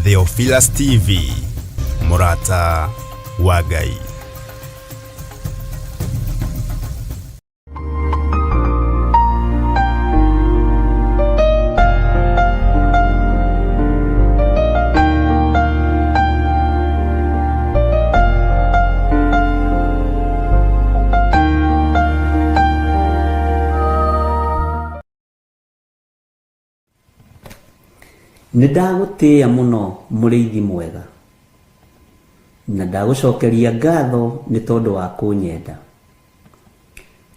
Theophilus TV, mũrata wa Ngai. Nĩ ndagũtĩĩa mũno mũrĩithi mwega, na ndagũcokeria ngatho nĩ tondũ wa kũnyenda.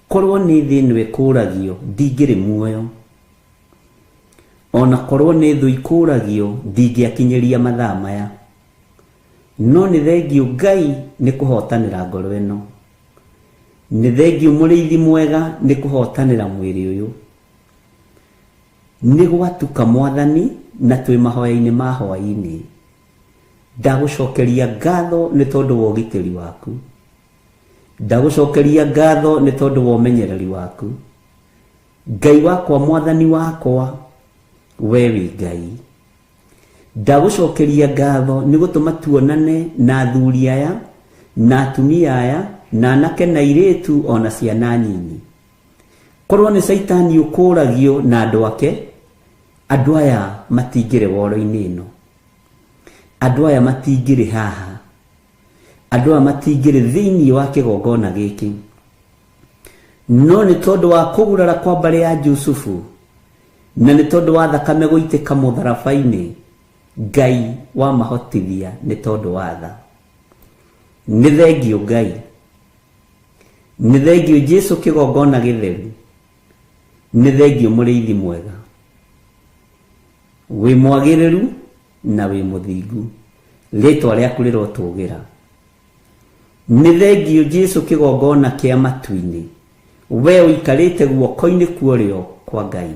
Korwo nĩ thĩ ĩno ĩkũragio ndingĩrĩ muoyo, ona korwo nĩ thũ ikũragio ndingĩakinyĩria mathaa maya. No nĩ thengiũ Ngai nĩ kũhotanĩra ngoro ĩno. Nĩ thengiũ mũrĩithi mwega nĩ kũhotanĩra mwĩrĩ ũyũ. Nĩ gwatuka Mwathani na twĩ mahoya-inĩ ma hwaĩ-inĩ. Ndagũcokeria ngatho nĩ tondũ wa ũgitĩri waku. Ndagũcokeria ngatho nĩ tondũ wa ũmenyereri waku. Ngai wakwa Mwathani wakwa, we wĩ Ngai. Ndagũcokeria ngatho nĩ gũtũma tuonane na athuri aya, na atumia aya, na anake na airĩtu o na ciana nyinyi. Korwo nĩ Caitani ũkũragio na andũ ake, andũ aya matingĩrĩ woro-inĩ ĩno. Andũ aya matingĩrĩ haha. Andũ aya matingĩrĩ thĩinĩ wa kĩgongona gĩkĩ. No nĩ tondũ wa kũgurara kwa mbarĩ ya Jusufu, na nĩ tondũ wa thakame gũitĩka mũtharaba-inĩ, Ngai wamahotithia nĩ tondũ wa tha. Nĩ thengiũ Ngai. Nĩ thengiũ Jesu kĩgongona gĩtheru. Nĩ thengiũ mũrĩithi mwega. Wĩ mwagĩrĩru na wĩ mũthingu. Rĩtwa rĩaku rĩrotũgĩra. Nĩ thengiũ Jesu kĩgongona kĩa matu-inĩ. We ũikarĩte guoko-inĩ kuorĩo kwa Ngai.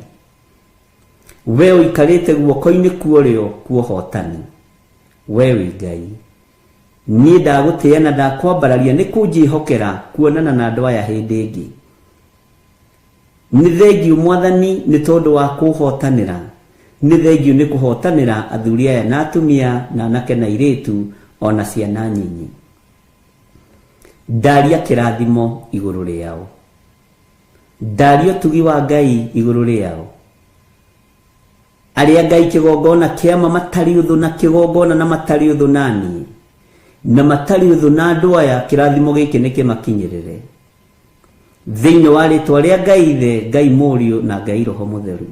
We ũikarĩte guoko-inĩ kuorĩo kwa ũhotani. We wĩ Ngai. Niĩ ndagũtĩĩa na ndakwambararia nĩ kũnjĩhokera kuonana na andũ aya hĩndĩ ĩngĩ. Nĩ thengiũ Mwathani nĩ tondũ wa kũhotanĩra. Nĩ thengiũ nĩ kũhotanĩra athuri aya na atumia na anake na airĩtu o na ciana nyinyi. Ndaria kĩrathimo igũrũ rĩao. Ndaria ũtugi wa Ngai igũrũ rĩao. Arĩa Ngai kĩgongona kĩama matarĩ ũthũ na kĩgongona na matarĩ ũthũ na niĩ, na matarĩ ũthũ na andũ aya, kĩrathimo gĩkĩ nĩ kĩmakinyĩrĩre. Thĩinĩ wa rĩtwa rĩa Ngai Ithe, Ngai Mũriũ na Ngai Roho Mũtheru.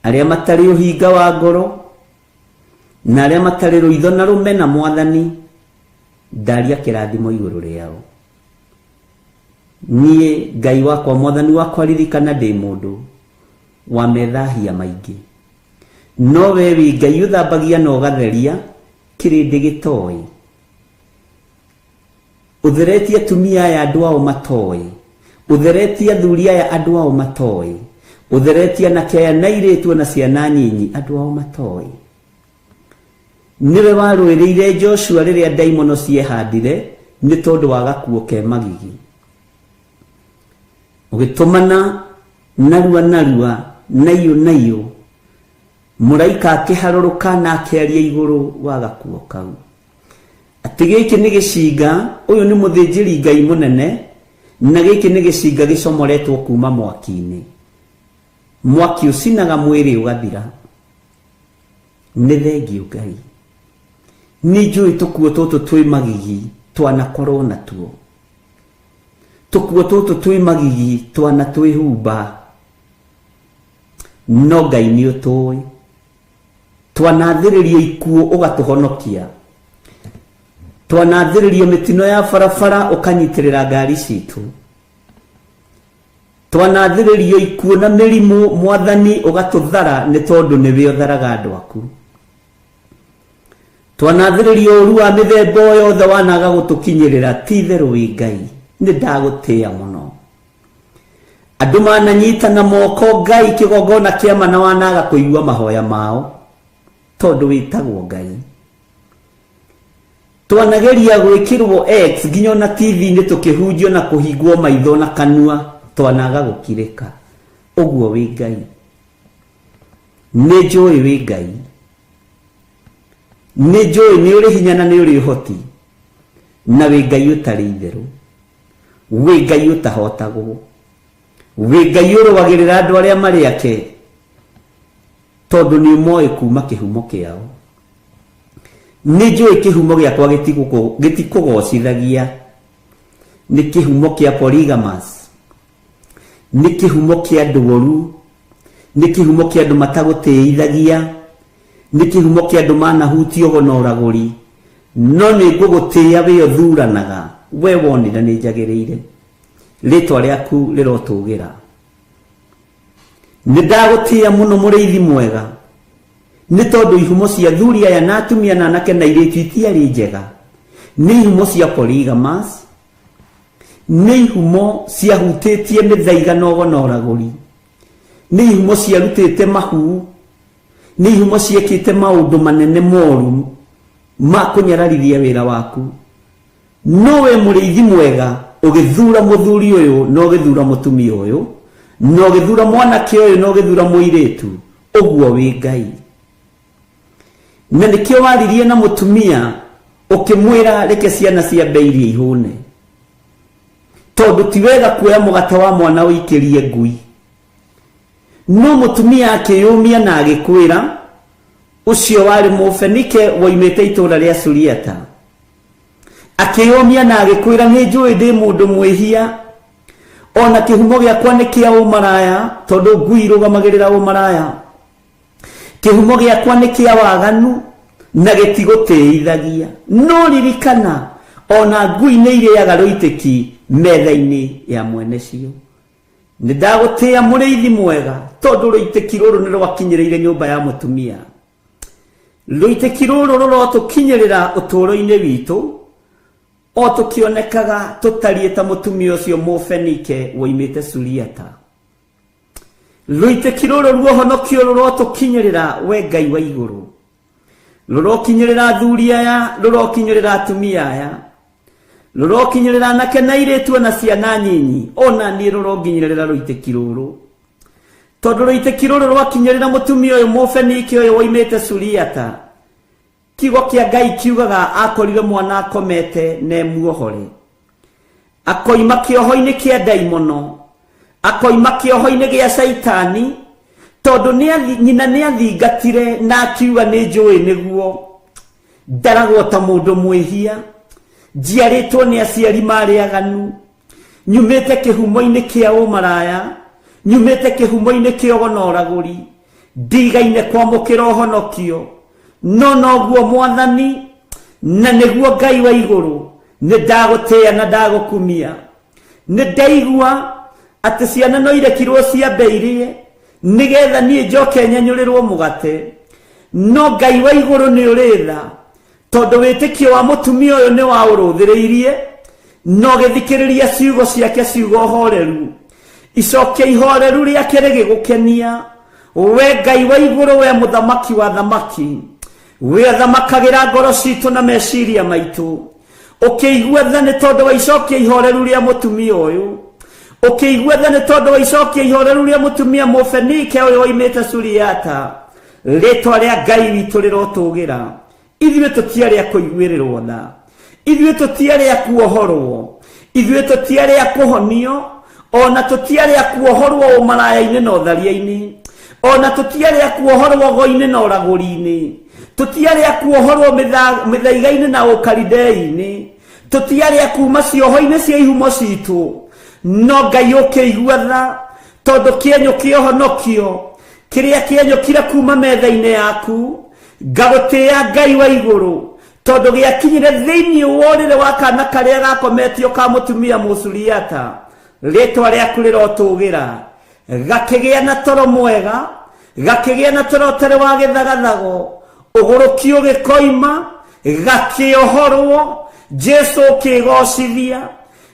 Arĩa matarĩ ũhinga wa ngoro, na arĩa matarĩ rũitho na rũmena Mwathani, ndaria kĩrathimo igũrũ rĩao. Niĩ Ngai wakwa Mwathani wakwa ririkana ndĩ mũndũ wa methahia maingĩ. No we wĩ Ngai ũthambagia na ũgatheria kĩrĩndĩ gĩtoĩ. Ũtheretie atumia aya andũ ao matoĩ. Ũtheretie athuri aya andũ ao matoĩ. Ũtheretie anake aya na airĩtu ona ciana nyinyi andũ ao matoĩ. Nĩwe warũĩrĩire Joshua rĩrĩa ndaimono ciehandire nĩ tondũ wa gakuo ke magigi. Ũgĩtũmana narua narua naiyũ naiyũ mũraika akĩharũrũka na akĩaria igũrũ wa gakuo kau. Atĩ gĩkĩ nĩ gĩcinga, ũyũ nĩ mũthĩnjĩri Ngai mũnene, na gĩkĩ nĩ gĩcinga gĩcomoretwo kuma mwaki-inĩ. Mwaki ũcinaga mwĩrĩ ũgathira. Nĩ thengiũ Ngai. Nĩ njũĩ tũkuo tũtũ twĩ magigi twanakorwo natuo. Tũkuo tũtũ twĩ magigi twanatwĩhumba. No Ngai nĩ ũtũĩ. Twanathĩrĩrio ikuũ ũgatũhonokia. Twanathĩrĩrio mĩtino ya barabara ũkanyitĩrĩra ngari citũ. Twanathĩrĩrio ikuũ na mĩrimũ Mwathani ũgatũthara nĩ tondũ nĩwe ũtharaga andũ aku. Twanathĩrĩrio ũru wa mĩthemba o yothe wanaga gũtũkinyĩrĩra ti itherũ wĩ Ngai nĩ ndagũtĩĩa mũno. Andũ mananyitana moko Ngai kĩgongona kĩama na wanaga kũigua mahoya mao tondũ wĩtagwo Ngai. Twanageria gwĩkĩrwo X nginya ona TV-inĩ tũkĩhunjio na kũhingwo maitho na kanua twanaga gũkirĩka. Ũguo wĩ Ngai. Nĩ njũĩ wĩ Ngai. Nĩ njũĩ nĩ ũrĩ hinya na nĩ ũrĩ ũhoti, na wĩ Ngai ũtarĩ itherũ, wĩ Ngai ũtahotagwo, wĩ Ngai ũrũagĩrĩra andũ arĩa marĩ ake, tondũ nĩ ũmoĩ kuma kĩhumo kĩao. Nĩ njũĩ kĩhumo gĩakwa gĩtikũgocithagia, nĩ kĩhumo kĩa polygamous, nĩ kĩhumo kĩa andũ oru, nĩ kĩhumo kĩa andũ matagũtĩithagia, nĩ kĩhumo kĩa andũ manahutio ũgo na ũragũri, no nĩ ngũgũtĩĩa wĩ ũthuranaga, we wonire nĩ njagĩrĩire, rĩtwa rĩaku rĩrotũgĩra. Nĩ ndagũtĩĩa mũno mũrĩithi mwega, nĩ tondũ ihumo cia athuri aya na atumia na anake na airĩtu itiarĩ njega, nĩ ihumo cia polygamous, nĩ ihumo ciahutĩtie mĩthaiga na ũgo na ũragũri, nĩ ihumo ciarutĩte mahu, nĩ ihumo ciekĩte maũndũ manene moru ma kũnyararithia wĩra waku. No we mũrĩithi mwega ũgĩthura mũthuri ũyũ na ũgĩthura mũtumia ũyũ na ũgĩthura mwanake ũyũ na ũgĩthura mũirĩtu, ũguo wĩ Ngai. Na nĩkĩo waririe na mũtumia ũkĩmwĩra reke ciana ciambe irie ihũne, tondũ ti wega kuoya mũgate wa mwana ũikĩrie ngui. No mũtumia akĩyũmia na agĩkwĩra, ũcio warĩ Mũfenike woimĩte itũũra rĩa Suriata, akĩyũmia na agĩkwĩra, nĩ njũĩ ndĩ mũndũ mwĩhia, ona kĩhumo gĩakwa nĩ kĩa ũmaraya, tondũ ngui irũgamagĩrĩra ũmaraya. Kĩhumo gĩakwa nĩ kĩa waganu na gĩtigũtĩithagia. No ririkana, ona ngui nĩ irĩaga rũitĩki metha-inĩ ya mwene cio. Nĩ ndagũtĩĩa mũrĩithi mwega, tondũ rũitĩki rũrũ nĩ rwakinyĩrĩire nyũmba ya mũtumia. Rũitĩki rũrũ rũrotũkinyĩrĩra ũtũũro-inĩ witũ, o tũkĩonekaga tũtariĩ ta mũtumia ũcio Mũfenike woimĩte Suriata. Rũitĩki rũrũ ruohonokio rũrotũkinyĩrĩra we Ngai wa igũrũ, rũrokinyĩrĩra athuri aya, rũrokinyĩrĩra atumia aya, rũrokinyĩrĩra anake na airĩtu ona ciana nyinyi, ona niĩ rũronginyĩrĩra rũitĩki rũrũ, tondũ rũitĩki rũrũ rwakinyĩrĩra mũtumia ũyũ Mũfenike ũyũ woimĩte Suriata. Kiugo kĩa Ngai kiugaga akorire mwana akomete na emuohore, akoima kĩoho-inĩ kĩa ndaimono, akoima kĩoho-inĩ gĩa caitani, tondũ nyina nĩ athingatire na akiuga nĩ njũĩ nĩguo ndaragwo ta mũndũ mwĩhia, njiarĩtwo nĩ aciari marĩ aganu, nyumĩte kĩhumo-inĩ kĩa ũmaraya, nyumĩte kĩhumo-inĩ kĩa ũgo na ũragũri, ndigaine kwamũkĩra ũhonokio, no noguo Mwathani na nĩguo Ngai wa igũrũ, nĩ ndagũtĩĩa na ndagũkumia. Nĩ ndaigua atĩ ciana no irekirwo ciambe irĩe nĩgetha niĩ njoke nyenyũrĩrwo mũgate, no Ngai wa igũrũ nĩ ũrĩ tha, tondũ wĩtĩkio wa mũtumia ũyũ nĩ wa ũrũthĩrĩirie na ũgĩthikĩrĩria ciugo ciake, ciugo horeru, icokia ihoreru rĩake rĩgĩgũkenia. We Ngai wa igũrũ, we mũthamaki wa thamaki, we athamakagĩra ngoro citũ na meciria maitũ, ũkĩigua tha nĩ tondũ wa icokia ihoreru rĩa mũtumia ũyũ, ũkĩigua tha nĩ tondũ wa icokia ihoreru rĩa mũtumia Mũfenike ũyũ oimĩte Suriata. Rĩtwa rĩa Ngai witũ rĩrotũgĩra. Ithuĩ tũtiarĩ a kũiguĩrĩrwo tha, ithuĩ tũtiarĩ a kuohorwo, ithuĩ tũtiarĩ a kũhonio, ona tũtiarĩ a kuohorwo ũmaraya-inĩ na ũtharia-inĩ, ona tũtiarĩ a kuohorwo ũgo-inĩ na ũragũri-inĩ, tũtiarĩ a kuohorwo mĩthaiga-inĩ na ũkaridei-inĩ, tũtiarĩ a kuma cioho-inĩ cia ihumo citũ, no Ngai ũkĩigua tha, tondũ kĩenyũ kĩa ũhonokio kĩrĩa kĩenyũkire kuma metha-inĩ yaku, ngagũtĩĩa Ngai wa igũrũ, tondũ gĩakinyire thĩinĩ wa ũrĩrĩ wa kana karĩa gakometio ka mũtumia Mũsuriata, rĩtwa rĩaku rĩrotũgĩra, gakĩgĩa na toro mwega, gakĩgĩa na toro ũtarĩ wa gĩthagathago, ũgũrũki ũgĩkoima, gakĩohorwo, Jesu ũkĩgocithia.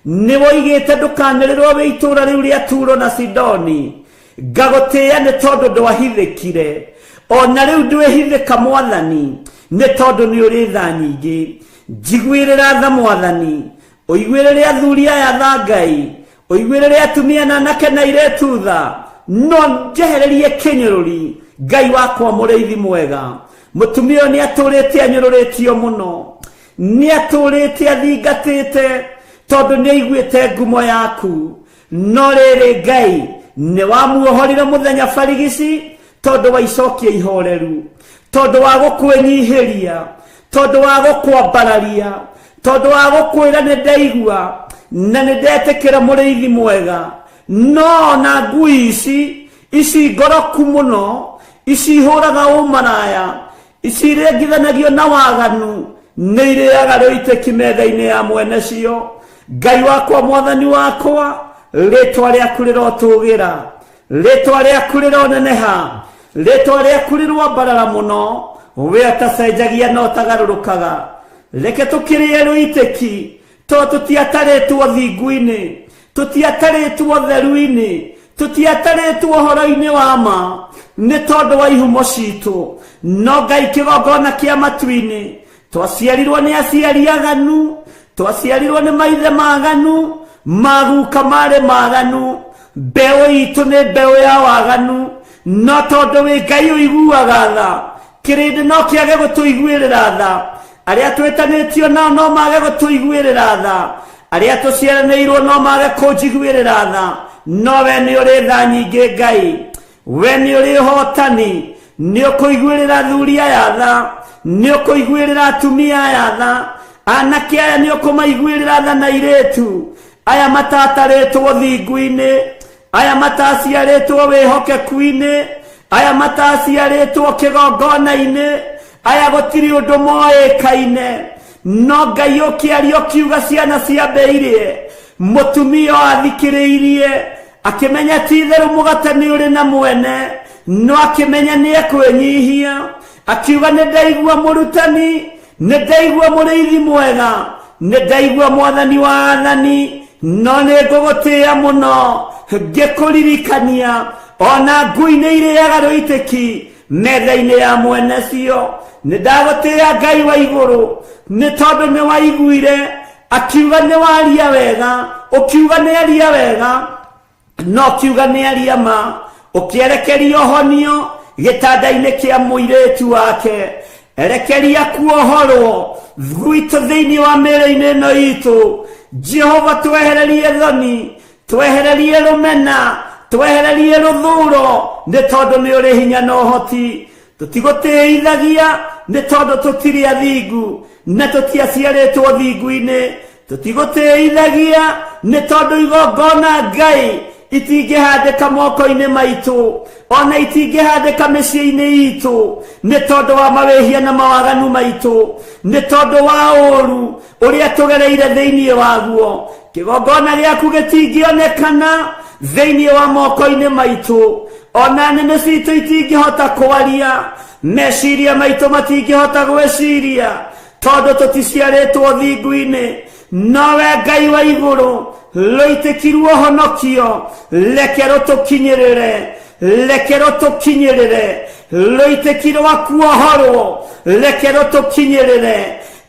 Nĩ woigĩte ndũkanĩrĩrwo wĩ itũũra rĩu rĩa Turo na Sidoni, ngagũtĩĩa nĩ tondũ ndwahithĩkire, ona rĩu ndwĩhithĩka Mwathani, nĩ tondũ nĩ ũrĩ tha nyingĩ. Njiguĩrĩra tha Mwathani, ũiguĩrĩre athuri aya tha Ngai, ũiguĩrĩre atumia na anake na airĩtu tha, no njehererie kĩnyũrũri, Ngai wakwa mũrĩithi mwega. Mũtumia ũyũ nĩ atũrĩte anyũrũrĩtio mũno, nĩ atũrĩte athingatĩte, tondũ nĩ aiguĩte ngumo yaku. No rĩrĩ Ngai, nĩ wamuohorire mũthenya barigici, tondũ wa icokia ihoreru, tondũ wa gũkwĩnyihĩria, tondũ wa gũkwambararia, tondũ wa gũkwĩra nĩ ndaigua na nĩ ndetĩkĩra mũrĩithi mwega. No ona ngui ici, ici ngoroku mũno, ici ihũraga ũmaraya, ici irengithanagio na waganu, nĩ irĩaga rũitĩki metha-inĩ ya mwene cio. Ngai wakwa, mwathani wakwa, rĩtwa rĩaku rĩrotũgĩra, rĩtwa rĩaku rĩroneneha, rĩtwa rĩaku rĩroambarara mũno. We ũtacenjagia na ũtagarũrũkaga, reke tũkĩrĩe rũitĩki, tondũ tũtiatarĩtwo thingu-inĩ, tũtiatarĩtwo theru-inĩ, tũtiatarĩtwo ũhoro-inĩ wa ma, nĩ tondũ wa ihumo citũ. No Ngai kĩgongona kĩa matu-inĩ, twaciarirwo nĩ aciari aganu, twaciarirwo nĩ maithe maganu, maguka marĩ maganu, mbeũ itũ nĩ mbeũ ya waganu. No tondũ wĩ Ngai ũiguaga tha, kĩrĩndĩ no kĩage gũtũiguĩrĩra tha, arĩa twĩtanĩtio nao no mage gũtũiguĩrĩra tha, arĩa tũciaranĩirwo no mage kũnjiguĩrĩra tha, no we nĩ ũrĩ tha nyingĩ Ngai, we nĩ ũrĩ ũhotani, nĩ ũkũiguĩrĩra athuri aya tha, nĩ ũkũiguĩrĩra atumia aya tha, anake aya nĩ ũkũmaiguĩrĩra tha na airĩtu aya matatarĩtwo thingu-inĩ, aya mataciarĩtwo wĩhokeku-inĩ, aya mataciarĩtwo kĩgongona-inĩ, aya gũtirĩ ũndũ moĩkaine. No Ngai ũkĩaria ũkiuga ciana ciambĩirie, mũtumia ũyũ athikĩrĩirie akĩmenya ti itherũ mũgate nĩ ũrĩ na mwene, no akĩmenya nĩ ekwĩnyihia, akiuga nĩ ndaigua mũrutani, nĩ ndaigua mũrĩithi mwega, nĩ ndaigua mwathani wa athani, no nĩ ngũgũtĩĩa mũno ngĩkũririkania, ona ngui nĩ irĩaga rũitĩki metha-inĩ ya mwene cio. Nĩ ndagũtĩĩa Ngai wa igũrũ, nĩ tondũ nĩ waiguire akiuga nĩ waria wega, ũkiuga nĩ aria wega, no kiuga nĩ aria ma, ũkĩerekeria ũhonio gĩtanda-inĩ kĩa mũirĩtu wake. Erekeria kuohorwo gwitũ thĩinĩ wa mĩĩrĩ-inĩ ĩno itũ. Jehova, twehererie thoni, twehererie rũmena, twehererie rũthuro, nĩ tondũ nĩ ũrĩ hinya na ũhoti. Tũtigũtĩithagia nĩ tondũ tũtirĩ athingu na tũtiaciarĩtwo thingu-inĩ. Tũtigũtĩithagia nĩ tondũ igongona Ngai itingĩhandĩka moko-inĩ maitũ, ona itingĩhandĩka mĩciĩ-inĩ itũ, nĩ tondũ wa mawĩhia na mawaganu maitũ, nĩ tondũ wa ũũru ũrĩa tũgereire thĩinĩ waguo. Kĩgongona gĩaku gĩtingĩonekana thĩinĩ wa moko-inĩ maitũ, ona nĩmĩ citũ itingĩhota kwaria, meciria maitũ matingĩhota gwĩciria, tondũ tũticiarĩtwo thingu-inĩ. Nowe Ngai wa igũrũ, rũitĩkirwo ũhonokio, reke rũtũkinyĩrĩre, reke rũtũkinyĩrĩre, rũitĩki rwa kuohorwo, reke rũtũkinyĩrĩre.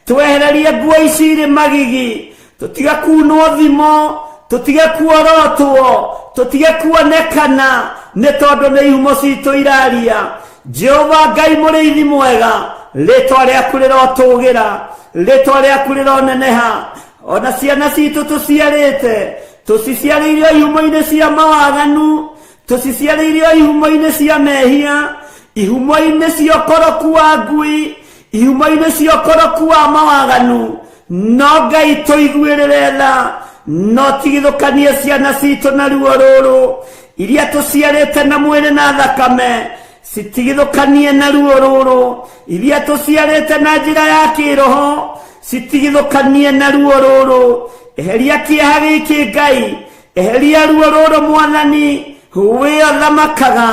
Twehererie nguo ici irĩ magigi, tũtige kunwo thimo, tũtige kuorotwo, tũtige kuonekana, nĩ tondũ nĩ ihumo citũ iraria. Jehova Ngai mũrĩithi mwega, rĩtwa rĩaku rĩrotũgĩra, rĩtwa rĩaku rĩroneneha. Ona ciana citũ tũciarĩte, tũciciarĩire ihumo-inĩ cia mawaganu, tũciciarĩire ihumo-inĩ cia mehia, ihumo-inĩ cia ũkoroku wa ngui, ihumo-inĩ cia ũkoroku wa mawaganu. No Ngai tũiguĩrĩre tha, no tigithũkanie ciana citũ na ruo rũrũ, iria tũciarĩte na mwĩrĩ na thakame, citigithũkanie na ruo rũrũ, iria tũciarĩte na njĩra ya kĩroho, citigithũkanie na ruo rũrũ. Eheria kĩeha gĩkĩ Ngai, eheria ruo rũrũ Mwathani, we ũthamakaga,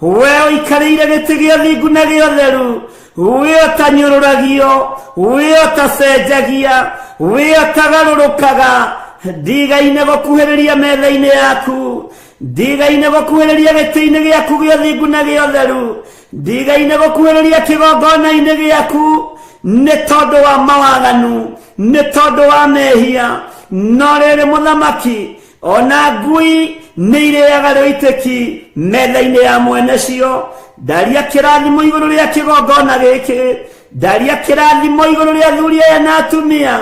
we ũikarĩire gĩtĩ gĩa thingu na gĩa ũtheru, we ũtanyũrũragio, we ũtacenjagia, we ũtagarũrũkaga. Ndigaine gũkuhĩrĩria metha-inĩ yaku, ndigaine gũkuhĩrĩria gĩtĩ-inĩ gĩaku gĩa thingu na gĩa ũtheru, ndigaine gũkuhĩrĩria kĩgongona-inĩ gĩaku, nĩ tondũ wa mawaganu, nĩ tondũ wa mehia. No rĩrĩ mũthamaki, ona ngui Nĩ irĩaga rũitĩki metha-inĩ ya mwene cio. Ndaria kĩrathimo igũrũ rĩa kĩgongona gĩkĩ, ndaria kĩrathimo igũrũ rĩa athuri aya na atumia,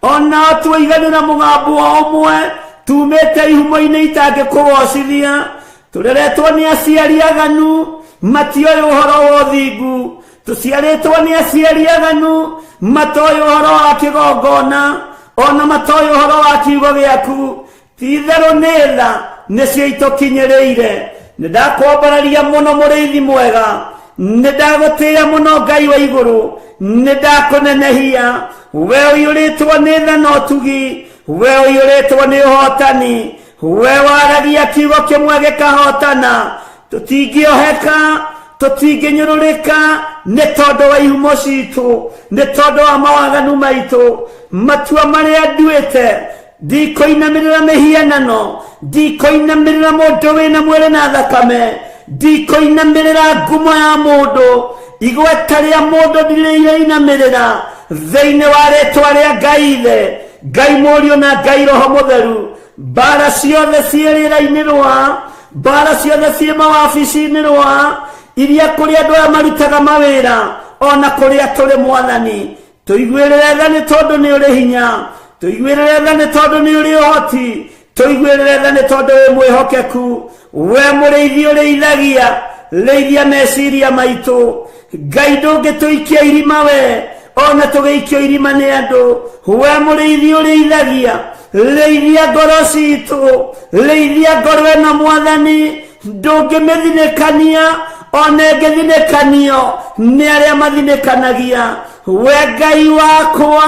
onao tuiganĩra mũgambo o ũmwe, tumĩte ihumo-inĩ itangĩkũgocithia. Tũreretwo nĩ aciari aganu, matioĩ ũhoro wa ũthingu. Tũciarĩtwo nĩ aciari aganu, matoĩ ũhoro wa kĩgongona, ona matoĩ ũhoro wa kiugo gĩaku. Ti-itherũ nĩ tha nĩcio itũkinyĩrĩire. Nĩ ndakwambararia mũno mũrĩithi mwega, nĩ ndagũtĩĩa mũno Ngai wa igũrũ, nĩ ndakũnenehia. We ũiyũrĩtwo nĩ tha na ũtugi, we ũiyũrĩtwo nĩ ũhotani, we waragia kiugo kĩmwe gĩkahotana. Tũtingĩoheka, tũtingĩnyũrũrĩka nĩ tondũ wa ihumo citũ, nĩ tondũ wa mawaganu maitũ. Matua marĩa nduĩte, ndikũinamĩrĩra mĩhianano, ndikũinamĩrĩra mũndũ wĩna mwĩrĩ na thakame, ndikũinamĩrĩra ngumo ya mũndũ, igweta rĩa mũndũ ndirĩinamĩrĩra. Thĩinĩ wa rĩtwa rĩa Ngai Ithe, Ngai Mũriũ na Ngai Roho Mũtheru, mbara ciothe ciĩ rĩera-inĩ rwa, mbara ciothe ciĩ mawabici-inĩ rwa, iria kũrĩ andũ aya marutaga mawĩra, ona kũrĩa tũrĩ Mwathani, tũiguĩrĩre tha nĩ tondũ nĩ ũrĩ hinya, tũiguĩrĩre tha nĩ tondũ nĩ ũrĩ ũhoti, tũiguĩrĩre tha nĩ tondũ wĩ mwĩhokeku. We mũrĩithi ũrĩithagia, rĩithia meciria maitũ. Ngai ndũngĩtũikia irima we, ona tũgĩikio irima nĩ andũ. We mũrĩithi ũrĩithagia, rĩithia ngoro citũ, rĩithia ngoro ĩno Mwathani, ndũngĩmĩthinĩkania, ona ĩngĩthinĩkanio nĩ arĩa mathinĩkanagia. We Ngai wakwa,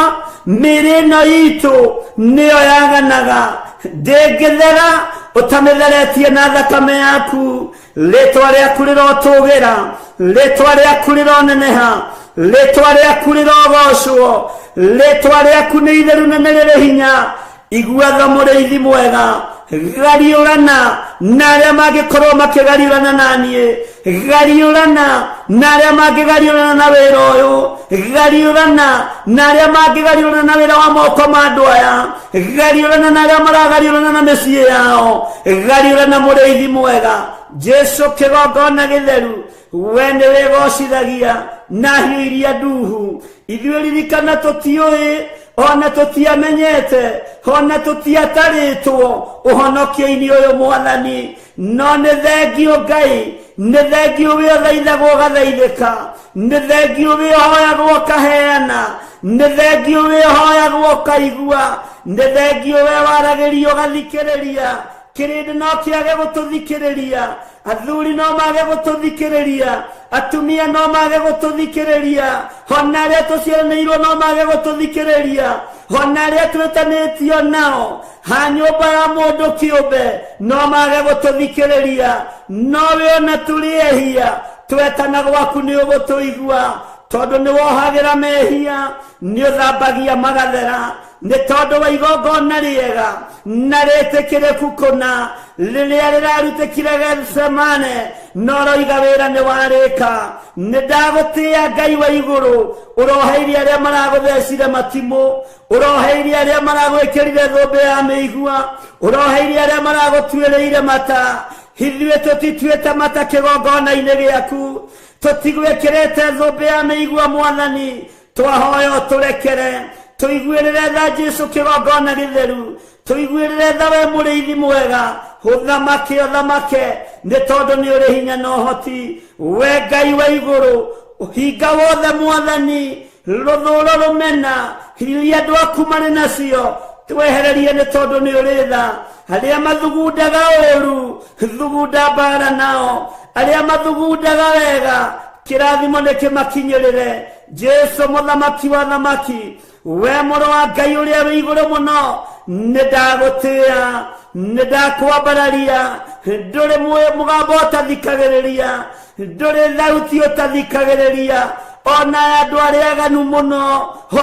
mĩĩrĩ ĩno itũ nĩyo yaganaga, ndĩngĩthera ũtamĩtheretie na thakame yaku. Rĩtwa rĩaku rĩrotũgĩra, rĩtwa rĩaku rĩroneneha, rĩtwa rĩaku rĩrogocwo, rĩtwa rĩaku nĩ itheru na nĩ rĩrĩ hinya. Igua tha mũrĩithi mwega, gariũrana na arĩa mangĩkorwo makĩgariũrana na niĩ, gariũrana na arĩa mangĩgariũrana na wĩra ũyũ, gariũrana na arĩa mangĩgariũrana na wĩra wa moko ma andũ aya, gariũrana na arĩa maragariũrana na mĩciĩ yao, gariũrana mũrĩithi mwega. Jesu kĩgongona gĩtheru, we nĩ wĩgocithagia na hiũ iria nduhu. Ithuĩ ririkana tũtiũĩ, ona tũtiamenyete, ona tũtiatarĩtwo ũhonokio-inĩ ũyũ Mwathani, no nĩ thengio Ngai, nĩ thengio wĩ ũthaithagwo ũgathaithĩka, nĩ thengio wĩ ũhoyagwo ũkaheana, nĩ thengio wĩ ũhoyagwo ũkaigua, nĩ thengio we waragĩrio ũgathikĩrĩria. Kĩrĩndĩ no kĩage gũtũthikĩrĩria, athuri no mage gũtũthikĩrĩria, atumia no mage gũtũthikĩrĩria, ona arĩa tũciaranĩirwo no mage gũtũthikĩrĩria, ona arĩa twĩtanĩtio nao ha nyũmba ya mũndũ kĩũmbe no mage gũtũthikĩrĩria, no we ona tũrĩ ehia twetana gwaku nĩ ũgũtũigua, tondũ nĩ wohagĩra mehia, nĩ ũthambagia magathera, nĩ tondũ wa igongona rĩega na rĩtĩkĩrĩku kũna rĩrĩa rĩrarutĩkire Gethsemane, no roiga wĩra nĩ warĩka. Nĩ ndagũtĩĩa Ngai wa igũrũ, ũroheirie arĩa maragũthecire matimũ, ũroheirie arĩa maragwĩkĩrire thũmbĩ ya mĩigua, ũroheirie arĩa maragũtuĩrĩire mata. Ithuĩ tũtituĩte mata kĩgongona-inĩ gĩaku, tũtigwĩkĩrĩte thũmbĩ ya mĩigua Mwathani, twahoya ũtũrekere, tũiguĩrĩre tha Jesu kĩgongona gĩtheru, tũiguĩrĩre tha we mũrĩithi mwega, ũthamake ũthamake nĩ tondũ nĩ ũrĩ hinya na ũhoti. We Ngai wa igũrũ, ũhinga wothe Mwathani, rũthũũro rũmena iria andũ aku marĩ nacio twehererie nĩ tondũ nĩ ũrĩ tha. Arĩa mathugundaga ũũru, thugunda mbara nao, arĩa mathugundaga wega, kĩrathimo nĩ kĩmakinyĩrĩre. Jesu mũthamaki wa thamaki, we mũrũ wa Ngai ũrĩa wĩ igũrũ mũno, nĩ ndagũtĩĩa, nĩ ndakwambararia. Ndũrĩ mũgambo ũtathikagĩrĩria, ndũrĩ thauti ũtathikagĩrĩria, ona ya andũ arĩa aganu mũno,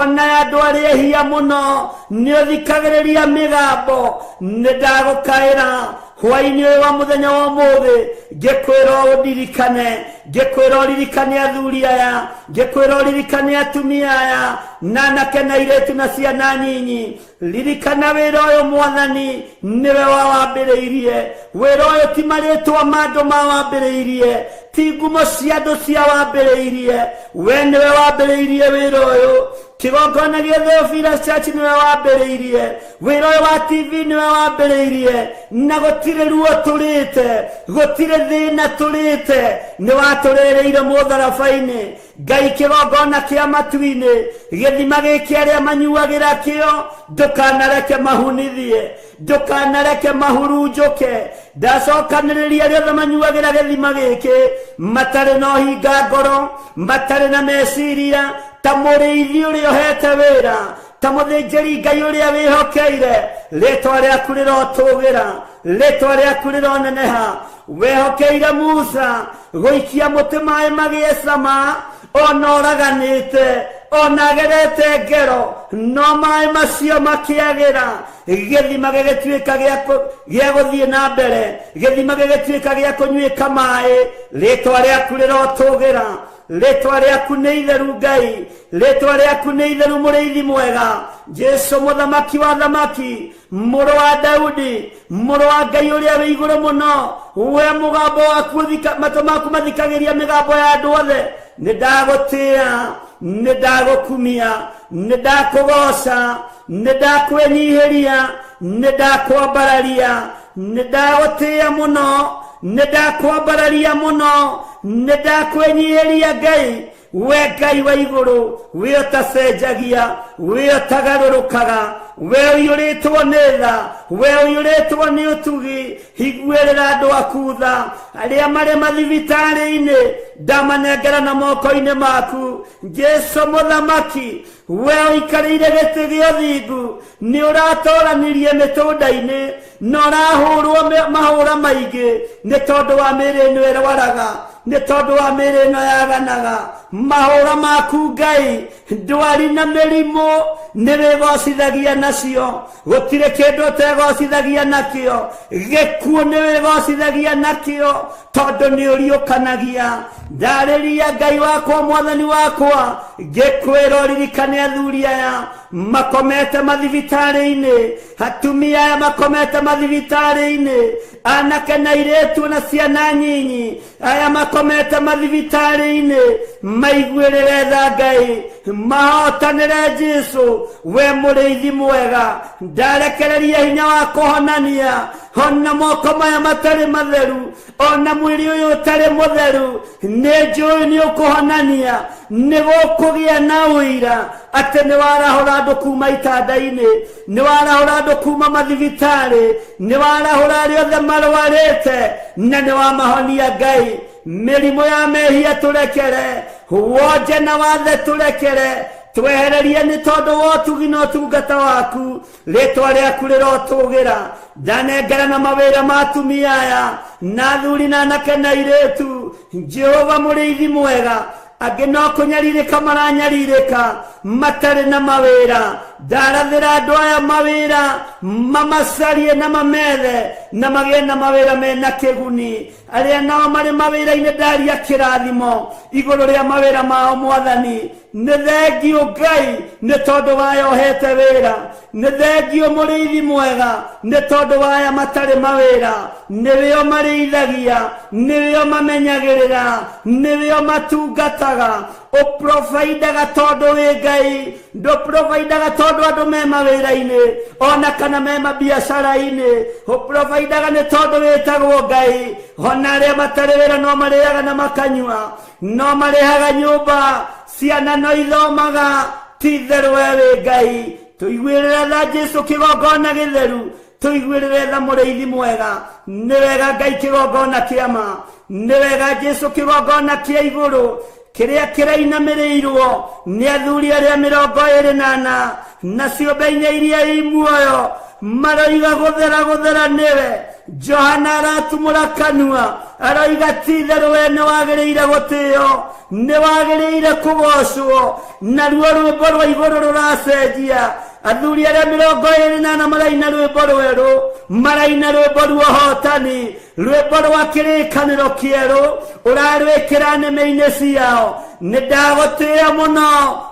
ona ya andũ arĩa ehia mũno, nĩ ũthikagĩrĩria mĩgambo. Nĩ ndagũkaĩra hwaĩ-inĩ ũyũ wa mũthenya wa ũmũthĩ, ngĩkwĩra ũndirikane, ngĩkwĩra ũririkane athuri aya, ngĩkwĩra ũririkane atumia aya, na anake na airĩtu na ciana nyinyi. Ririkana wĩra ũyũ Mwathani nĩwe wawambĩrĩirie. Wĩra ũyũ ti marĩtwa ma andũ mawambĩrĩirie, ti ngumo cia andũ ciawambĩrĩirie, we nĩwe wambĩrĩirie wĩra ũyũ. Kĩgongona gĩa Theophilus Church nĩwe wambĩrĩirie, wĩra ũyũ wa TV nĩwe wambĩrĩirie, na gũtirĩ ruo tũrĩte, gũtirĩ thĩna tũrĩte, nĩ watũrĩrĩire mũtharaba-inĩ. Ngai kĩgongona kĩa matu-inĩ, gĩthima gĩkĩ arĩa manyuagĩra kĩo, ndũkanareke mahunithie, ndũkanareke mahurunjũke. Ndacokanĩrĩria arĩa othe manyuagĩra gĩthima gĩkĩ, matarĩ na ũhinga ngoro, matarĩ na meciria, ta mũrĩithi ũrĩa ũhete wĩra, ta mũthĩnjĩri Ngai ũrĩa wĩhokeire. Rĩtwa rĩaku rĩrotũgĩra, rĩtwa rĩaku rĩroneneha. Wehokeire Musa gũikia mũtĩ maĩ magĩe cama, ona ũraganĩte, ona agerete ngero, no maĩ macio makĩagĩra. Gĩthima gĩgĩtuĩka gĩa gũthiĩ na mbere, gĩthima gĩgĩtuĩka gĩa kũnyuĩka maĩ. Rĩtwa rĩaku rĩrotũgĩra, rĩtwa rĩaku nĩ itheru Ngai, rĩtwa rĩaku nĩ itheru mũrĩithi mwega. Jesu mũthamaki wa thamaki, mũrũ wa Daudi, mũrũ wa Ngai ũrĩa wĩ igũrũ mũno, we mũgambo waku matũ maku mathikagĩria mĩgambo ya andũ othe. Nĩ ndagũtĩĩa, nĩ ndagũkumia, nĩ ndakũgoca, nĩ ndakwĩnyihĩria, nĩ ndakwambararia, nĩ ndagũtĩĩa mũno, nĩ ndakwambararia mũno, nĩ ndakwĩnyihĩria Ngai. We Ngai wa igũrũ, we ũtacenjagia, we ũtagarũrũkaga, we ũiyũrĩtwo nĩ tha, we ũiyũrĩtwo nĩ ũtugi, higuĩrĩra andũ aku tha. Arĩa marĩ mathibitarĩ-inĩ ndamanengera na moko-inĩ maku. Jesu mũthamaki, we ũikarĩire gĩtĩ gĩa ũthingu, nĩ ũratoranirie mĩtũnda-inĩ, na ũrahũrwo mahũra maingĩ nĩ tondũ wa mĩĩrĩ ĩno ĩrwaraga, nĩ tondũ wa mĩĩrĩ ĩno yaganaga. Mahũra maku Ngai, ndwari na mĩrimũ nĩ wĩgocithagia nacio, gũtirĩ kĩndũ ũtegocithagia nakĩo. Gĩkuũ nĩ wĩgocithagia nakĩo, tondũ nĩ ũriũkanagia. Ndarĩria Ngai wakwa, Mwathani wakwa, ngĩkwĩra ũririkane athuri aya makomete mathibitarĩ-inĩ, atumia aya makomete mathibitarĩ-inĩ, anake na airĩtu na ciana nyinyi aya makomete mathibitarĩ-inĩ, maiguĩrĩre tha Ngai, mahotanĩre Jesu, we mũrĩithi mwega. Ndarekereria hinya wa kũhonania, ona moko maya matarĩ matheru, ona mwĩrĩ ũyũ ũtarĩ mũtheru, nĩ njũĩ nĩ ũkũhonania. Nĩ gũkũgĩa na ũira atĩ nĩ warahũra andũ kuma itanda-inĩ, nĩ warahũra andũ kuma mathibitarĩ, nĩ warahũra arĩa othe marwarĩte, na nĩ wamahonia Ngai. Mĩrimũ ya mehia tũrekere, wonje na wathe tũrekere, twehererie nĩ tondũ wa ũtugi na ũtungata waku. Rĩtwa rĩaku rĩrotũgĩra. Ndanengera na mawĩra ma atumia aya na athuri na anake na airĩtu. Jehova mũrĩithi mwega, angĩ no kũnyarirĩka maranyarirĩka matarĩ na mawĩra. Ndarathĩra andũ aya mawĩra, mamacarie na mamethe, na magĩe na mawĩra mena kĩguni. Arĩa nao marĩ mawĩra-inĩ, ndaria kĩrathimo igũrũ rĩa mawĩra mao Mwathani. Nĩ thengiũ Ngai nĩ tondũ waya ũhete wĩra, nĩ thengiũ mũrĩithi mwega nĩ tondũ waya matarĩ mawĩra. Nĩwĩo marĩithagia, nĩwĩo mamenyagĩrĩra, nĩwĩo matungataga. Ũprovaindaga tondũ wĩ Ngai, ndũprovaindaga tondũ andũ me mawĩra-inĩ ona kana me mabiacara-inĩ. Ũprovaindaga nĩ tondũ wĩtagwo Ngai. Ona arĩa matarĩ wĩra no marĩaga na makanyua, no marĩhaga nyũmba, ciana no ithomaga. Ti itherũ we wĩ Ngai. Tũiguĩrĩre tha Jesu kĩgongona gĩtheru, tũiguĩrĩre tha mũrĩithi mwega. Nĩ wega Ngai kĩgongona kĩa ma, nĩ wega Jesu kĩgongona kĩa igũrũ kĩrĩa kĩrainamĩrĩirwo nĩ athuri arĩa 24 na ciũmbe inya iria i muoyo, maroiga gũthera gũthera nĩwe. Johana aratumũra kanua aroiga ti itherũ we nĩ wagĩrĩire gũtĩo, nĩ wagĩrĩire kũgocwo. Naruo rwĩmbo rwa igũrũ rũracenjia. Athuri arĩa 24 maraina rwĩmbo rwerũ, maraina rwĩmbo rwa ũhotani, rwĩmbo rwa kĩrĩkanĩro kĩerũ ũrarwĩkĩra nĩmĩ-inĩ ciao. Nĩ ndagũtĩĩa mũno,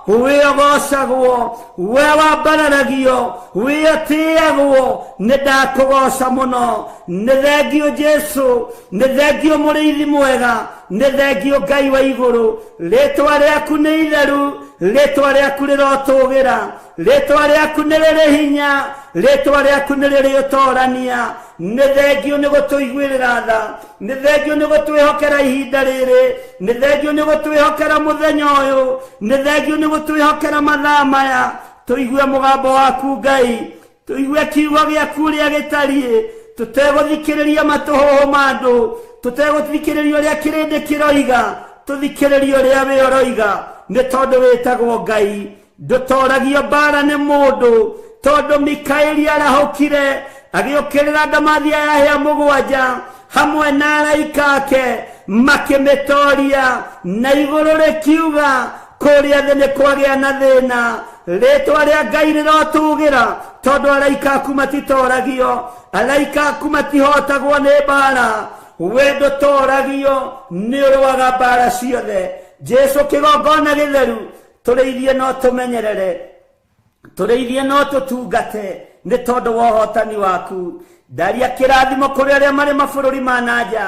wĩ ũgocagwo, we wambararagio, wĩ ũtĩagwo, nĩ ndakũgoca mũno. Nĩ thengio Jesu, nĩ thengio mũrĩithi mwega, nĩ thengio Ngai wa igũrũ. Rĩtwa rĩaku nĩ itheru, rĩtwa rĩaku rĩrotũgĩra, rĩtwa rĩaku nĩ rĩrĩ hinya, rĩtwa rĩaku nĩ rĩrĩ ũtorania. Nĩ thengio nĩ gũtũiguĩrĩra tha, nĩ thengio nĩ gũtwĩhokera ihinda rĩrĩ, nĩ thengio nĩ gũtwĩhokera mũthenya ũyũ, nĩ thengio nĩ gũtwĩhokera mathaa maya. Tũigue mũgambo waku Ngai, tũigue kiugo gĩaku ũrĩa gĩtariĩ, tũtegũthikĩrĩria matũhũhũ ma andũ, tũtegũthikĩrĩria ũrĩa kĩrĩndĩ kĩroiga, tũthikĩrĩrie ũrĩa wĩ ũroiga, nĩ tondũ wĩtagwo Ngai. Ndũtoragio mbara nĩ mũndũ, tondũ Mikaeli arahũkire agĩũkĩrĩra ndamathia ya hĩa mũgwanja hamwe na araika ake makĩmĩtoria, na igũrũ rĩkiuga kũrĩa thĩ nĩ kwagĩa na thĩna. Rĩtwa rĩa Ngai rĩrotũgĩra, tondũ araika aku matitoragio, araika aku matihotagwo nĩ mbara. We ndũtoragio, nĩ ũrũaga mbara ciothe. Jesu kĩgongona gĩtheru, tũrĩithie no tũmenyerere, tũrĩithie no tũtungate, nĩ tondũ wa ũhotani waku. Ndaria kĩrathimo kũrĩ arĩa marĩ mabũrũri ma na nja,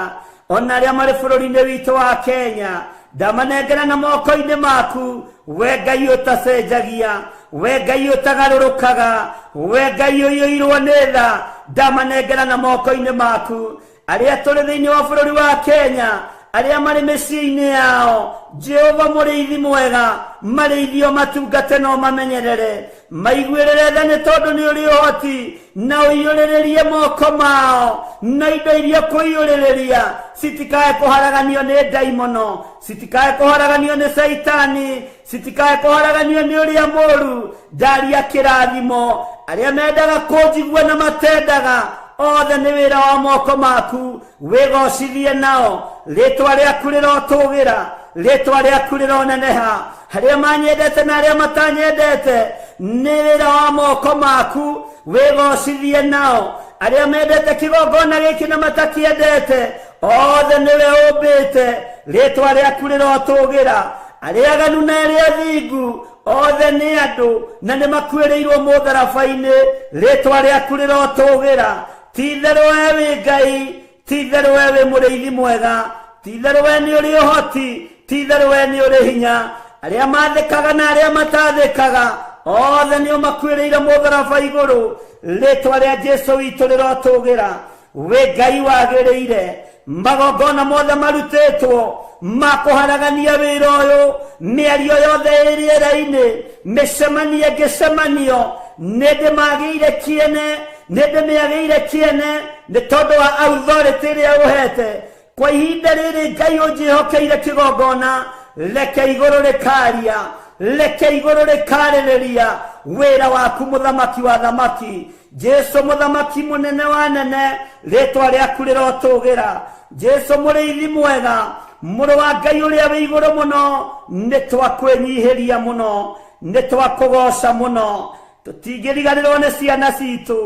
ona arĩa marĩ bũrũri-inĩ witũ wa Kenya. Ndamanengera na moko-inĩ maku, we Ngai ũtacenjagia, we Ngai ũtagarũrũkaga, we Ngai ũiyũirwo nĩ tha. Ndamanengera na moko-inĩ maku. Arĩa tũrĩ thĩinĩ wa bũrũri wa Kenya, arĩa marĩ mĩciĩ-inĩ yao, Jehova mũrĩithi mwega, marĩithio matungate no mamenyerere, maiguĩrĩre tha nĩ tondũ nĩ ũrĩ ũhoti, na ũiyũrĩrĩrie moko mao na indo iria kũiyũrĩrĩria, citikae kũharaganio nĩ ndaimono, citikae kũharaganio nĩ caitani, citikae kũharaganio nĩ ũrĩa mũũru. Ndaria kĩrathimo arĩa mendaga kũnjigua na matendaga, othe nĩ wĩra wa moko maku, wĩgocithie nao. Rĩtwa rĩaku rĩrotũgĩra, rĩtwa rĩaku rĩroneneha. Arĩa manyendete na arĩa matanyendete, nĩ wĩra wa moko maku, wĩgocithie nao. Arĩa mendete kĩgongona gĩkĩ na matakĩendete, othe nĩwe ũmbĩte, rĩtwa rĩaku rĩrotũgĩra. Arĩa aganu na arĩa athingu, othe nĩ andũ na nĩ makuĩrĩirwo mũtharaba-inĩ, rĩtwa rĩaku rĩrotũgĩra. Ti itherũ we wĩ Ngai, ti itherũ we wĩ mũrĩithi mwega, ti itherũ we nĩ ũrĩ ũhoti, ti itherũ we nĩ ũrĩ hinya. Arĩa mathĩkaga na arĩa matathĩkaga, othe nĩo makuĩrĩire mũtharaba igũrũ, rĩtwa rĩa Jesu witũ rĩrotũgĩra. Wĩ Ngai wagĩrĩire, magongona mothe marutĩtwo ma kũharagania wĩra ũyũ, mĩario yothe ĩ rĩera-inĩ, mĩcemanio ĩngĩcemanio, nĩ ndĩmagĩire kĩene, nĩ ndĩmĩagĩire kĩene, nĩ tondũ wa authority ĩrĩa ũhete. Kwa ihinda rĩrĩ Ngai ũnjĩhokeire kĩgongona, reke igũrũ rĩkaria, reke igũrũ rĩkarĩrĩria wĩra waku mũthamaki wa thamaki. Jesu mũthamaki mũnene wa nene, rĩtwa rĩaku rĩrotũgĩra. Jesu mũrĩithi mwega, mũrũ wa Ngai ũrĩa wĩ igũrũ mũno, nĩ twakwĩnyihĩria mũno, nĩ twakũgoca mũno. Tũtingĩriganĩrwo nĩ ciana citũ,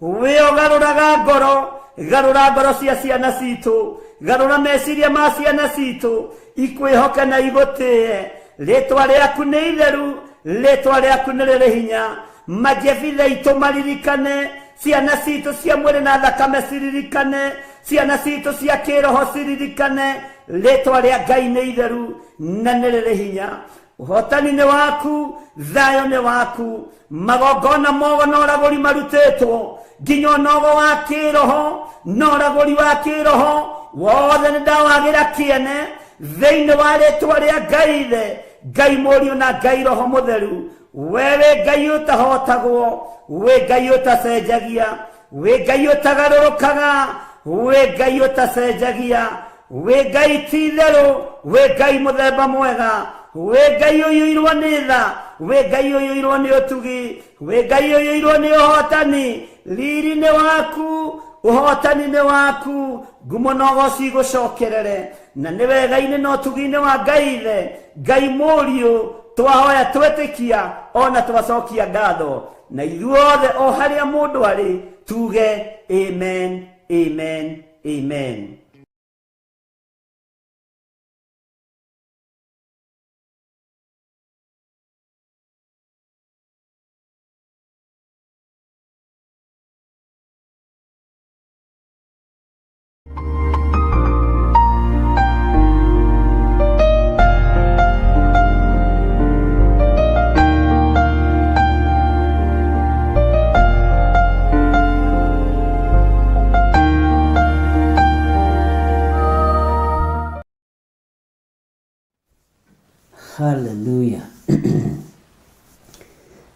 wĩ ũgarũraga ngoro, garũra ngoro cia ciana citũ, garũra meciria ma ciana citũ, ikwĩhoke na igũtĩe. Rĩtwa rĩaku nĩ itheru, rĩtwa rĩaku nĩ rĩrĩ hinya. Majebitha itũ maririkane, ciana citũ cia mwĩrĩ na thakame ciririkane, ciana citũ cia kĩroho ciririkane, rĩtwa rĩa Ngai nĩ itheru na nĩ rĩrĩ hinya. Ũhotani nĩ waku, thayũ nĩ waku. Magongona mogo na ũragũri marutĩtwo, nginya ũnogo wa kĩroho na ũragũri wa kĩroho wothe nĩ ndawagĩra kĩene thĩinĩ wa rĩtwa rĩa Ngai Ithe, Ngai Mũriũ na Ngai Roho Mũtheru. We wĩ Ngai ũtahotagwo, wĩ Ngai ũtacenjagia, wĩ Ngai ũtagarũrũkaga, wĩ Ngai ũtacenjagia, wĩ Ngai ti itherũ, wĩ Ngai mũthemba mwega, wĩ Ngai ũiyũirwo nĩ tha, wĩ Ngai ũiyũirwo nĩ ũtugi, wĩ Ngai ũiyũirwo nĩ ũhotani. Riri nĩ waku, ũhotani nĩ waku, ngumo na ũgoci igũcokerere. Na nĩ wega-inĩ na ũtugi-inĩ wa Ngai Ithe, Ngai Mũriũ, Twahoya twetĩkia ona twacokia ngatho, na ithuothe o harĩa mũndũ arĩ tuge amen, amen, amen. Haleluya.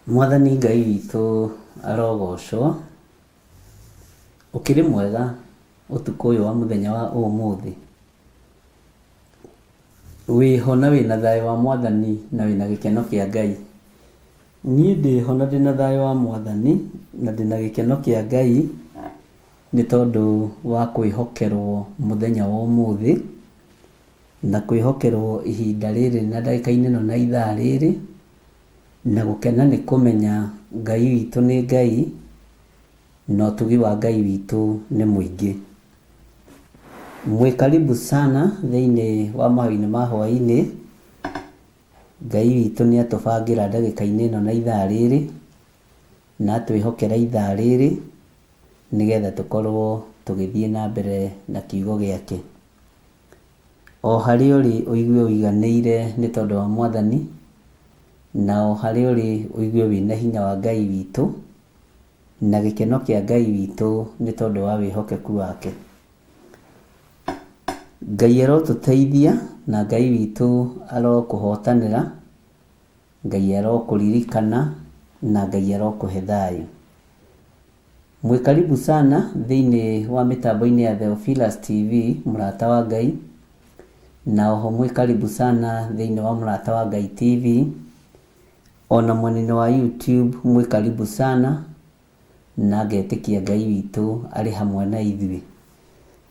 Mwathani Ngai witũ arogocwo. Ũkĩrĩ mwega ũtukũ ũyũ wa mũthenya wa ũmũthĩ. Wĩho na wĩna thayũ wa Mwathani na wĩna gĩkeno kĩa Ngai. Niĩ ndĩho na ndĩna thayũ wa Mwathani na ndĩna gĩkeno kĩa Ngai nĩ tondũ wa kwĩhokerwo mũthenya wa ũmũthĩ na kwĩhokerwo ihinda rĩrĩ na ndagĩka-inĩ ĩno na ithaa rĩrĩ, na gũkena nĩ kũmenya Ngai witũ nĩ Ngai na ũtugi wa Ngai witũ nĩ mũingĩ. Mwĩ karibu sana thĩinĩ wa mahoya-inĩ ma hwaĩ-inĩ. Ngai witũ nĩ atũbangĩra ndagĩka-inĩ ĩno na ithaa rĩrĩ, na atwĩhokera ithaa rĩrĩ nĩgetha tũkorwo tũgĩthiĩ na mbere na kiugo gĩake. O harĩa ũrĩ ũigue ũiganĩire nĩ tondũ wa Mwathani, na o harĩa ũrĩ ũigue wĩna hinya wa Ngai witũ, na gĩkeno kĩa Ngai witũ nĩ tondũ wa wĩhokeku wake. Ngai arotũteithia na Ngai witũ arokũhotanĩra, Ngai arokũririkana na Ngai arokũhe thayũ. Mwĩ karibu sana thĩinĩ wa mĩtambo-inĩ ya Theophilus TV, mũrata wa Ngai, na oho mwĩ karibu sana thĩinĩ wa mũrata wa Ngai TV, ona mwena-inĩ wa YouTube mwĩ karibu sana, na ngetĩkia Ngai witũ arĩ hamwe na ithuĩ.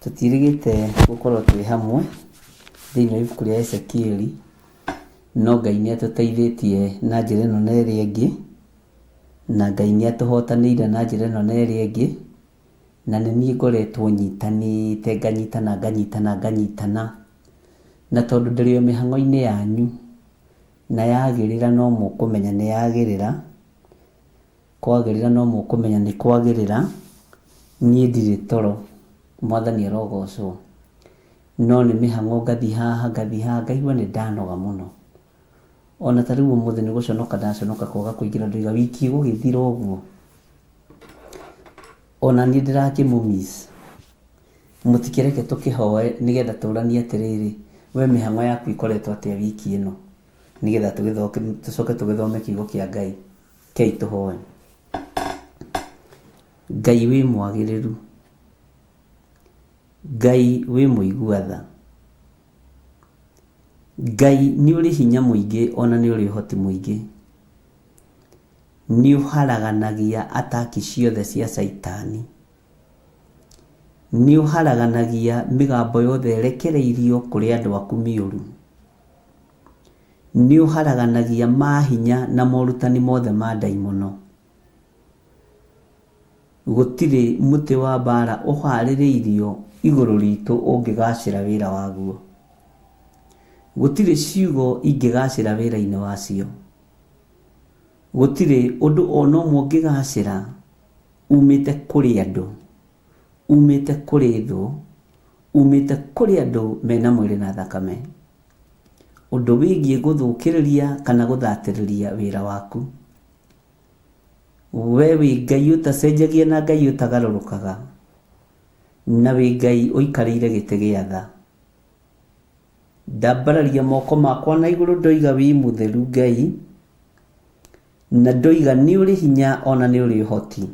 Tũtiĩrĩgĩte gũkorwo twĩ hamwe thĩinĩ wa ibuku rĩa Ezekieli, no Ngai nĩ atũteithĩtie na njĩra ĩno na ĩrĩa ĩngĩ, na Ngai nĩ atũhotanĩire na njĩra ĩno na ĩrĩa ĩngĩ, na nĩ niĩ ngoretwo nyitanĩte, nganyitana, nganyitana, nganyitana, na tondũ ndĩrĩ o mĩhang'o-inĩ yanyu, na yagĩrĩra no mũkũmenya nĩ yagĩrĩra, kwagĩrĩra no mũkũmenya nĩ kwagĩrĩra, niĩ ndirĩ toro, Mwathani arogocwo. No nĩ mĩhang'o ngathiĩ haha, ngathiĩ haha, ngaigua nĩ ndanoga mũno. Ona ta rĩu ũmũthĩ nĩ gũconoka ndaconoka kwaga kũingĩra ndoiga wiki ĩgũgĩthira ũguo. Ona niĩ ndĩrakĩmũ miss. Mũtikĩreke tũkĩhoe nĩgetha tũranie atĩrĩrĩ, we mĩhang'o yaku ĩkoretwo atĩa wiki ĩno? Nĩgetha tũcoke tũgĩthome kiugo kĩa Ngai. Rekei tũhoe. Ngai wĩ mwagĩrĩru, Ngai wĩ mũigua tha, Ngai nĩ ũrĩ hinya mũingĩ ona nĩ ũrĩ ũhoti mũingĩ. Nĩ ũharaganagia ataki ciothe cia caitani. Nĩ ũharaganagia mĩgambo yothe ĩrekereirio kũrĩ andũ aku mĩũru. Nĩ ũharaganagia mahinya na morutani mothe ma ndaimono. Gũtirĩ mũtĩ wa mbaara ũhaarĩrĩirio igũrũ ritũ ũngĩgaacĩra wĩra waguo. Gũtirĩ ciugo ingĩgaacĩra wĩra-inĩ wacio. Gũtirĩ ũndũ o na ũmwe ũngĩgaacĩra umĩte kũrĩ andũ, umĩte kũrĩ thũ, umĩte kũrĩ andũ mena mwĩrĩ na thakame. Ũndũ wĩgiĩ gũthũkĩrĩria kana gũthatĩrĩria wĩra waku. We wĩ Ngai ũtacenjagia na Ngai ũtagarũrũkaga, na wĩ Ngai ũikarĩire gĩtĩ gĩa tha. Ndambararia moko makwa na igũrũ ndoiga wĩ mũtheru Ngai, na ndoiga nĩ ũrĩ hinya ona nĩ ũrĩ ũhoti.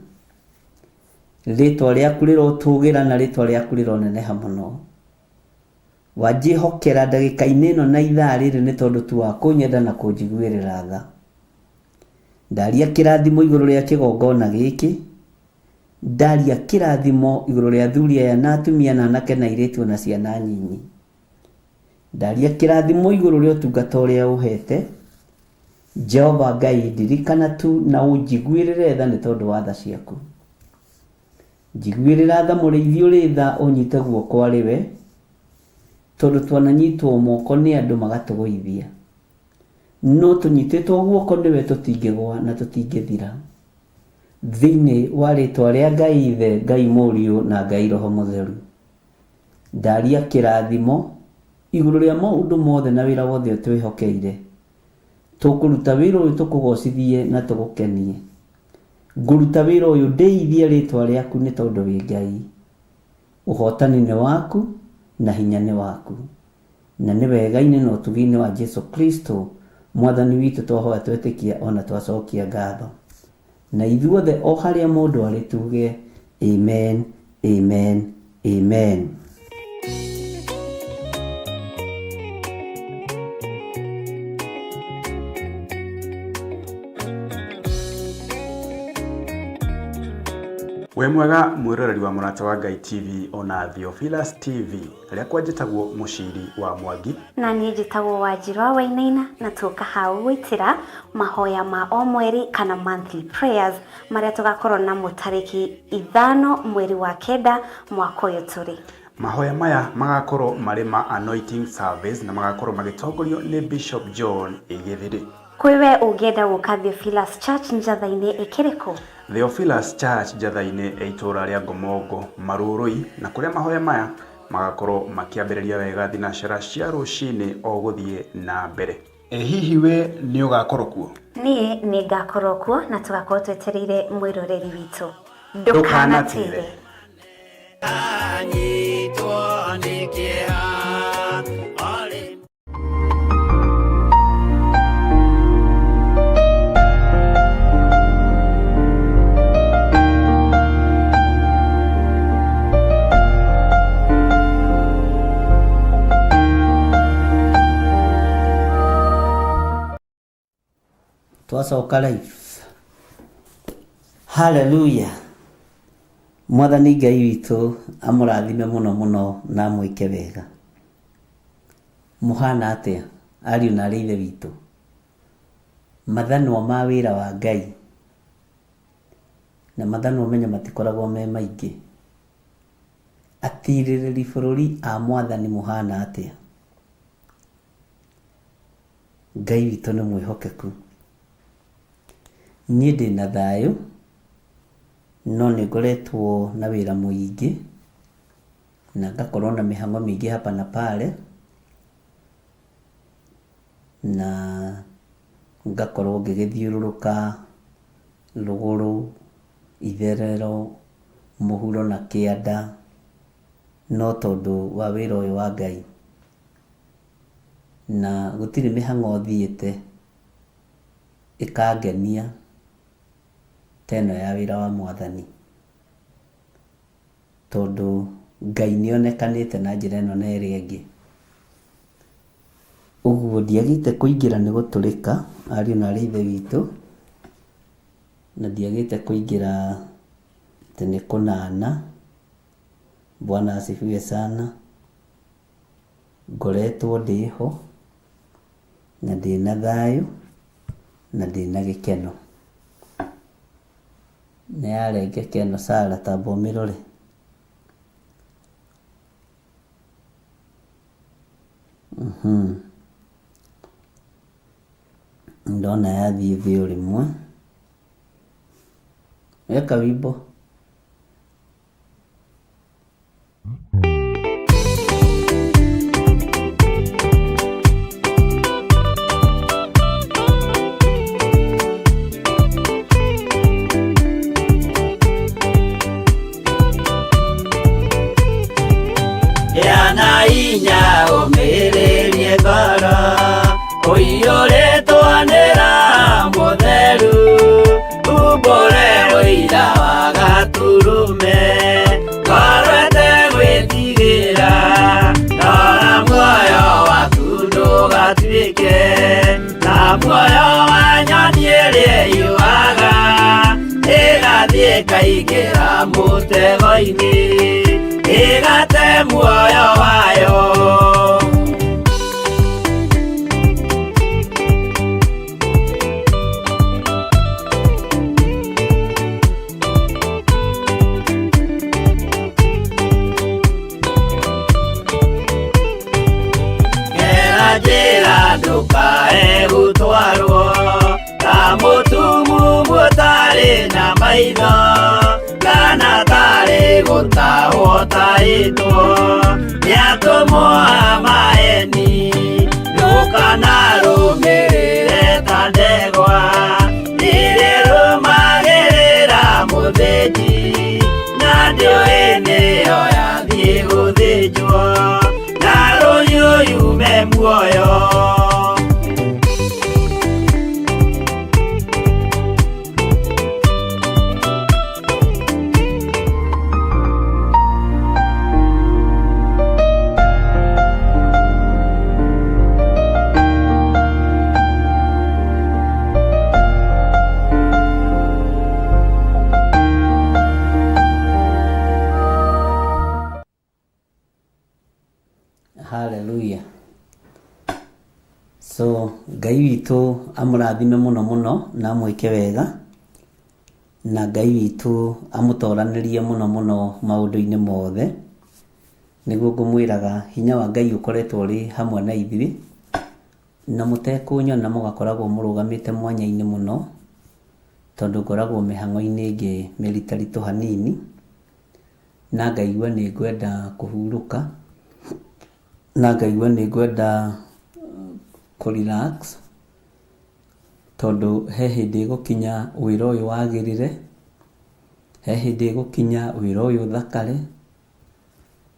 Rĩtwa rĩaku rĩrotũgĩra na rĩtwa rĩaku rĩroneneha mũno. Wanjĩhokera ndagĩka-inĩ ĩno na ithaa rĩrĩ nĩ tondũ tu wa kũnyenda na kũnjiguĩrĩra tha. Ndaria kĩrathimo igũrũ rĩa kĩgongona gĩkĩ, ndaria kĩrathimo igũrũ rĩa athuri aya na atumia na anake na airĩtu ona ciana nyinyi. Ndaria kĩrathimo igũrũ rĩa ũtungata ũrĩa ũhete, Jehova Ngai ndirikana tu na ũnjiguĩrĩre tha nĩ tondũ wa tha ciaku. Njiguĩrĩra tha mũrĩithi ũrĩ tha ũnyite guoko arĩ we, tondũ twananyitwo moko nĩ andũ magatũgũithia, no tũnyitĩtwo guoko nĩwe tũtingĩgwa na tũtingĩthira. Thĩinĩ wa rĩtwa rĩa Ngai Ithe, Ngai Mũriũ na Ngai Roho Mũtheru, ndaria kĩrathimo igũrũ rĩa maũndũ mothe na wĩra wothe ũtwĩhokeire. Tũkũruta wĩra ũyũ tũkũgocithie na tũgũkenie. Ngũruta wĩra ũyũ ndĩithie rĩtwa rĩaku nĩ tondũ wĩ Ngai. Ũhotani nĩ waku na hinya nĩ waku, na nĩ wega-inĩ na ũtugi-inĩ wa Jesu Kristo Mwathani witũ twahoya twetĩkia ona twacokia ngatho. Na ithuothe o harĩa mũndũ arĩ tuge amen, amen, amen. Wĩ mwega mwĩroreri wa Mũrata wa Ngai TV ona Theophilus TV. Rĩakwa njĩtagwo Mũciri wa Mwangi. Na niĩ njĩtagwo Wanjirũ wa Wainaina, na tũka hau gwĩtĩra mahoya ma o mweri kana monthly prayers marĩa tũgakorwo namo tarĩki 5 mweri wa 9 mwaka ũyũ tũrĩ. Mahoya maya magakorwo marĩ ma anointing service na magakorwo magĩtongorio nĩ Bishop John Gĩthiri. Kwĩ we ũngĩenda gũka Theophilus Church Njatha-inĩ ĩkĩrĩkũ? Theophilus Church Njatha-inĩ ya itũũra rĩa Ngomongo Marurui, na kũrĩa mahoya maya magakorwo makĩambĩrĩria wega thinacara cia rũcinĩ o gũthiĩ na mbere. E hihi we nĩ ũgakorwo kuo? Niĩ nĩ ngakorwo kuo na tũgakorwo twetereire mwĩroreri witũ. Ndũkanatĩre. Anyitwo nĩ kĩeha orĩ Twacoka live. Hallelujah. Mwathani Ngai witũ amũrathime mũno mũno na amwĩke wega. Mũhana atĩa ariũ na arĩ ithe witũ? Mathanwa ma wĩra wa Ngai na mathanwa menye matikoragwo me maingĩ. Atirĩrĩri bũrũri a Mwathani mũhana atĩa? Ngai witũ nĩ mwĩhokeku. Niĩ ndĩna thayũ, no nĩ ngoretwo na wĩra mũingĩ na ngakorwo na mĩhang'o mĩingĩ hapa na pale, na ngakorwo ngĩgĩthiũrũrũka rũgũrũ, itherero, mũhuro na kĩanda, no tondũ wa wĩra ũyũ wa Ngai. Na gũtirĩ mĩhang'o thiĩte ĩkangenia ta ĩno ya wĩra wa Mwathani, tondũ Ngai nĩonekanĩte na njĩra ĩno na ĩrĩa ĩngĩ. Ũguo ndiagĩte kũingĩra nĩ gũtũrĩka ariũ na arĩ ithe witũ, na ndiagĩte kũingĩra atĩ nĩ kũnana. Bwana asifiwe sana. Ngoretwo ndĩho na ndĩna thayũ na ndĩna gĩkeno. Nĩ yarengeka ĩno Sara, tamba ũmĩrore. Ndona yathiĩ thĩ o rĩmwe. Weka wimbo. Yana inya ũmĩrĩrie ngoro ũiyũrĩtwo nĩ Roho Mũtheru, umbũre ũira wa Gatũrũme, ngoro ĩtegwĩtigĩra, rora muoyo waku ndũgatuĩke ta muoyo wa nyoni ĩrĩa ĩyũaga, ĩgathiĩ ĩkaingĩra mũtego-inĩ, ĩgate muoyo wayo. Njĩra ndũkae gũtwarwo ta mũtumumu ũtarĩ na maitho kana tarĩ gũtahwo tahĩtwo nĩ atũmwo a maeni ndũkanarũmĩrĩre ta ndegwa irĩrũmagĩrĩra mũthĩnji na ndĩũĩ nĩyo yathiĩ gũthĩnjwo na rũhiũ yume muoyo. Hallelujah. So Ngai witũ amũrathime mũno mũno na amwĩke wega, na Ngai witũ amũtoranĩrie mũno mũno maũndũ-inĩ mothe. Nĩguo ngũmwĩraga hinya wa Ngai ũkoretwo ũrĩ hamwe na ithuĩ, na mũtekũnyona mũgakoragwo mũrũgamĩte mwanya-inĩ mũno, tondũ ngoragwo mĩhang'o-inĩ ĩngĩ mĩritaritũ hanini, na ngaigua nĩ ngwenda kũhurũka, na ngaigua nĩ ngwenda kũ relax, tondũ he hĩndĩ ĩgũkinya wĩra ũyũ wagĩrĩre, he hĩndĩ ĩgũkinya wĩra ũyũ ũthakare,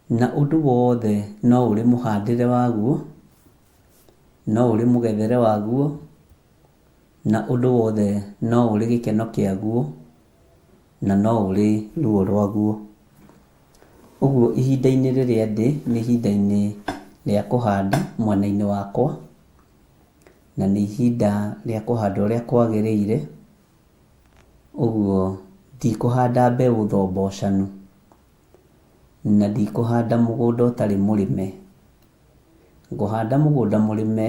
na ũndũ wothe no ũrĩ mũhandĩre waguo, no ũrĩ mũgethere waguo, na ũndũ wothe no ũrĩ gĩkeno kĩaguo, na no ũrĩ ruo rwaguo. Ũguo ihinda-inĩ rĩrĩa ndĩ nĩ ihinda-inĩ rĩa kũhanda mwena-inĩ wakwa, na nĩ ihinda rĩa kũhanda ũrĩa kwagĩrĩire, ũguo ndikũhanda mbeũ thombocanu, na ndikũhanda mũgũnda ũtarĩ mũrĩme. Ngũhanda mũgũnda mũrĩme,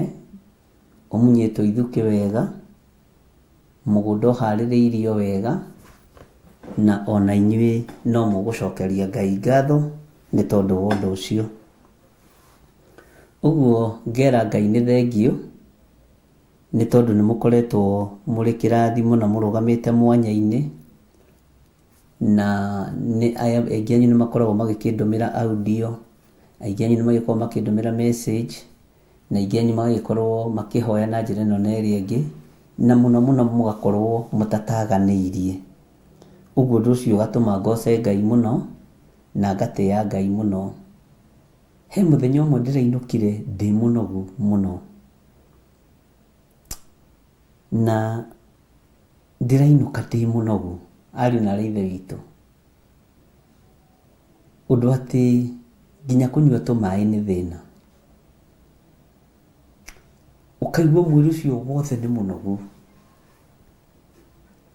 ũmunyĩtwo ithukĩ wega, mũgũnda ũharĩrĩirio wega, na ona inyuĩ no mũgũcokeria Ngai ngatho nĩ tondũ wa ũndũ ũcio. Ũguo ngera Ngai nĩ thengiũ, nĩ tondũ nĩ mũkoretwo mũrĩ kĩrathimo na mũrũgamĩte mwanya-inĩ, na nĩ aingĩ anyu nĩ makoragwo magĩkĩndũmĩra audio, aingĩ anyu nĩ magĩkoragwo makĩndũmĩra message, na aingĩ anyu magagĩkorwo makĩhoya na njĩra ĩno na ĩrĩa ĩngĩ, na mũno mũno mũgakorwo mũtataganĩirie. Ũguo ũndũ ũcio ũgatũma ngoce Ngai mũno na ngatĩa Ngai mũno. He mũthenya ũmwe ndĩrainũkire ndĩ mũnogu mũno, na ndĩrainũka ndĩ mũnogu ariũ na aarĩ a Ithe witũ, ũndũ atĩ nginya kũnyua tũmaĩ nĩ thĩna. Ũkaigua mwĩrĩ ũcio wothe nĩ mũnogu,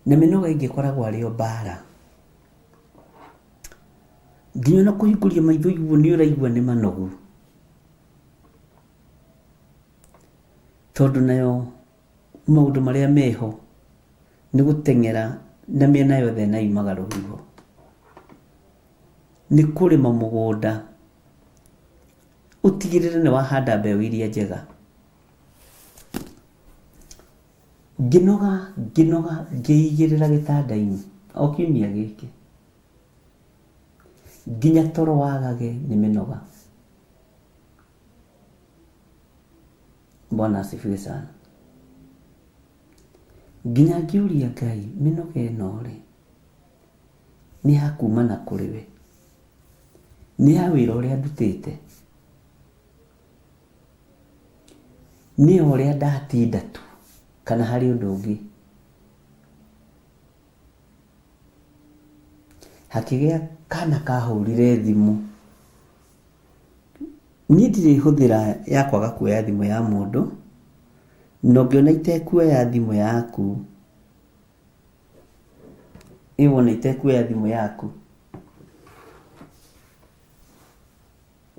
na mĩnoga ĩngĩ ĩkoragwo arĩ o mbara. Nginya ona kũhingũria maitho ũguo nĩ ũraigua nĩ manogu, tondũ nayo maũndũ marĩa meho nĩ gũteng'era na mĩena yothe na yumaga rũhuho. Nĩ kũrĩma mũgũnda ũtigĩrĩre nĩ wahanda mbeũ iria njega. Ngĩnoga ngĩnoga ngĩigĩrĩra gĩtanda-inĩ o kiumia gĩkĩ, nginya toro wagage nĩ mĩnoga. Bwana asifiwe sana. Nginya ngĩũria Ngai, mĩnoga ĩno rĩ, nĩ ya kumana kũrĩ we? Nĩ ya wĩra ũrĩa ndutĩte? Nĩ ya ũrĩa ndatinda tu kana harĩ ũndũ ũngĩ? Hakĩgĩa kana kahũrire thimũ. Niĩ ndirĩ hũthĩra ya kwaga kuoya thimũ ya mũndũ, na ũngĩona itekuoya thimũ yaku, ĩ wona itekuoya thimũ yaku,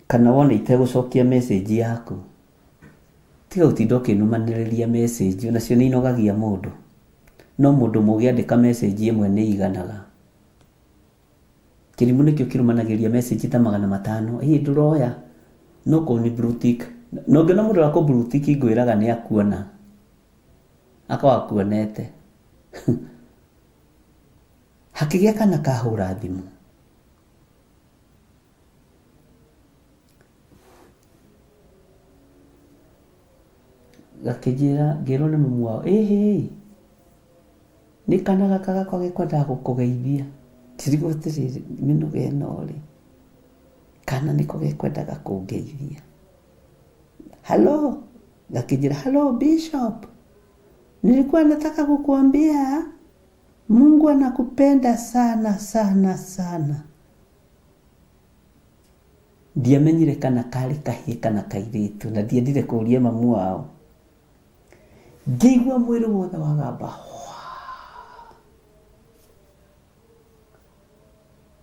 kana wona itegũcokia message yaku, tiga gũtinda ũkĩnũmanĩrĩria message, onacio nĩ inogagia mũndũ. No mũndũ mũgĩ andĩka message ĩmwe nĩ ĩiganaga. Kĩrimũ nĩkĩo kĩrũmanagĩria message ta 500, ĩ ndũroya, no kũni blue tick. Na ũngĩona mũndũ ũrĩa kũmburutiki ngwĩraga nĩ akuona. Akorwo akuonete. Hakĩgĩa kana kahũra thimũ. Gakĩnjĩra, ngĩrwo nĩ mamu wao, ĩhĩ, nĩ kana gaka gakwa gekwendaga gũkũgeithia. Ngĩrigwo atĩrĩrĩ, mĩnoga ĩno rĩ, kana nĩko gekwendaga kũngeithia. Hello, gakĩnjĩra, hello Bishop, nilikuwa nataka kukuambia Mungu anakupenda sana sana sana. Ndiamenyire kana karĩ kahĩĩ kana kairĩtu na ndiendire kũria mamu wao. Ngĩigua mwĩrĩ wothe wagamba hwa.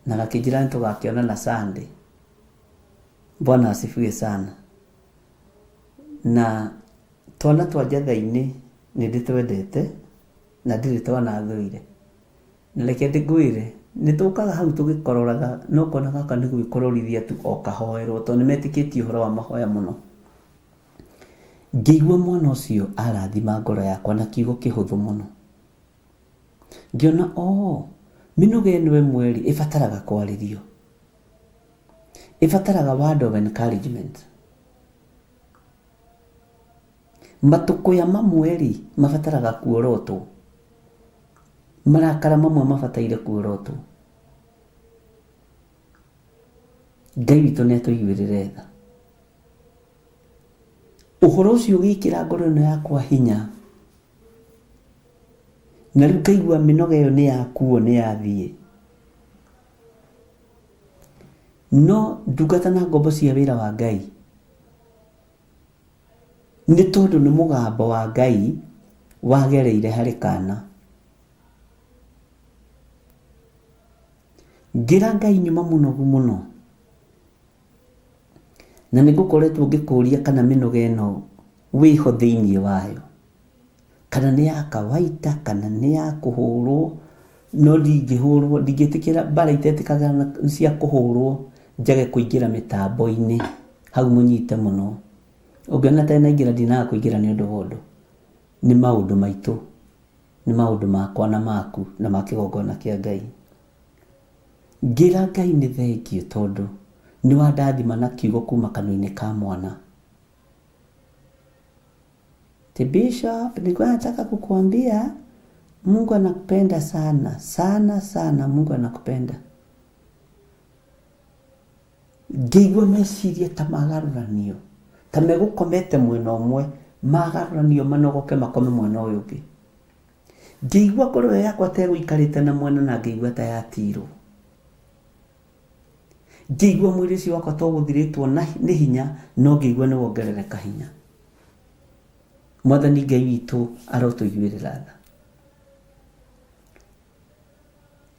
Na gakĩnjĩra nĩtũgakĩonana Sunday. Bwana asifiwe sana. Na twana twa njatha-inĩ nĩ ndĩtwendete na ndirĩ twana thũire. Na reke ngwĩre, nĩ tũkaga hau tũgĩkororaga no ũkona gaka nĩ gwĩkororithia tu o kahoerwo tondũ nĩ metĩkĩtie ũhoro wa mahoya mũno. Ngĩigua mwana ũcio arathima ngoro yakwa na kiugo kĩhũthũ mũno. Ngĩona oo, mĩnoga ĩno ĩmwe rĩ, ĩbataraga kwarĩrio. Ĩbataraga word of encouragement. Matũkũya mamwe rĩ, mabataraga kuorotwo. Marakara mamwe mabataire kuorotwo. Ngai witũ nĩ atũiguĩrĩre tha. Ũhoro ũcio ũgĩkĩra ngoro ĩno yakwa hinya. Na rĩu ngaigua mĩnoga ĩyo nĩ yakuo nĩ yathiĩ. No ndungata na ngombo cia wĩra wa Ngai, nĩ tondũ nĩ mũgambo wa Ngai wagereire harĩ kana. Ngĩra Ngai nyuma mũnogu mũno, na nĩ ngũkoretwo ngĩkũria kana mĩnoga ĩno wĩho thĩinĩ wayo, kana nĩ ya kawaida, kana nĩ ya kũhũrwo, no ndingĩhũrwo, ndingĩtĩkĩra mbara itetĩkaga cia kũhũrwo njage kũingĩra mĩtambo-inĩ, hau mũnyite mũno. Ũngĩona ta naingĩra ndinaga kũingĩra nĩ ũndũ wa ũndũ, nĩ maũndũ maitũ, nĩ maũndũ makwa na maku na ma kĩgongona kĩa Ngai. Ngĩra Ngai nĩ thengiũ tondũ nĩ wandathima na kiugo kuma kanua-inĩ ka mwana. Ti Bishop, nilikuwa nataka kukuambia Mungu anakupenda sana sana sana, Mungu anakupenda. Ngĩigua meciria ta magarũranio, ta megũkomete mwena ũmwe, magarũranio manogoke makome mwena ũyũ ũngĩ. Ngĩigua ngoro ĩyo yakwa ta ĩgũikarĩte na mwena na ngĩigua ta yatirwo. Ngĩigua mwĩrĩ ũcio wakwa ta ũgũthirĩtwo nĩ hinya, no ngĩigua nĩ wongerereka hinya. Mwathani Ngai witũ arotũiguĩrĩra tha.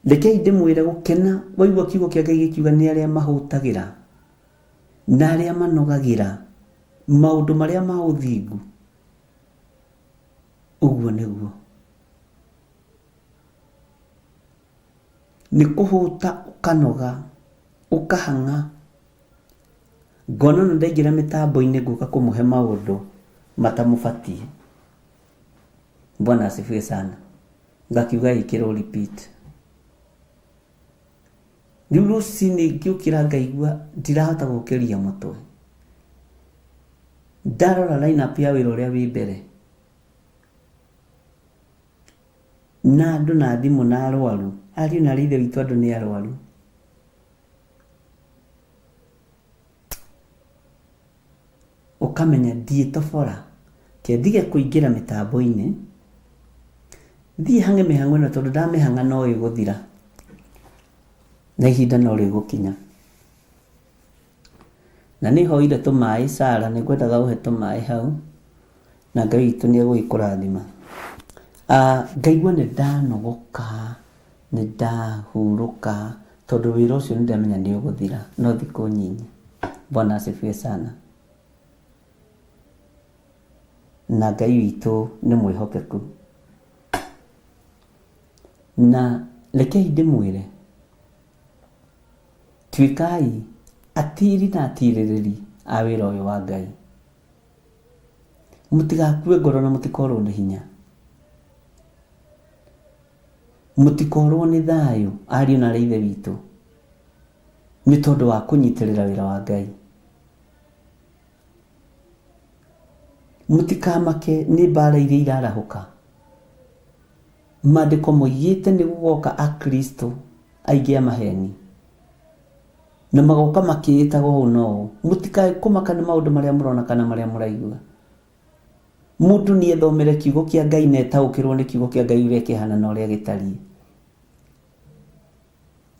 Rekei ndĩmwĩre gũkena waigua kiugo kĩa Ngai gĩkiuga nĩ arĩa mahũtagĩra na arĩa manogagĩra maũndũ marĩa ma ũthingu. Ũguo nĩguo. Nĩ kũhũta ũkanoga, ũkahang'a. Ngona ona ndaingĩra mĩtambo-inĩ ngũka kũmũhe maũndũ matamũbatiĩ. Bwana asifiwe sana. Ngakiuga ĩkĩrwo repeat. Rĩu rũcinĩ ngĩũkĩra ngaigua ndirahota gũkĩria mũtwe. Ndarora line up ya wĩra ũrĩa wĩ mbere, na andũ na thimũ na arwaru, ariũ na aarĩ a Ithe witũ andũ nĩ arwaru. Ũkamenya ndiĩtobora, ke ndige kũingĩra mĩtambo-inĩ, thiĩ hang'e mĩhang'o ĩno tondũ ndamĩhang'a no ĩgũthira, na ihinda no rĩgũkinya. Na nĩ hoire tũmaĩ Sarah, nĩ ngwendaga ũhe tũmaĩ hau, na Ngai witũ nĩ egũgĩkũrathima. Ngaigua nĩ ndanogoka, nĩ ndahurũka, tondũ wĩra ũcio nĩ ndamenya nĩ ũgũthira, no thikũ nyinyi. Bwana asifiwe sana. Na Ngai witũ nĩ mwĩhokeku. Na rekei ndĩmwĩre, tuĩkai atiri na atirĩrĩri a wĩra ũyũ wa Ngai. Mũtigakue ngoro na mũtikorwo nĩ hinya. Mũtikorwo nĩ thayũ ariũ na arĩ ithe witũ nĩ tondũ wa kũnyitĩrĩra wĩra wa Ngai. Mũtikamake nĩ mbara iria irarahũka. Maandĩko moigĩte nĩ gũgoka akristo aingĩ a maheni na magoka makĩĩtaga ũũ na ũũ. Mũtikae kũmaka nĩ maũndũ marĩa mũrona kana marĩa mũraigua. Mũndũ nĩ ethomere kiugo kĩa Ngai na etaũkĩrwo nĩ kiugo kĩa Ngai ũrĩa kĩhana na ũrĩa gĩtariĩ.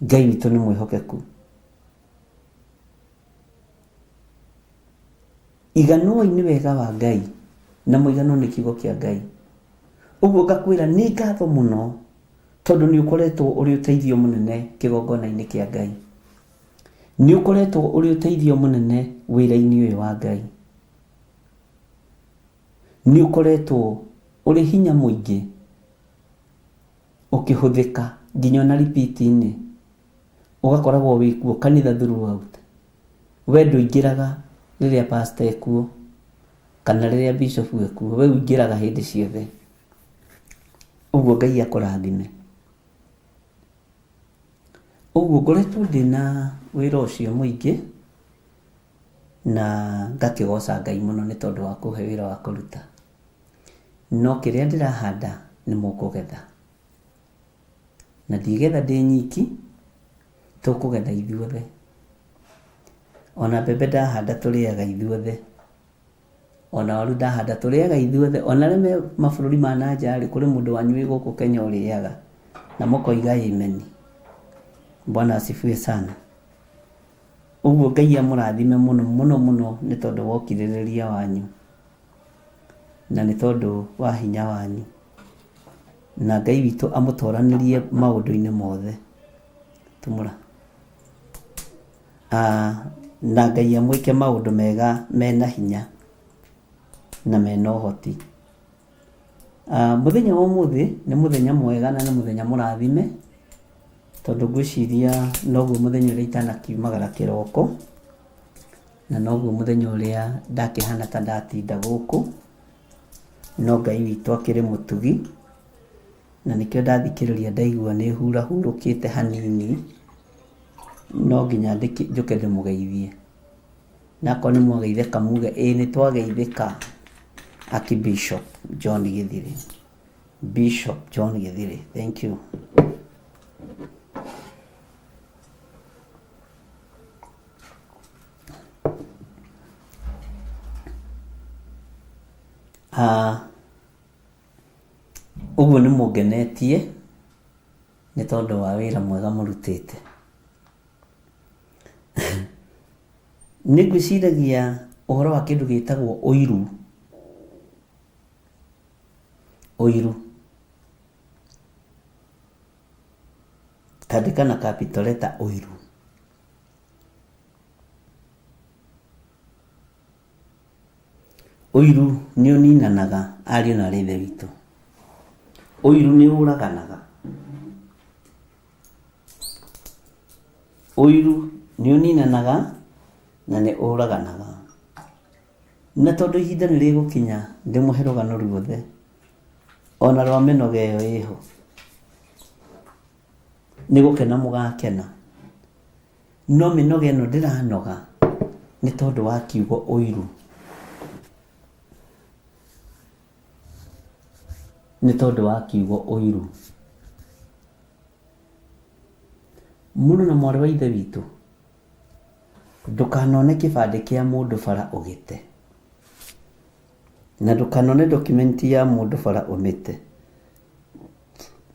Ngai witũ nĩ mwĩhokeku. Iganwoi nĩ wega wa Ngai na mũiganwo nĩ kiugo kĩa Ngai. Ũguo ngakwĩra nĩ ngatho mũno tondũ nĩ ũkoretwo ũrĩ ũteithio mũnene kĩgongona-inĩ kĩa Ngai. Nĩ ũkoretwo ũrĩ ũteithio mũnene wĩra-inĩ ũyũ wa Ngai. Nĩ ũkoretwo ũrĩ hinya mũingĩ ũkĩhũthĩka nginya ona repeat-inĩ ũgakoragwo wĩkuo kanitha throughout. We ndũingĩraga rĩrĩa pastor ekuo kana rĩrĩa bishop ekuo, we ũingĩraga hĩndĩ ciothe. Ũguo Ngai akũrathime. Ũguo ngoretwo ndĩna wĩra ũcio mũingĩ na ngakĩgoca Ngai mũno nĩ tondũ wa kũhe wĩra wa kũruta. No kĩrĩa ndĩrahanda nĩ mũkũgetha. Na ndigetha ndĩ nyiki, tũkũgetha ithuothe. Ona mbembe ndahanda tũrĩaga ithuothe. Ona waru ndahanda tũrĩaga ithuothe. Ona arĩa me mabũrũri ma na nja rĩ, kũrĩ mũndũ wanyu wĩ gũkũ Kenya ũrĩaga. Na mũkoiga amen. Bwana asifiwe sana. Ũguo Ngai amũrathime mũno mũno mũno nĩ tondũ wa ũkirĩrĩria wanyu na nĩ tondũ wa hinya wanyu. Na Ngai witũ amũtoranĩrie maũndũ-inĩ mothe. Tumũra. Ah, na Ngai amwĩke maũndũ mega mena hinya na mena ũhoti. Ah, mũthenya wa ũmũthĩ nĩ mũthenya mwega na nĩ mũthenya mũrathime tondũ ngwĩciria noguo mũthenya ũrĩa itanakiumagara kĩroko na noguo mũthenya ũrĩa ndakĩhana ta ndatinda gũkũ, no Ngai witũ akĩrĩ mũtugi na nĩkĩo ndathikĩrĩria ndaigua nĩ hurahurũkĩte hanini, no nginya njũke ndĩmũgeithie. Na akorwo nĩ mwageithĩka muge ĩĩ nĩ twageithĩka Archbishop John Gĩthirĩ. Bishop John Gĩthirĩ, thank you. Ah, ũguo nĩ mũngenetie nĩ tondũ wa wĩra mwega mũrutĩte. Nĩ ngwĩciragia ũhoro wa kĩndũ gĩtagwo ũiru. Ũiru. Tandĩka na capital letter ũiru. Ũiru nĩ ũninanaga ariũ na aarĩ a Ithe witũ. Ũiru nĩ ũraganaga. Ũiru nĩ ũninanaga na nĩ ũraganaga. Na tondũ ihinda nĩ rĩgũkinya ndĩmũhe rũgano ruothe ona rwa mĩnoga ĩyo ĩho, nĩ gũkena mũgakena. No mĩnoga ĩno ndĩranoga nĩ tondũ wa kiugo ũiru. Nĩ tondũ wa kiugo ũiru. Mũrũ na mwarĩ wa ithe witũ, ndũkanone kĩbandĩ kĩa mũndũ bara ũgĩte. Na ndũkanone document ya mũndũ bara ũmĩte.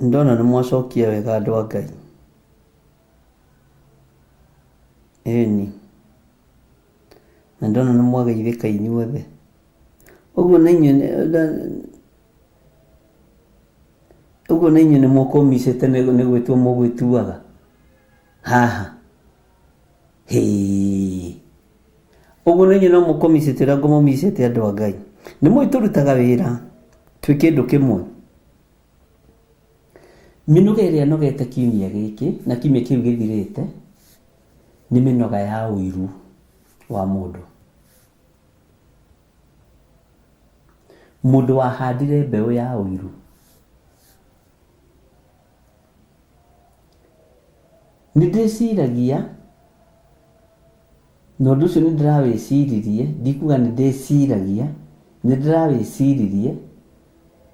Ndona nĩ mwacokia wega andũ a Ngai. Ĩni. Na ndona nĩ mwageithĩka inyuothe. Ũguo na inyuĩ ũguo na inyuĩ nĩ mũkũmicĩte nĩ gwĩtua mũgwĩtuaga haha. Hĩĩ. Ũguo na inyuĩ no mũkũmicĩte ũrĩa ngũmũmicĩte andũ a Ngai. Nĩ mũĩ tũrutaga wĩra twĩ kĩndũ kĩmwe. Mĩnoga ĩrĩa nogete kiumia gĩkĩ na kiumia kĩu gĩthirĩte nĩ mĩnoga ya ũiru wa mũndũ. Mũndũ wahandire mbeũ ya ũiru. Nĩ ndĩciragia, na ũndũ ũcio nĩ ndĩrawĩciririe, ndikuga nĩ ndĩciragia, nĩ ndĩrawĩciririe,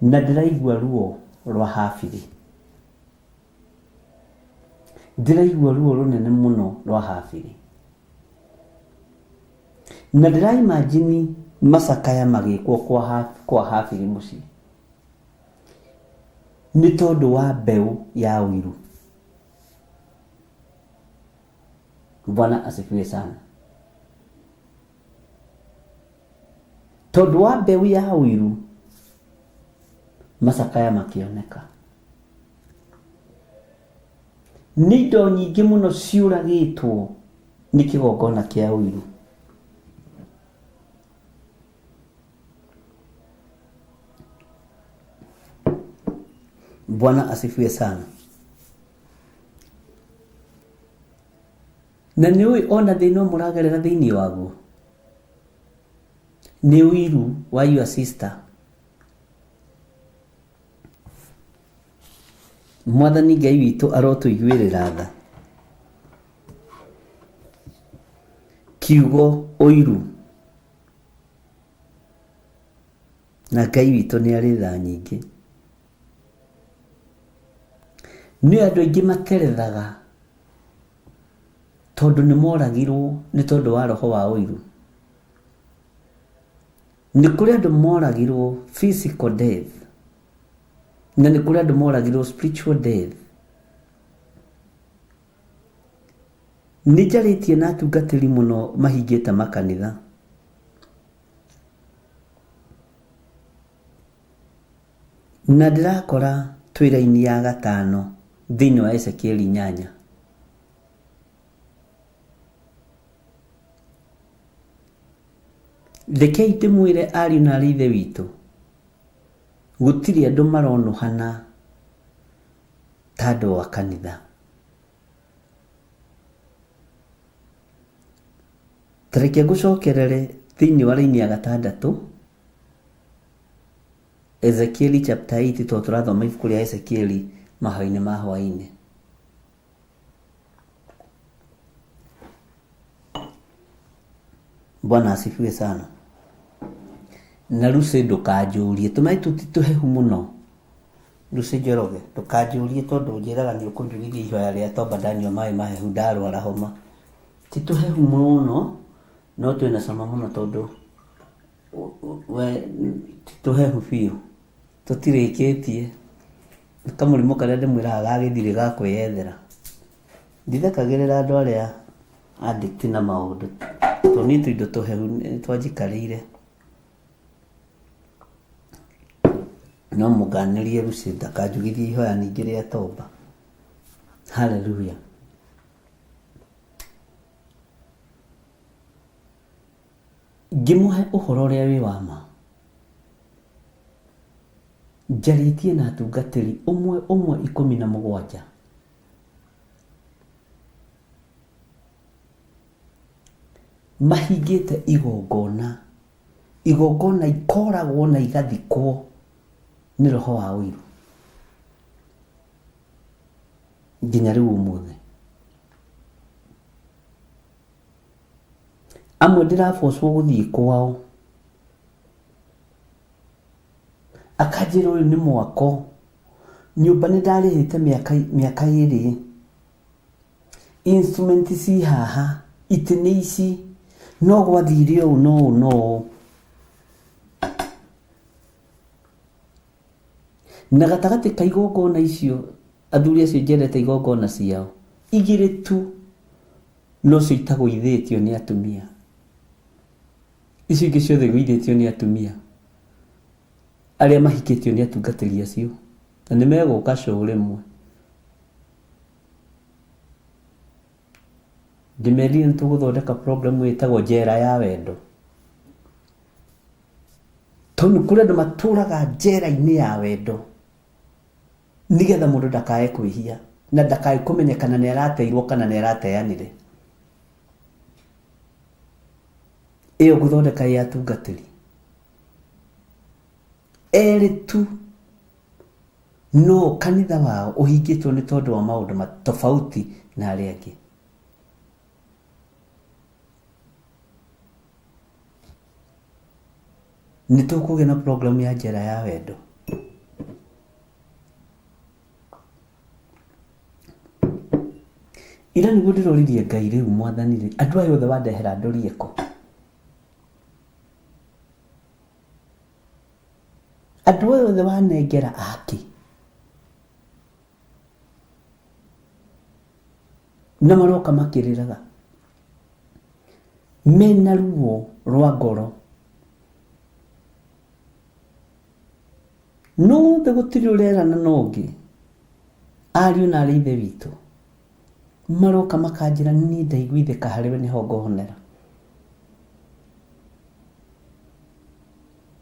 na ndĩraigua ruo rwa habiri. Ndĩraigua ruo rũnene mũno rwa habiri. Na ndĩra imagine macakaya magĩkwo kwa habiri mũciĩ. Nĩ tondũ wa mbeũ ya ũiru. Bwana asifiwe sana. Tondũ wa mbeũ ya ũiru macakaya makĩoneka. Nĩ indo nyingĩ mũno ciũragĩtwo nĩ kĩgongona kĩa ũiru. Bwana asifiwe sana. Na nĩ ũĩ ona thĩna ũmwe ũragerera thĩinĩ waguo nĩ ũiru wa your sister. Mwathani Ngai witũ arotũiguĩrĩra tha. Kiugo ũiru. Na Ngai witũ nĩ arĩ tha nyingĩ. Nĩ andũ aingĩ materethaga tondũ nĩ moragirwo nĩ tondũ wa roho wa ũiru. Nĩ kũrĩ andũ moragirwo physical death na nĩ kũrĩ andũ moragirwo spiritual death. Nĩ njarĩtie na atungatĩri mũno mahingĩte makanitha. Na ndĩrakora twĩ raini ya gatano thĩinĩ wa Ezekieli inyanya. Rekei ndĩmwĩre ariũ na aarĩ a Ithe witũ, gũtirĩ andũ maronũhana ta andũ a kanitha. Ta reke ngũcokerere thĩinĩ wa raini ya gatandatũ, Ezekieli chapter 8, tondũ tũrathoma ibuku rĩa Ezekieli mahoya-inĩ ma hwaĩ-inĩ. Bwana asifiwe sana. Na Lucy ndũkanjũrie, tũmaĩ tũu ti tũhehu mũno. Lucy Njoroge, ndũkanjũrie tondũ ũnjĩraga nĩ ũkũnjugithia ihoya rĩa tomba ndanyua maĩ mahehu ndarwara homa. Ti tũhehu mũno, no twĩna cama mũno tondũ we ti tũhehu biũ. Tũtirĩkĩtie. Nĩ kamũrimũ karĩa ndĩmwĩraga ga gĩthirĩ ga kwĩyethera. Ndithekagĩrĩra andũ arĩa addict na maũndũ tondũ niĩ tũindo tũhehu nĩ twanjikarĩire. No mũnganĩrie Lucy ndakanjugithie ihoya ningĩ rĩa tomba. Hallelujah. Ngĩmũhe ũhoro ũrĩa wĩ wa ma. Njarĩtie na atungatĩri ũmwe ũmwe 17. Mahingĩte igongona, igongona ikoragwo na igathikwo nĩ roho wa ũiru nginya rĩu ũmũthĩ. Amwe ndĩrabocwo gũthiĩ kwao, akanjĩra ũyũ nĩ mwako, nyũmba nĩ ndarĩhĩte mĩaka mĩaka ĩrĩ, instrument ci haha, itĩ nĩ ici, no gwathire ũũ na ũũ na ũũ. Na gatagatĩ ka igongona icio, athuri acio njerete igongona ciao, igĩrĩ tu nocio itagũithĩtio nĩ atumia. Icio ingĩ ciothe igũithĩtio nĩ atumia arĩa mahikĩtio nĩ atungatĩri acio, na nĩ megũka show rĩmwe. Ndĩmerire nĩ tũgũthondeka program ĩtagwo njera ya wendo. Tondũ nĩ kũrĩ andũ matũraga njera-inĩ ya wendo nĩgetha mũndũ ndakae kwĩhia na ndakae kũmenyekana nĩ arateirwo kana nĩ arateanire. Ĩyo ngũthondeka ĩ atungatĩri. Erĩ tu no kanitha wao ũhingĩtwo nĩ tondũ wa maũndũ tofauti na arĩa angĩ. Nĩ tũkũgĩa na program ya njera ya wendo. Ira nĩguo ndĩroririe Ngai rĩu mwathani rĩ, andũ aya othe wandehera ndorie kũ? Andũ aya othe wanengera akĩ? Na maroka makĩrĩraga mena ruo rwa ngoro. No othe gũtirĩ ũrerana na ũngĩ, ariũ na arĩ ithe witũ maroka makanjĩra niĩ ndaiguithĩka harĩ we nĩho ngohonera.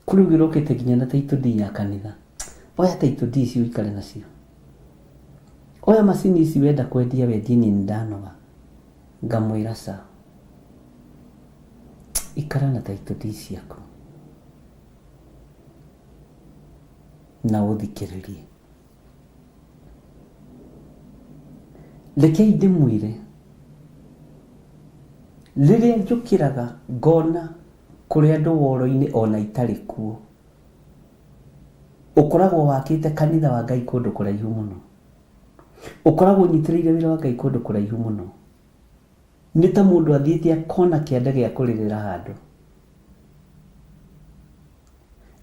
Kũrĩ ũngĩ ũrokĩte nginya na title deed ya kanitha. Oya title deed ici ũikare nacio. Oya macini ici wenda kwendia wendie niĩ nĩndanoga. Ngamwĩra ca. Ikara na title deed ciaku. Na ũthikĩrĩrie. Rekei ndĩmwĩre, rĩrĩa njũkĩraga ngona kũrĩ andũ woro-inĩ ona itarĩ kuo, ũkoragwo wakĩte kanitha wa Ngai kũndũ kũraihu mũno. Ũkoragwo ũnyitĩrĩire wĩra wa Ngai kũndũ kũraihu mũno. Nĩ ta mũndũ athiĩte akona kĩanda gĩa kũrĩrĩra handũ.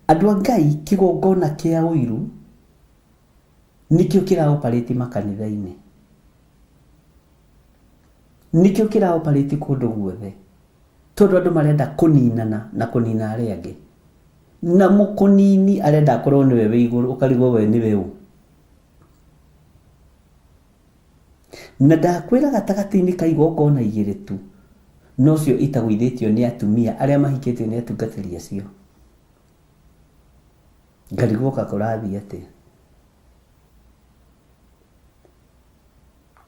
Andũ a Ngai kĩgongona kĩa ũiru nĩkĩo kĩra operate makanitha-inĩ. Nĩkĩo kĩra operate kũndũ guothe. Tondũ andũ marenda kũninana na kũnina arĩa angĩ. Na mũkũnini arenda akorwo nĩwe wĩ igũrũ ũkarigwo we nĩwe ũ. Na ndakwĩra gatagatĩ-inĩ ka igongona igĩrĩ tu nocio itagũithĩtio nĩ atumia arĩa mahikĩtio nĩ atungatĩri acio. Ngarigwo ka kũrathiĩ atĩa.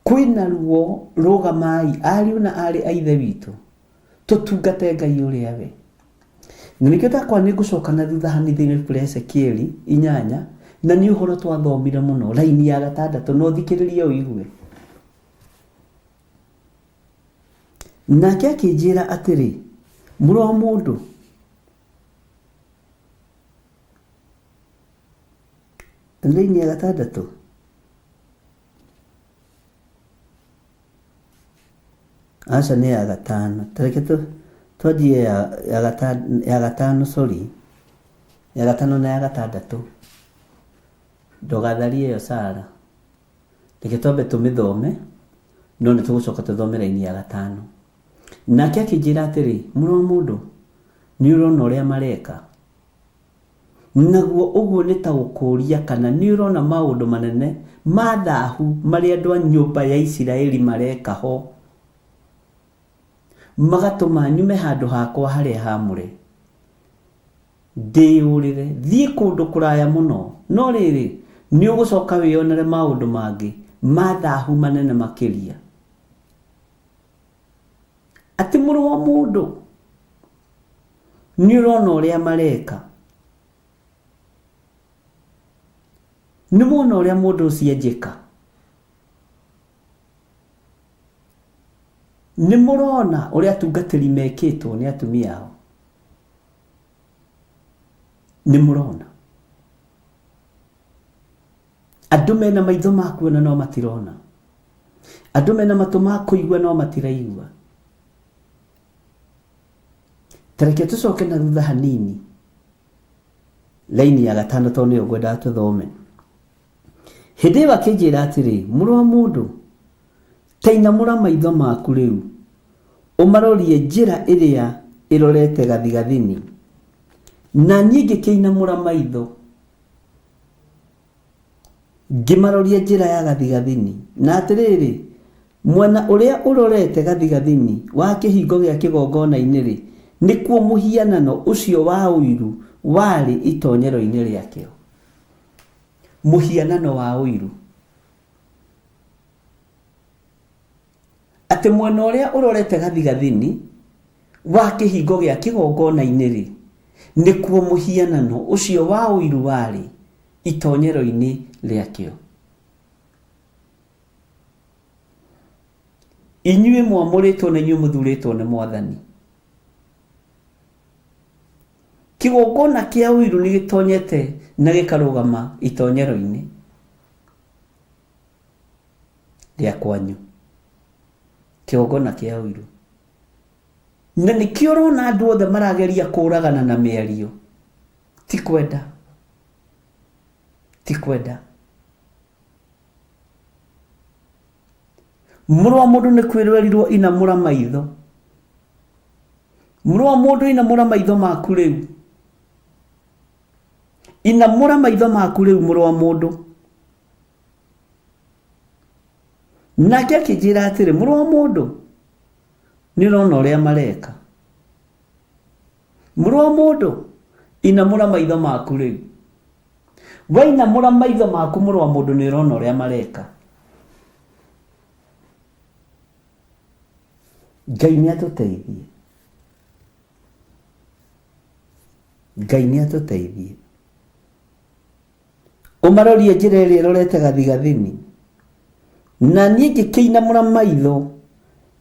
Kwĩna ruo rũgamai ariũ na arĩ a ithe witũ tũtungate Ngai ũrĩa we. Na nĩkĩo ndakwa nĩ ngũcoka na thutha hanini thĩinĩ wa ibuku rĩa Ezekieli inyanya na nĩ ũhoro twathomire mũno raini ya gatandatũ na ũthikĩrĩrie ũigue. Nake akĩnjĩra atĩrĩ, mũrũ wa mũndũ, raini ya gatandatũ Aca nĩ ya gatano. Ta reke twanjie ya gatano sorry. Ya gatano na ya gatandatũ. Ndũgatharie ĩyo Sarah. Reke twambe tũmĩthome, no nĩ tũgũcoka tũthome raini ya gatano. Nake akĩnjĩra atĩrĩ, mũrũ wa mũndũ, nĩ ũrona ũrĩa mareka? Naguo ũguo nĩ ta gũkũũria kana nĩũrona maũndũ manene ma thahu marĩa andũ a nyũmba ya Isiraeli mareka ho, magatũma nyume handũ hakwa harĩa haamũre, ndĩĩyũrĩre, thiĩ kũndũ kũraya mũno. No rĩrĩ, nĩũgũcoka wĩonere maũndũ mangĩ ma thahu manene makĩria. Atĩ mũrũ wa mũndũ, nĩ ũrona ũrĩa mareka? Nĩ wona ũrĩa mũndũ ũcio anjĩka? Nĩ mũrona ũrĩa atungatĩri mekĩtwo nĩ atumia ao? Nĩ mũrona? Andũ mena maitho ma kuona no matirona. Andũ mena matũ ma kũigua no matiraigua. Ta reke tũcoke na thutha hanini laini ya gatano tondũ nĩyo ngwendaga tũthome. Hĩndĩ ĩyo akĩnjĩra atĩrĩ, mũrũ wa mũndũ, ta inamũra maitho maku rĩu, ũmarorie njĩra ĩrĩa ĩrorete gathigathini. Na niĩ ngĩkĩinamũra maitho, Ngĩmaroria njĩra ya gathigathini, na atĩrĩrĩ, mwena ũrĩa ũrorete gathigathini wa kĩhingo gĩa kĩgongona-inĩ-rĩ, nĩkuo mũhianano ũcio wa ũiru warĩ itonyero-inĩ rĩakĩo. Mũhianano wa ũiru. Atĩ mwena ũrĩa ũrorete gathigathini wa kĩhingo gĩa kĩgongona-inĩ-rĩ, Nĩkuo mũhianano ũcio wa ũiru warĩ itonyero-inĩ rĩakĩo. Inyuĩ mwamũrĩtwo na inyuĩ mũthurĩtwo nĩ Mwathani. Kĩgongona kĩa ũiru nĩ gĩtonyete na gĩkarũgama itonyero-inĩ rĩa kwanyu. Kĩgongona kĩa ũiru. Na nĩkĩo ũrona andũ othe marageria kũragana na mĩario. Ti kwenda. Ti kwenda. Mũrũ wa mũndũ nĩ kwĩrwerirwo inamũra maitho. Mũrũ wa mũndũ inamũra maitho maku rĩu. Inamũra maitho maku rĩu mũrũ wa mũndũ. Nake akĩnjĩra atĩrĩ, mũrũ wa mũndũ, nĩ ũrona ũrĩa mareka. Mũrũ wa mũndũ, inamũra maitho maku rĩu. Wainamũra maitho maku mũrũ wa mũndũ nĩ ũrona ũrĩa mareka. Ngai nĩ atũteithie. Ngai nĩ atũteithie. Ũmarorie njĩra ĩrĩa ĩrorete gathigathini. Na niĩ ngĩkĩinamũra maitho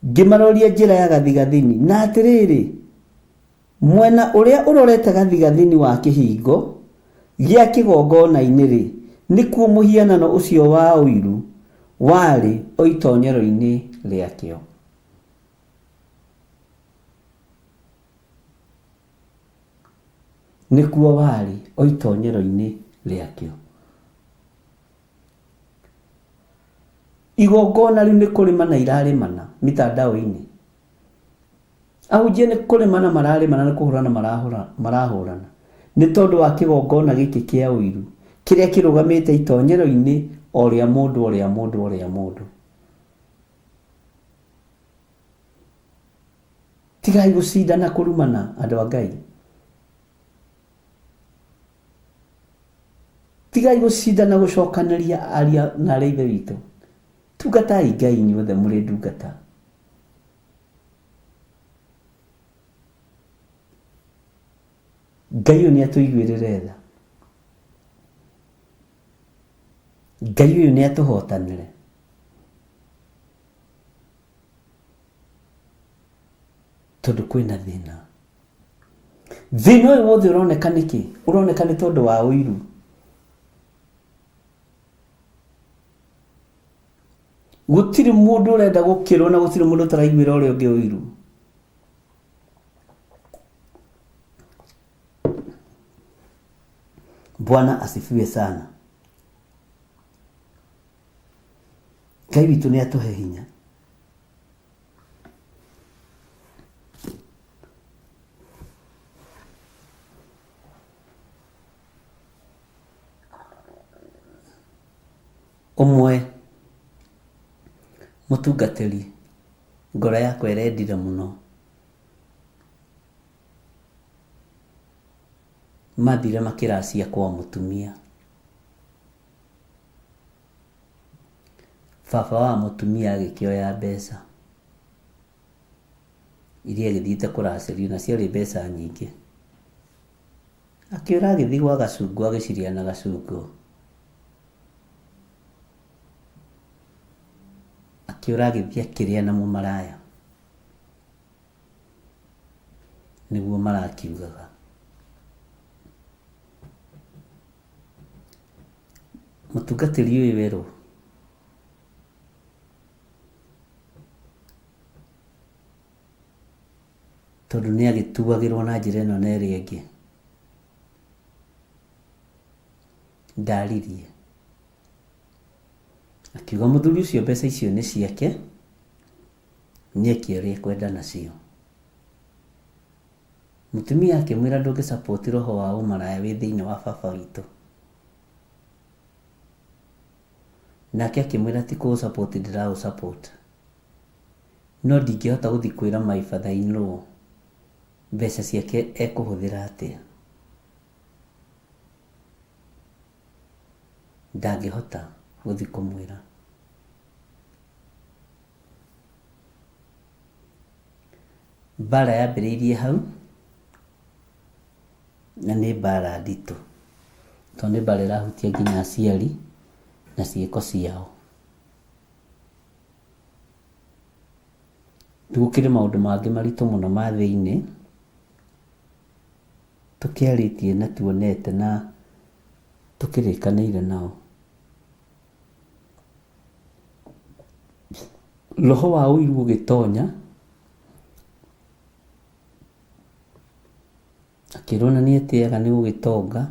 ngĩmaroria njĩra ya gathigathini, na atĩrĩrĩ, mwena ũrĩa ũrorete gathigathini wa kĩhingo gĩa kĩgongona-inĩ-rĩ, nĩkuo mũhianano ũcio wa ũiru warĩ o itonyero-inĩ rĩakĩo. Nĩkuo warĩ o itonyero-inĩ rĩakĩo. Igongona rĩu nĩ kũrĩmana irarĩmana mitandao-inĩ. Ahunjia nĩ kũrĩmana mararĩmana nĩ kũhũrana marahũrana nĩ tondũ wa kĩgongona gĩkĩ kĩa ũiru kĩrĩa kĩrũgamĩte itonyero-inĩ o rĩa mũndũ o rĩa mũndũ o rĩa mũndũ. Tigai gũcindana kũrumana andũ a Ngai. Tigai gũcindana gũcokanĩria aria na arĩa ithe witũ. Tungatai Ngai inyuothe mũrĩ ndungata. Ngai ũyũ nĩ atũiguĩrĩre tha. Ngai ũyũ nĩ atũhotanĩre. Tondũ kwĩna thĩna. Thĩna ũyũ wothe ũroneka nĩkĩ? Ũroneka nĩ tondũ wa ũiru. Gũtirĩ mũndũ ũrenda gũkĩrwo na gũtirĩ mũndũ ũtaraiguĩra ũrĩa ũngĩ ũiru. Bwana asifiwe sana. Ngai witũ nĩ atũhe hinya. Ũmwe mũtungatĩri ngoro yakwa ĩrendire mũno mathire makĩracia kwa mũtumia. Baba wa mũtumia agĩkĩoya mbeca iria agĩthiĩte kũracĩrio na ciarĩ mbeca nyingĩ. Akĩũra agĩthiĩ gwa gacungo agĩciria na gacungo. Akĩũra agĩthiĩ akĩrĩa na mũmaraya. Nĩguo marakiugaga. Mũtungatĩri ũyũ werũ tondũ nĩ agĩtuagĩrwo na njĩra ĩno na ĩrĩa ĩngĩ, ndaririe. Akiuga mũthuri ũcio mbeca icio nĩ ciake, nĩeke ũrĩa ekwenda nacio. Mũtumia akĩmwĩra ndũngĩ support roho wa ũmaraya wĩ thĩinĩ wa baba witũ. Nake akĩmwĩra ti kũ support ndĩraũ support. No ndingĩhota gũthiĩ kwĩra my father in law mbeca ciake ekũhũthĩra atĩa. Ndangĩhota gũthiĩ kũmwĩra. Mbara yambĩrĩirie hau, Na nĩ mbara nditũ, tondũ nĩ mbara ĩrahutia nginya aciari na ciĩko ciao. Gũkĩrĩ maũndũ mangĩ maritũ mũno ma thĩinĩ, tũkĩarĩtie na tuonete na tũkĩrĩkanĩire nao. Roho wa ũiru ũgĩtonya, akĩrwo na nĩ etĩaga nĩ gũgĩtonga,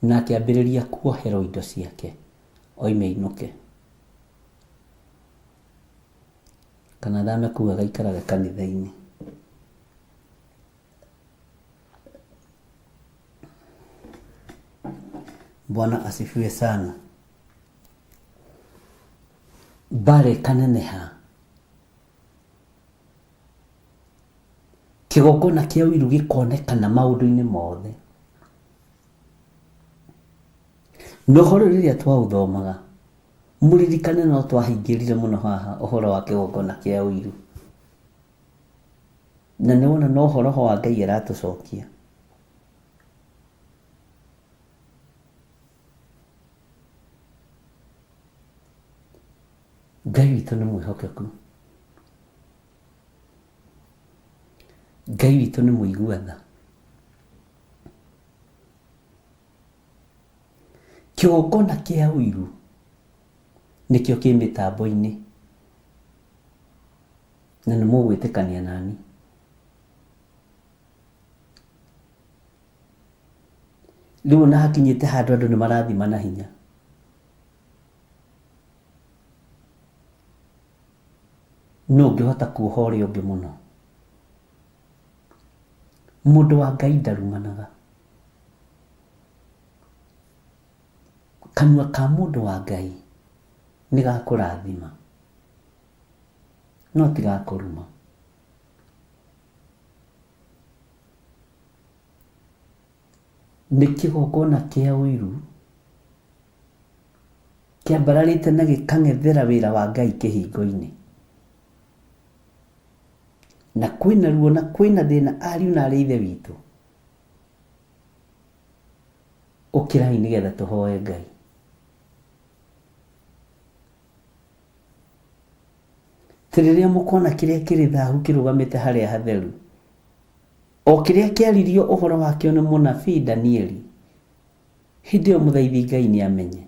na akĩambĩrĩria kuoherwo indo ciake oime ainũke, kana athame kũu agaikarage kanitha-inĩ. Bwana asifiwe sana. Mbara ĩkaneneha, kĩgongona kĩa ũiru gĩkonekana maũndũ-inĩ mothe. Na ũhoro rĩrĩa twaũthomaga, mũririkane no twahingĩrire mũno haha ũhoro wa kĩgongona kĩa ũiru. Na nĩ wona no ũhoro wa Ngai aratũcokia. Ngai witũ nĩ mwĩhokeku. Ngai witũ nĩ mũigua tha. Kĩgongona kĩa ũiru nĩkĩo kĩ mĩtambo-inĩ na nĩ mũgwĩtĩkania nani. Rĩu ona hakinyĩte handũ andũ nĩ marathima na hinya. Nũ ũngĩhota kuoha ũrĩa ũngĩ mũno? Mũndũ wa Ngai ndarumanaga. Kanua ka mũndũ wa Ngai nĩ ga kũrathima, no ti ga kũruma. Nĩ kĩgongona kĩa ũiru kĩambararĩte na gĩkang'ethera wĩra wa Ngai kĩhingo-inĩ. Na kwĩna ruo na kwĩna thĩna ariũ na arĩ ithe witũ. Ũkĩrai nĩgetha tũhoe Ngai. Atĩ rĩrĩa mũkona kĩrĩa kĩrĩ thahu kĩrũgamĩte harĩa hatheru, o kĩrĩa kĩaririo ũhoro wakĩo nĩ mũnabii Danieli, hĩndĩ ĩyo mũthaithi Ngai nĩ amenye.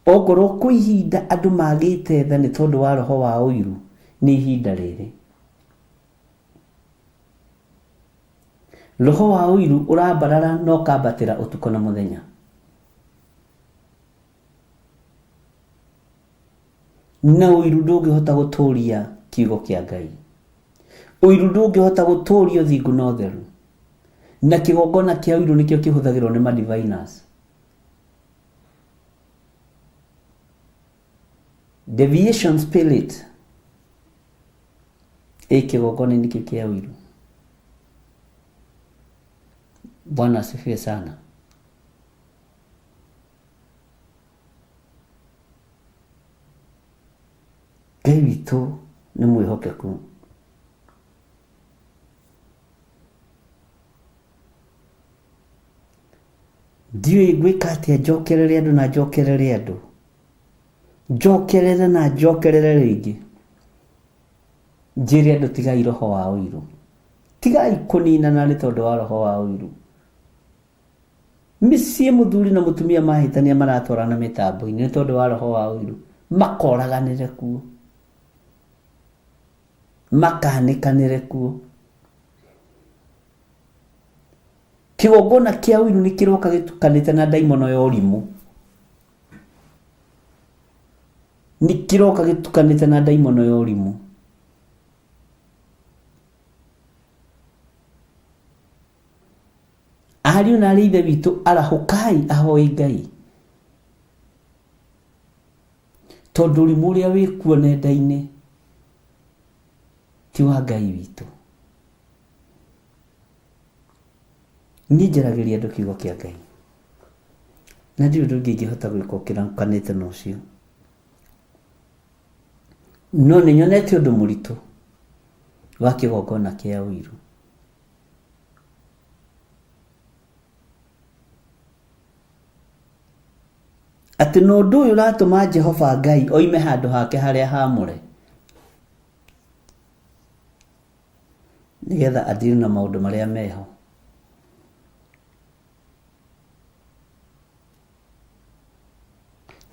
Ongorwo kwĩ ihinda andũ magĩte tha nĩ tondũ wa roho wa ũiru, nĩ ihinda rĩrĩ. Roho wa ũiru ũrambarara na ũkambatĩra ũtukũ na mũthenya. Na ũiru ndũngĩhota gũtũria kiugo kĩa Ngai. Ũiru ndũngĩhota gũtũria ũthingu na ũtheru. Na kĩgongona kĩa ũiru nĩkĩo kĩhũthagĩrwo nĩ madiviners. Deviation spirit ĩ kĩgongona-inĩ kĩu kĩa ũiru. Bwana asifiwe sana. Ngai witũ nĩ mwĩhokeku. Ndiũĩ ngwĩka atĩa njokerere andũ na njokerere andũ. Njokerere na njokerere rĩngĩ. Njĩre andũ tigai roho wa ũiru. Tigai kũninana nĩ tondũ wa roho wa ũiru. Mĩciĩ mũthuri na mũtumia mahĩtania maratwarana mĩtambo-inĩ nĩ tondũ wa roho wa ũiru. Makoraganĩre kuo. Makanĩkanĩre kuo. Kĩgongona kĩa ũiru nĩ kĩroka gĩtukanĩte na ndaimono ya ũrimũ. Nĩ kĩroka gĩtukanĩte na ndaimono ya ũrimũ. Ariũ na arĩ ithe witũ arahũkai ahoi Ngai. Tondũ ũrimũ ũrĩa wĩkuo nenda-inĩ ti wa Ngai witũ. Niĩ njaragĩria andũ kiugo kĩa Ngai. Na ndirĩ ũndũ ũngĩ ingĩhota gwĩka ũkĩrakanĩte na ũcio. No nĩ nyonete ũndũ mũritũ. Wa kĩgongona kĩa ũiru. Atĩ na ũndũ ũyũ ũratũma Jehova Ngai oime handũ hake harĩa haamũre, nĩgetha adili na maũndũ marĩa meho.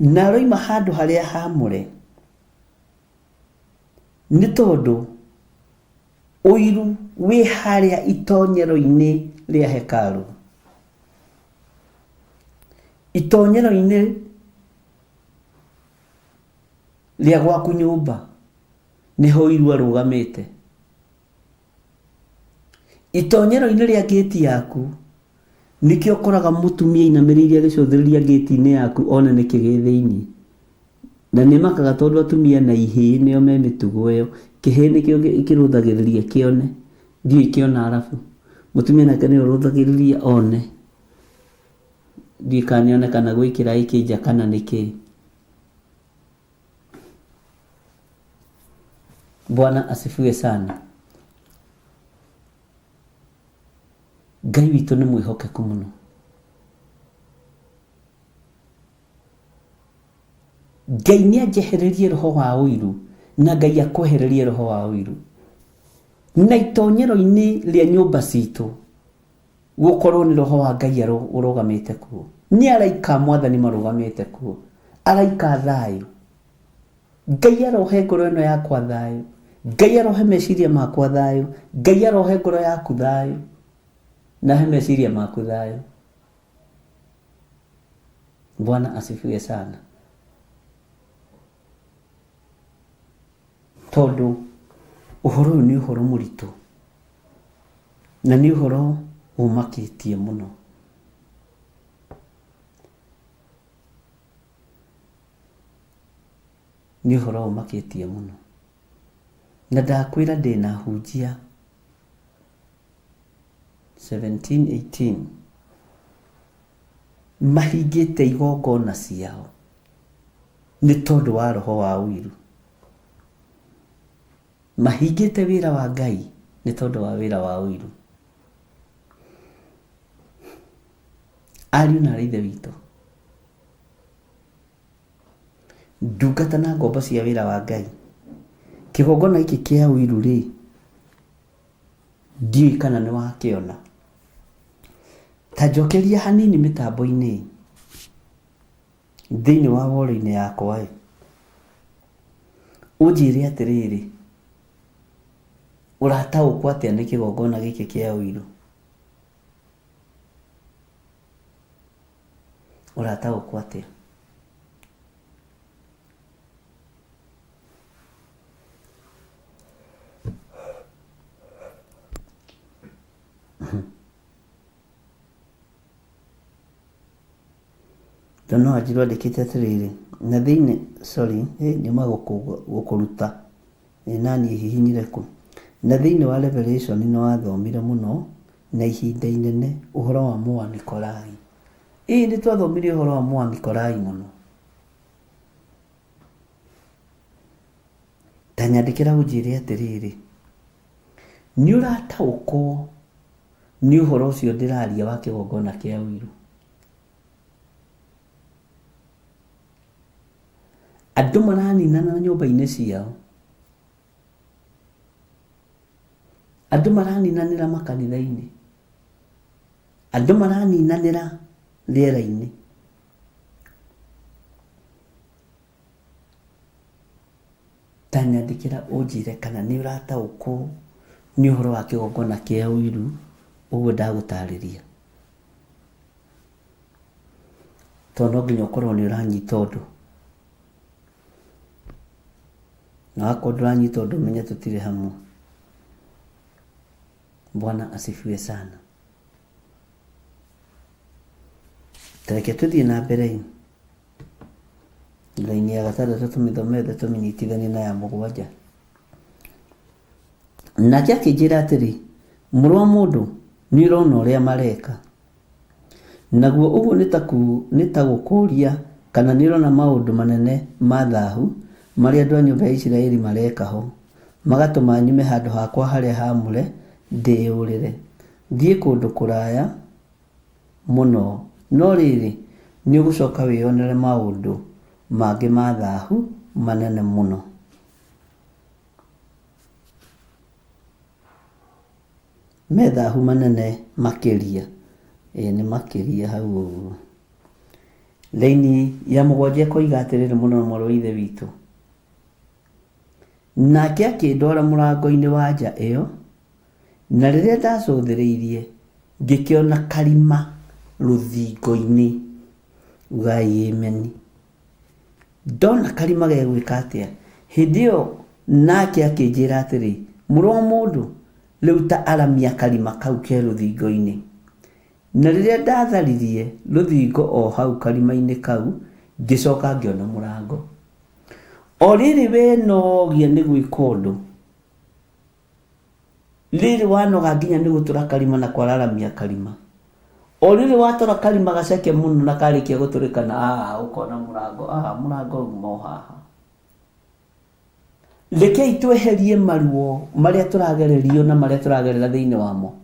Na aroima handũ harĩa haamũre nĩ tondũ ũiru wĩ harĩa itonyero-inĩ rĩa hekarũ. Itonyero-inĩ rĩa gwaku nyũmba nĩho ũiru arũgamĩte. Itonyero-inĩ rĩa ngĩti yaku nĩkĩo ũkoraga mũtumia ainamĩrĩire agĩcũthĩrĩria ngĩti-inĩ yaku one nĩkĩ gĩ thĩinĩ. Na nĩ makaga tondũ atumia na ihĩĩ nĩo me mĩtugo ĩyo. Kĩhĩĩ nĩkĩo kĩrũthagĩrĩria kĩone, ndiũĩ kĩona arabu. Mũtumia nake nĩwe ũrũthagĩrĩria one, ndiũĩ kana nĩone kana gwĩ kĩraĩ kĩ nja kana nĩkĩĩ. Bwana asifiwe sana. Ngai witũ nĩ mwĩhokeku mũno. Ngai nĩ anjehererie roho wa ũiru na Ngai akwehererie roho wa ũiru. Na itonyero-inĩ rĩa nyũmba citũ gũkorwo nĩ roho wa Ngai ũrũgamĩte kuo. Nĩ araika a mwathani marũgamĩte kuo. Araika a thayũ. Ngai arohe ngoro ĩno yakwa thayũ. Ngai arohe meciria makwa thayũ. Ngai arohe ngoro yaku thayũ. Na ahe meciria maku thayũ. Bwana asifiwe sana. Tondũ ũhoro ũyũ nĩ ũhoro mũritũ na nĩ ũhoro ũmakĩtie mũno. Nĩ ũhoro ũmakĩtie mũno. Na ndakwĩra ndĩna hunjia 17, 18 mahingĩte igongona ciao nĩ tondũ wa roho wa ũiru. Mahingĩte wĩra wa Ngai nĩ tondũ wa wĩra wa ũiru. Ariũ na aarĩ a Ithe witũ, ndungata na ngombo cia wĩra wa Ngai, kĩgongona gĩkĩ kĩa ũiru rĩ, ndiũĩ kana nĩ wakĩona. Ta njokeria hanini mĩtambo-inĩ thĩinĩ wa wall-inĩ yakwa ĩ, ũnjĩre atĩrĩrĩ, ũrataũkwo atĩa nĩ kĩgongona gĩkĩ kĩa ũiru? Ũrataũkwo atĩa? Ndona Wanjiru andĩkĩte atĩrĩrĩ, na thĩinĩ, sorry, nyuma gũkũruta, ĩ naniĩ hihinyire kũ? Na thĩinĩ wa Revelation nĩ wathomire mũno na ihinda inene ũhoro wa Mũanikolai. Ĩĩ nĩ twathomire ũhoro wa Mũanikolai mũno. Ta nyandĩkĩra ũnjĩre atĩrĩrĩ, nĩ ũrataũkwo nĩ ũhoro ũcio ndĩraria wa kĩgongona kĩa ũiru? Andũ maraninana nyũmba-inĩ ciao. Andũ maraninanĩra makanitha-inĩ. Andũ maraninanĩra rĩera-inĩ. Ta nyandĩkĩra ũnjĩre kana nĩ ũrataũkwo nĩ ũhoro wa kĩgongona kĩa ũiru ũguo ndagũtarĩria. Tondũ no nginya ũkorwo nĩ ũranyita ũndũ. Na wakorwo ndũranyita ũndũ ũmenye tũtirĩ hamwe. Bwana asifiwe sana. Ta reke tũthiĩ na mbere ĩ. Raini ya gatandatũ tũmĩthome yothe tũmĩnyitithanie na ya mũgwanja. Nake akĩnjĩra atĩrĩ, mũrũ wa mũndũ, nĩ ũrona ũrĩa mareka? Naguo ũguo nĩ ta gũkũũria kana nĩ ũrona maũndũ manene ma thahu marĩa andũ a nyũmba ya Isiraeli mareka ho. Magatũma nyume handũ hakwa harĩa haamũre ndĩĩũrĩre, thiĩ kũndũ kũraya mũno, no rĩrĩ, nĩũgũcoka wĩonere maũndũ mangĩ ma thahu manene mũno. Me thahu manene makĩria. Ĩĩ nĩ makĩria hau ũguo. Raini ya mũgwanja ĩkoiga atĩrĩrĩ mũno mwarĩ wa ithe witũ. Nake akĩndwara mũrango-inĩ wa nja ĩyo, na rĩrĩa ndacũthĩrĩirie, ngĩkĩona karima rũthingo-inĩ. Ugai ameni. Ndona karima gegwĩka atĩa? Hĩndĩ ĩyo nake akĩnjĩra atĩrĩ, mũrũ wa mũndũ, rĩu ta aramia karima kau ke rũthingo-inĩ. Na rĩrĩa ndatharirie rũthingo o hau karima-inĩ kau, ngĩcoka ngĩona mũrango. O rĩrĩ wenogia nĩ gwĩka ũndũ, rĩrĩ wanoga nginya nĩ gũtũra karima na kwararamia karima, o rĩrĩ watũra karima gaceke mũno na karĩkia gũtũrĩkana, ũkona mũrango, mũrango uma o haha. Rekei tweherie maruo marĩa tũragererio na marĩa tũragerera thĩinĩ wamo.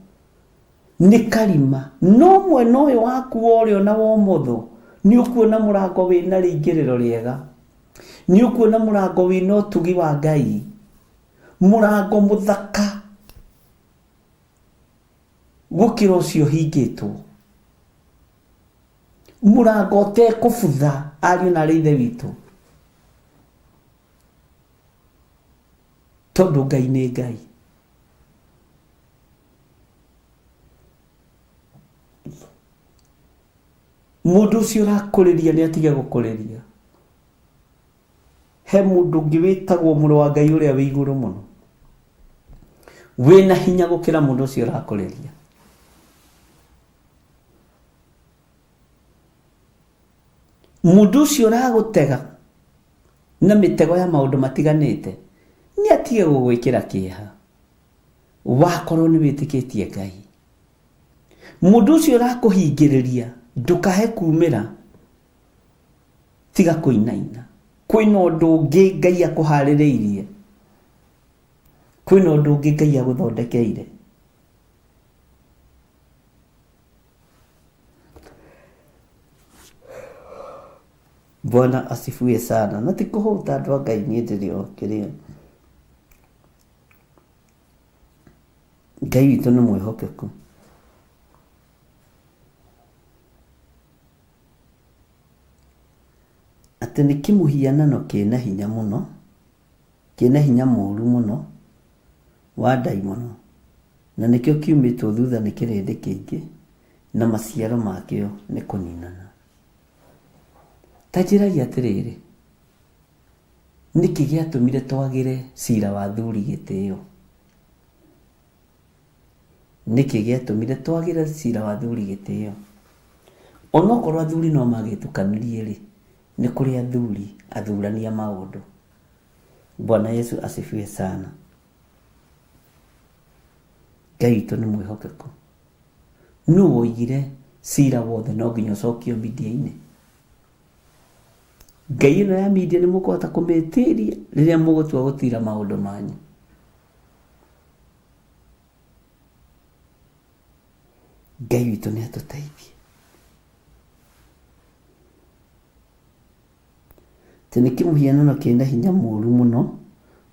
Nĩ karima, no mwena ũyũ waku wa ũrĩo na wa ũmotho nĩ ũkuona mũrango wĩna rĩingĩrĩro rĩega, nĩ ũkuona mũrango wĩna ũtugi wa Ngai, mũrango mũthaka gũkĩra ũcio ũhingĩtwo, mũrango ũtekũbutha. Ariũ na arĩ ithe witũ, tondũ Ngai nĩ Ngai. Mũndũ ũcio ũrakũrĩria nĩ atige gũkũrĩria. He mũndũ ũngĩ wĩtagwo mũrũ wa Ngai ũrĩa wĩ igũrũ mũno, wĩna hinya gũkĩra mũndũ ũcio ũrakũrĩria. Mũndũ ũcio ũragũtega na mĩtego ya maũndũ matiganĩte nĩ atige gũgwĩkĩra kĩeha, wakorwo nĩ wĩtĩkĩtie Ngai. Mũndũ ũcio ũrakũhingĩrĩria ndũkae kumĩra, tiga kũinaina. Kwĩna ũndũ ũngĩ Ngai akũharĩrĩirie, kwĩna ũndũ ũngĩ Ngai agũthondekeire. Bwana asifiwe sana. Na ti kũhũta andũ a Ngai, niĩ ndĩrĩ o kĩrĩa. Ngai witũ nĩ mwĩhokeku. Atĩ nĩ kĩmũhianano kĩna hinya mũno, kĩna hinya mũru mũno wa ndaimono, na nĩkĩo kiumĩtwo thutha nĩ kĩrĩndĩ kĩingĩ, na maciaro makĩo nĩ kũninana. Ta njĩrai atĩrĩrĩ, nĩkĩ gĩatũmire twagĩre cira wa athuri gĩtĩo? Nĩkĩ gĩatũmire twagĩre cira wa athuri gĩtĩo? Onokorwo athuri no magĩtukanirie rĩ, nĩ kũrĩ athuri athurania maũndũ. Bwana Yesu asifiwe sana. Ngai witũ nĩ mwĩhokeku. Nũ woigire cira wothe no nginya ũcokio media-inĩ? Ngai ĩno ya media nĩ mũkũhota kũmĩtiria rĩrĩa mũgũtua gũtira maũndũ manyu. Ngai witũ nĩ atũteithie. Atĩ nĩ kĩmũhianano kĩna hinya mũru mũno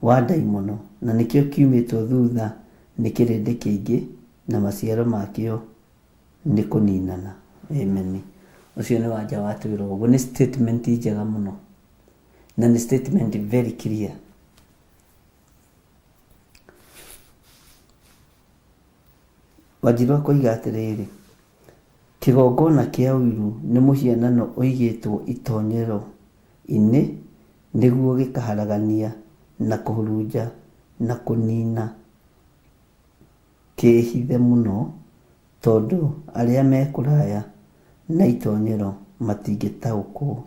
wa ndaimono, na nĩkĩo kiumĩtwo thutha nĩ kĩrĩndĩ kĩingĩ, na maciaro makĩo nĩ kũninana. Amen. Ũcio nĩ wanja watwĩra ũguo. Nĩ statement njega mũno, na nĩ statement very clear. Wanjiru akoiga atĩrĩrĩ, kĩgongona kĩa ũiru nĩ mũhianano ũigĩtwo itonyero-inĩ nĩguo gĩkaharagania na kũhurunja na kũnina kĩĩhithe mũno, tondũ arĩa me kũraya na itonyero matingĩtaũkwo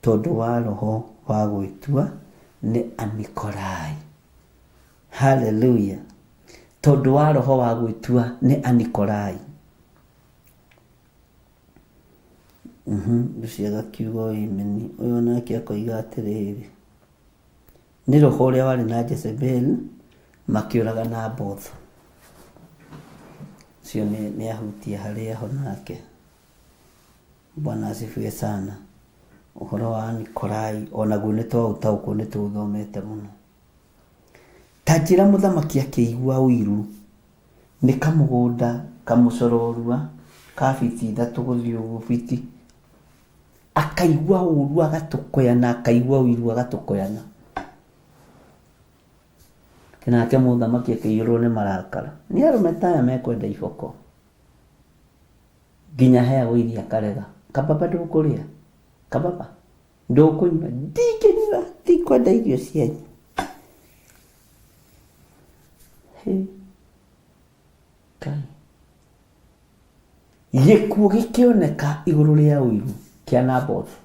tondũ wa roho wa gwĩtua nĩ Anikolai. Haleluya! Tondũ wa roho wa gwĩtua nĩ Anikolai. Ũcio agakiuga amen. Ũyũ nake akoiga atĩrĩrĩ, nĩ roho ũrĩa warĩ na Jezebel. Makĩũraga Nabothu. Ũcio nĩ ahutia harĩa ho nake. Bwana asifiwe sana. Ũhoro wa Nikolai onaguo nĩ twaũtaũkwo nĩ tũũthomete mũno. Ta njĩra mũthamaki akĩigua ũiru nĩ kamũgũnda kamũcororua ka biti ithatũ gũthiĩ ũguo biti akaigua ũru agatũkũyana akaigua ũiru agatũkũyana. Nake mũthamaki akĩiyũrwo nĩ marakara. Nĩ arũme ta aya mekwenda iboko. Nginya aheagwo irio akarega. Kababa ndũkũrĩa? Kababa ndũkũnyua? Ndingĩnyua, ndikwenda irio cianyu. Hĩ, Ngai. Gĩkuũ gĩkĩoneka igũrũ rĩa ũiru kĩa Nabothu.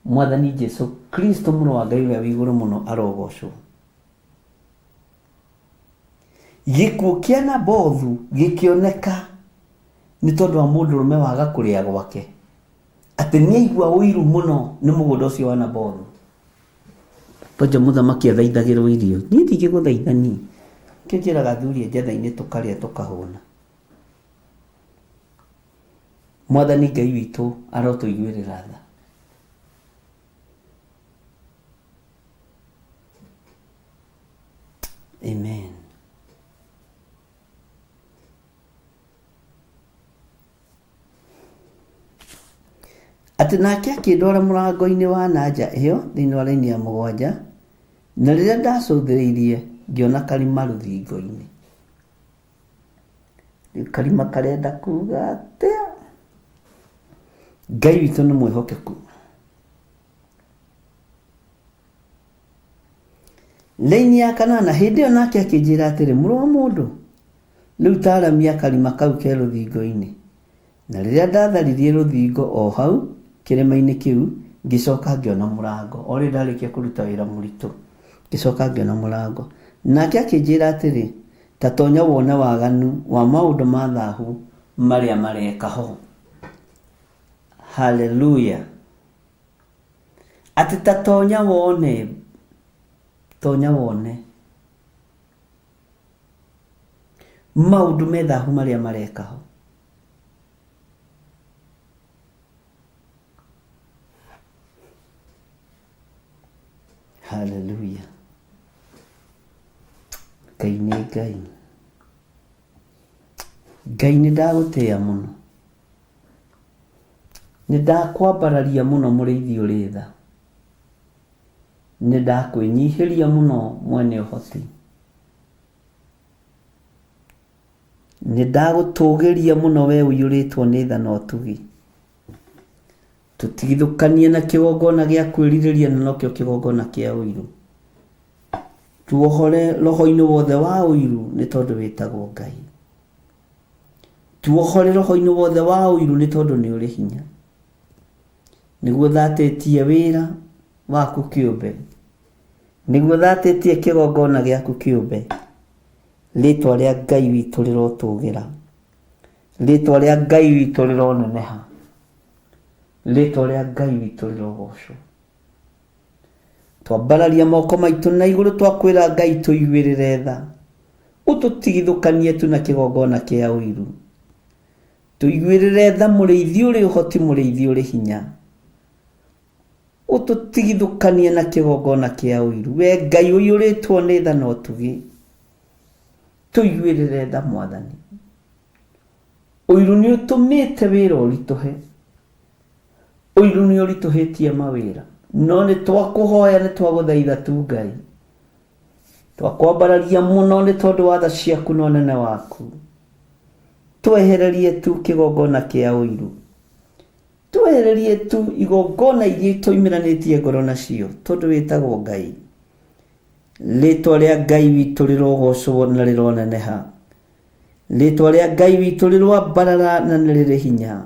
Mwathani Jesu Kristo mũrũ wa Ngai ũrĩa wĩ igũrũ mũno arogocwo. Gĩkuũ kĩa Nabothu gĩkĩoneka nĩ tondũ wa mũndũrũme waga kũrĩa gwake, atĩ nĩ aigua ũiru mũno nĩ mũgũnda ũcio wa Nabothu. Kwanja mũthamaki athaithagĩrwo irio, niĩ ndingĩgũthaitha niĩ. Nĩkĩo njĩraga athuri a njatha-inĩ tũkarĩa tũkahũna. Mwathani Ngai witũ arotũiguĩrĩra tha. Amen. Atĩ nake akĩndwara mũrango-inĩ wa na nja ĩyo thĩinĩ wa raini ya mũgwanja, na rĩrĩa ndacũthĩrĩirie ngĩona karima rũthingo-inĩ. Rĩu karima karenda kuga atĩa? Ngai witũ nĩ mwĩhokeku. Raini ya kanana, hĩndĩ ĩyo nake akĩnjĩra atĩrĩ, mũrũ wa mũndũ, rĩu taramia karima kau ke rũthingo-inĩ. Na rĩrĩa ndatharirie rũthingo o hau kĩrĩma-inĩ kĩu, ngĩcoka ngĩona mũrango. O rĩrĩ ndarĩkia kũruta wĩra mũritũ, ngĩcoka ngĩona mũrango. Nake akĩnjĩra atĩrĩ, ta tonya wone waganu wa maũndũ ma thahu marĩa mareka ho. Haleluya! Atĩ ta tonya wone, tonya wone maũndũ me thahu marĩa mareka ho. Haleluya. Ngai nĩ Ngai. Ngai nĩ ndagũtĩĩa mũno. Nĩ ndakwambararia mũno mũrĩithi ũrĩ tha. Nĩ ndakwĩnyihĩria mũno mwene ũhoti. Nĩ ndagũtũgĩria mũno we ũiyũrĩtwo nĩ tha na ũtugi. Tũtigithũkanie na kĩgongona gĩa kwĩrirĩria na nokĩo kĩgongona kĩa ũiru. Tuohore roho-inĩ wothe wa ũiru nĩ tondũ wĩtagwo Ngai. Tuohore roho-inĩ wothe wa ũiru nĩ tondũ nĩ ũrĩ hinya. Nĩguo thatĩtie wĩra waku kĩũmbe. Nĩguo thatĩtie kĩgongona gĩaku kĩũmbe. Rĩtwa rĩa Ngai witũ rĩrotũgĩra. Rĩtwa rĩa Ngai witũ rĩroneneha. Rĩtwa rĩa Ngai witũ rĩrogocwo. Twambararia moko maitũ na igũrũ twakwĩra Ngai tũiguĩrĩre tha. Ũtũtigithũkanie tu na kĩgongona kĩa ũiru. Tũiguĩrĩre tha mũrĩithi ũrĩ ũhoti mũrĩithi ũrĩ hinya. Ũtũtigithũkanie na kĩgongona kĩa ũiru. We Ngai ũiyũrĩtwo nĩ tha na ũtugi. Tũiguĩrĩre tha Mwathani. Ũiru nĩ ũtũmĩte wĩra ũritũhe. Ũiru nĩ ũritũhĩtie mawĩra. No nĩ twakũhoya nĩ twagũthaitha tu Ngai. Twakwambararia mũno nĩ tondũ wa tha ciaku na ũnene waku. Twehererie tu kĩgongona kĩa ũiru. Twehererie tu igongona iria tũimĩranĩtie ngoro nacio tondũ wĩtagwo Ngai. Rĩtwa rĩa Ngai witũ rĩrogocwo na rĩroneneha. Rĩtwa rĩa Ngai witũ rĩroambarara na nĩ rĩrĩ hinya.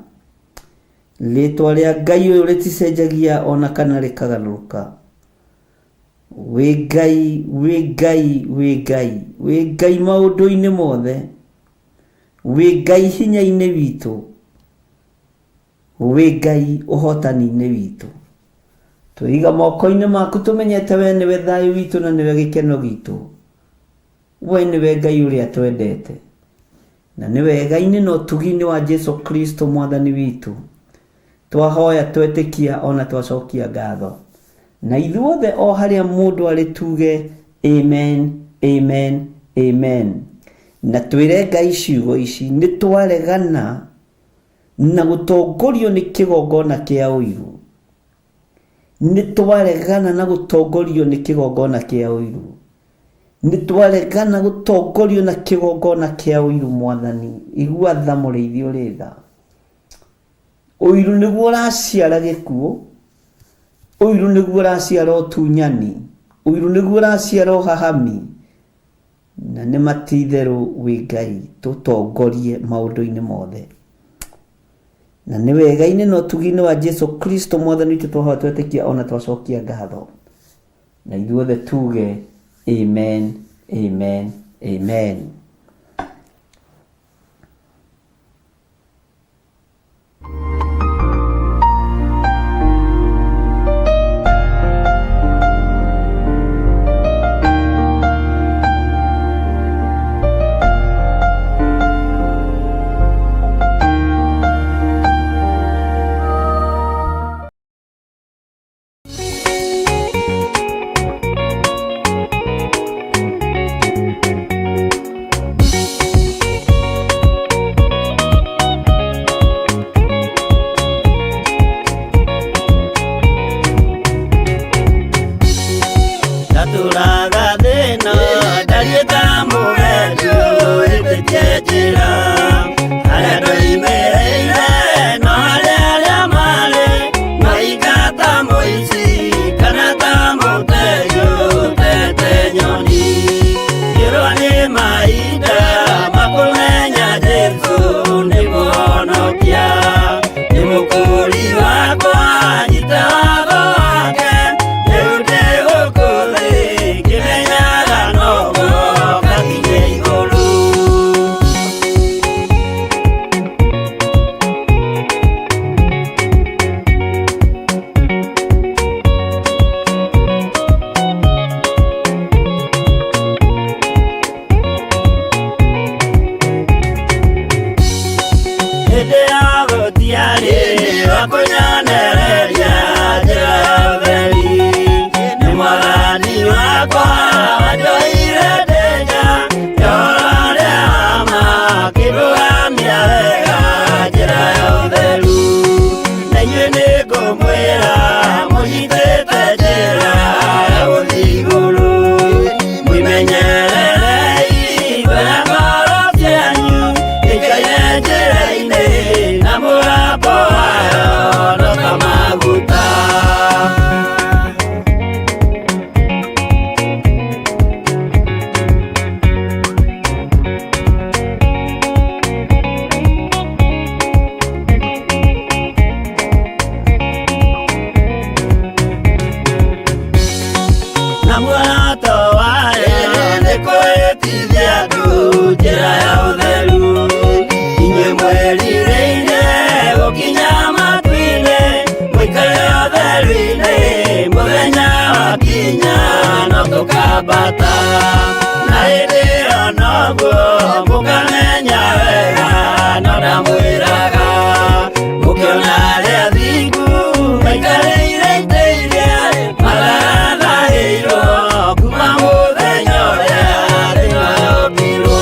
Rĩtwa rĩa Ngai ũyũ rĩticenjagia ona kana rĩkagarũrũka. Wĩ Ngai, wĩ Ngai, wĩ Ngai, wĩ Ngai maũndũ-inĩ mothe. Wĩ Ngai hinya-inĩ witũ. Wĩ Ngai ũhotani-inĩ witũ. Twĩiga moko-inĩ maku tũmenyete we nĩwe thayũ witũ na nĩwe gĩkeno gitũ. We nĩwe Ngai ũrĩa twendete. Na nĩ wega-inĩ na ũtugi-inĩ wa Jesu Kristo mwathani witũ. Twahoya twetĩkia ona twacokia ngatho. Na ithuothe o harĩa mũndũ arĩ tuge amen, amen, amen. Na twĩre Ngai ciugo ici, nĩ twaregana na gũtongorio nĩ kĩgongona kĩa ũiru. Nĩ twaregana na gũtongorio nĩ kĩgongona kĩa ũiru. Nĩ twaregana gũtongorio na kĩgongona kĩa ũiru mwathani. Igua tha mũrĩithi ũrĩ tha. Ũiru nĩguo ũraciara gĩkuũ, ũiru nĩguo ũraciara ũtunyani, ũiru nĩguo ũraciara ũhahami, na nĩ matitherũ wĩ Ngai tũtongorie maũndũ-inĩ mothe. Na nĩ wega-inĩ na ũtugi-inĩ wa Jesu Kristo mwathani witũ twahoya twetĩkia ona twacokia ngatho. Na ithuothe tuge amen, amen, amen. Ndatũraga thĩna ndariĩ ta mũgendi ũhĩtĩtie njĩra harĩa ndoimĩrĩire no harĩa arĩa marĩ maika ta mũici kana ta mũtegi ũtete nyoni ngĩrwo nĩ mahinda makũmenya Jesũ nĩ mũhonokia nĩ mũkũri wakwa nyita watho wake rĩu ndĩ gũkũ thĩ ngĩmenyaga noguo ngakinye igũrũ. Hĩndĩ ya gũtiarĩ wa kũnyonereria njĩra ya ũtheri nĩ mwathani wakwa wanjoire ndĩ nja ya ũrĩa wa ma akĩndũgamia wega njĩra ya ũtheru na inyuĩ nĩngũmwĩra mũnyitĩte njĩra ya gũthiĩ igũrũ mwĩmenyererei wega ngoro cianyu ikaire njĩra-inĩ na mũgambo wayo no ta maguta. Na muoroto wayo nĩ kwĩtithia andũ njĩra ya ũtheru inyuĩ mwĩrirĩire gũkinya matu-inĩ mũikare ũtheru-inĩ mũthenya wakinya no tũkambata na hĩndĩ ĩyo noguo mũkamenya wega no ndamwĩraga mũkĩona arĩa athingu maikarĩire itĩ iria mathathahĩirwo kuma mũthenya ũrĩa thĩ yombirwo.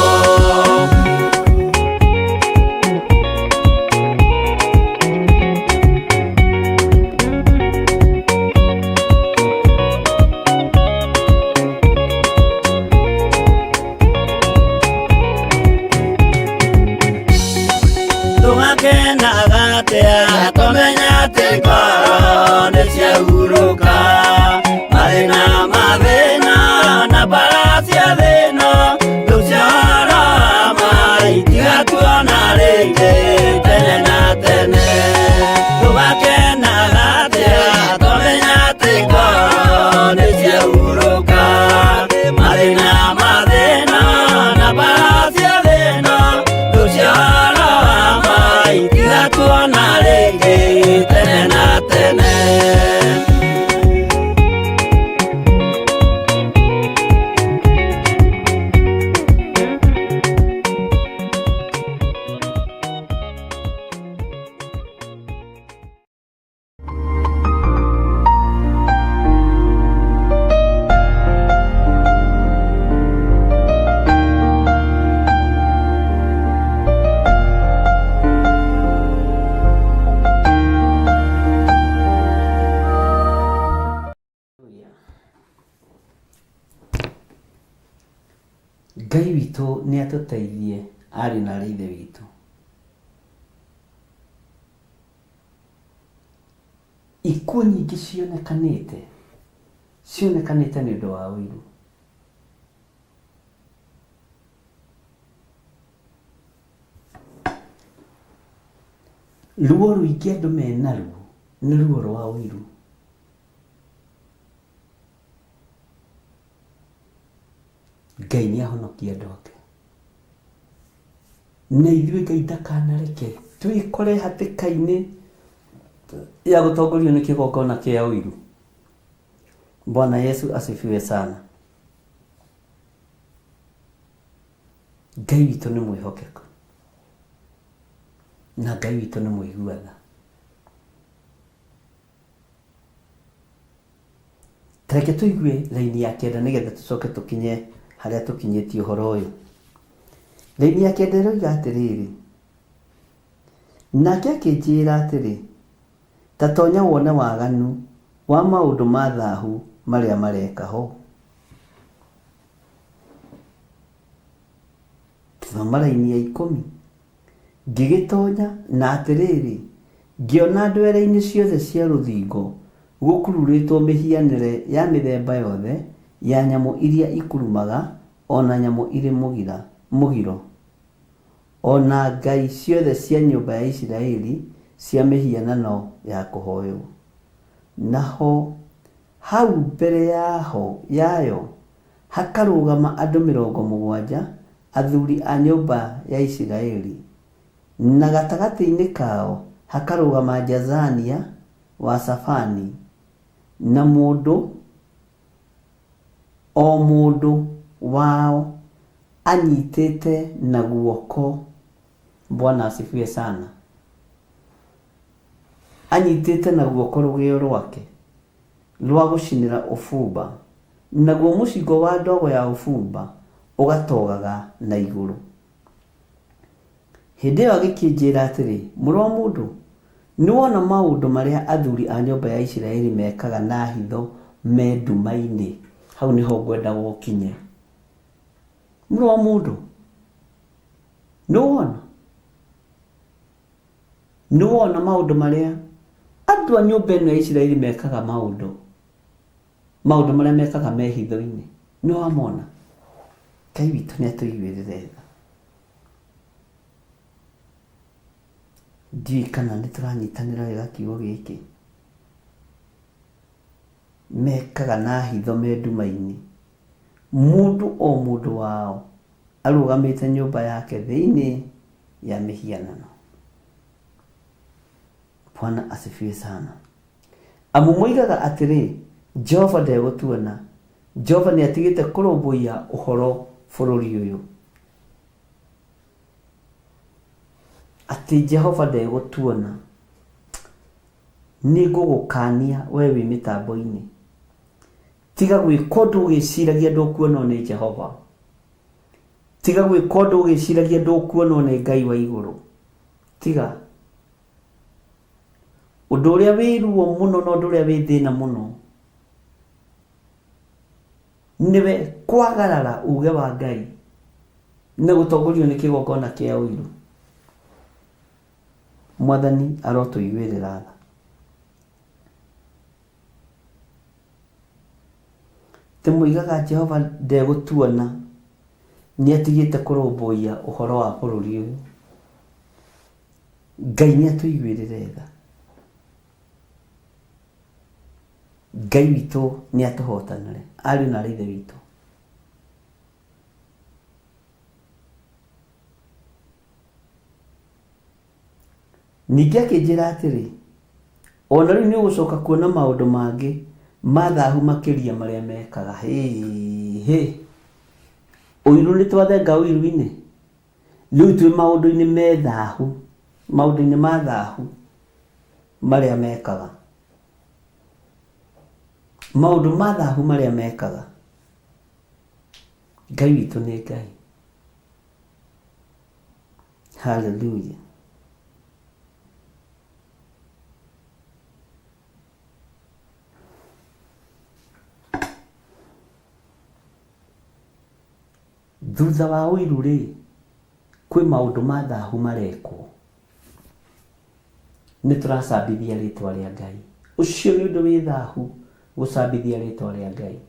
Ngai witũ nĩ atũteithie ariũ na aarĩ a Ithe witũ. Ikuũ nyingĩ cionekanĩte, cionekanĩte nĩ ũndũ wa ũiru. Ruo rũingĩ andũ menaruo nĩ ruo rwa ũiru. Ngai nĩ ahonokie andũ ake. Na ithuĩ Ngai ndakanareke twĩkore hatĩka-inĩ ya gũtongorio nĩ kĩgongona kĩa ũiru. Bwana Yesu asifiwe sana. Ngai witũ nĩ mwĩhokeku na Ngai witũ nĩ mũigua tha. Ta reke tũigue raini ya kenda nĩgetha tũcoke tũkinye harĩa tũkinyĩtie ũhoro ũyũ. Raini ya kenda ĩroiga atĩrĩrĩ, nake akĩnjĩra atĩrĩ, ta tonya wone waganu wa maũndũ ma thahu marĩa mareka ho. Thoma raini ya ikũmi. Ngĩgĩtonya, na atĩrĩrĩ, ngĩona ndwere-inĩ ciothe cia rũthingo gũkururĩtwo mĩhianĩre ya mĩthemba yothe ya nyamũ iria ikurumaga, o na nyamũ irĩ mũgiro, o na ngai ciothe cia nyũmba ya Isiraeli cia mĩhianano ya kũhoywo. Naho hau mbere yayo hakarũgama andũ 70, athuri a nyũmba ya Isiraeli, na gatagatĩ-inĩ kao hakarũgama Jazania wa Safani, na mũndũ o mũndũ wao anyitĩte na guoko, Bwana asifiwe sana, anyitĩte na guoko rũgĩo rwake rwa gũcinĩra ũbumba, naguo mũcingo wa ndogo ya ũbumba ũgatogaga na igũrũ. Hĩndĩ ĩyo agĩkĩnjĩra atĩrĩ, mũrũ wa mũndũ, nĩwona maũndũ marĩa athuri a nyũmba ya Isiraeli mekaga na hitho me nduma-inĩ? Hau nĩho ngwenda gũkinye. Mũrũ wa mũndũ, nĩwona? Nĩwona maũndũ marĩa andũ a nyũmba ĩno ya Isiraeli mekaga maũndũ maũndũ marĩa mekaga me hitho-inĩ? Nĩwamona? Ngai witũ nĩ atũiguĩrĩre tha. Ndiũĩ kana nĩ tũranyitanĩra wega kiugo gĩkĩ. Mekaga na hitho me nduma-inĩ. Mũndũ o mũndũ wao arũgamĩte nyũmba yake thĩinĩ ya mĩhianano. Bwana asifiwe sana. Amu moigaga atĩrĩ, Jehova ndegũtuona, Jehova nĩ atigĩte kũrũmbũiya ũhoro bũrũri ũyũ. Atĩ Jehova ndegũtuona. Nĩ ngũgũkania we wĩ mĩtambo-inĩ. Tiga gwĩka ũndũ ũgĩciragia ndũkuonwo nĩ Jehova. Tiga gwĩka ũndũ ũgĩciragia ndũkuonwo nĩ Ngai wa igũrũ. Tiga. Ũndũ ũrĩa wĩ ruo mũno na ũndũ ũrĩa wĩ thĩna mũno nĩwe kwagarara uge wa Ngai na gũtongorio nĩ kĩgongona kĩa ũiru. Mwathani arotũiguĩrĩra tha. Tĩmũigaga Jehova ndegũtuona, nĩ atigĩte kũrũmbũiya ũhoro wa bũrũri ũyũ. Ngai nĩ atũiguĩrĩre tha. Ngai witũ nĩ atũhotanĩre, ariũ na aarĩ a Ithe witũ. Ningĩ akĩnjĩra atĩrĩ, o na rĩu nĩ ũgũcoka kuona maũndũ mangĩ ma thahu makĩria marĩa mekaga. Hĩ, ũiru nĩ twathenga ũiru-inĩ, rĩu twĩ maũndũ-inĩ me thahu, maũndũ-inĩ ma thahu marĩa mekaga. Maũndũ ma thahu marĩa mekaga. Ngai witũ nĩ Ngai. Hallelujah. Thutha wa ũiru rĩ, kwĩ maũndũ ma thahu marekwo. Nĩ tũracambithia rĩtwa rĩa Ngai. Ũcio nĩ ũndũ wĩ thahu gũcambithia rĩtwa rĩa Ngai.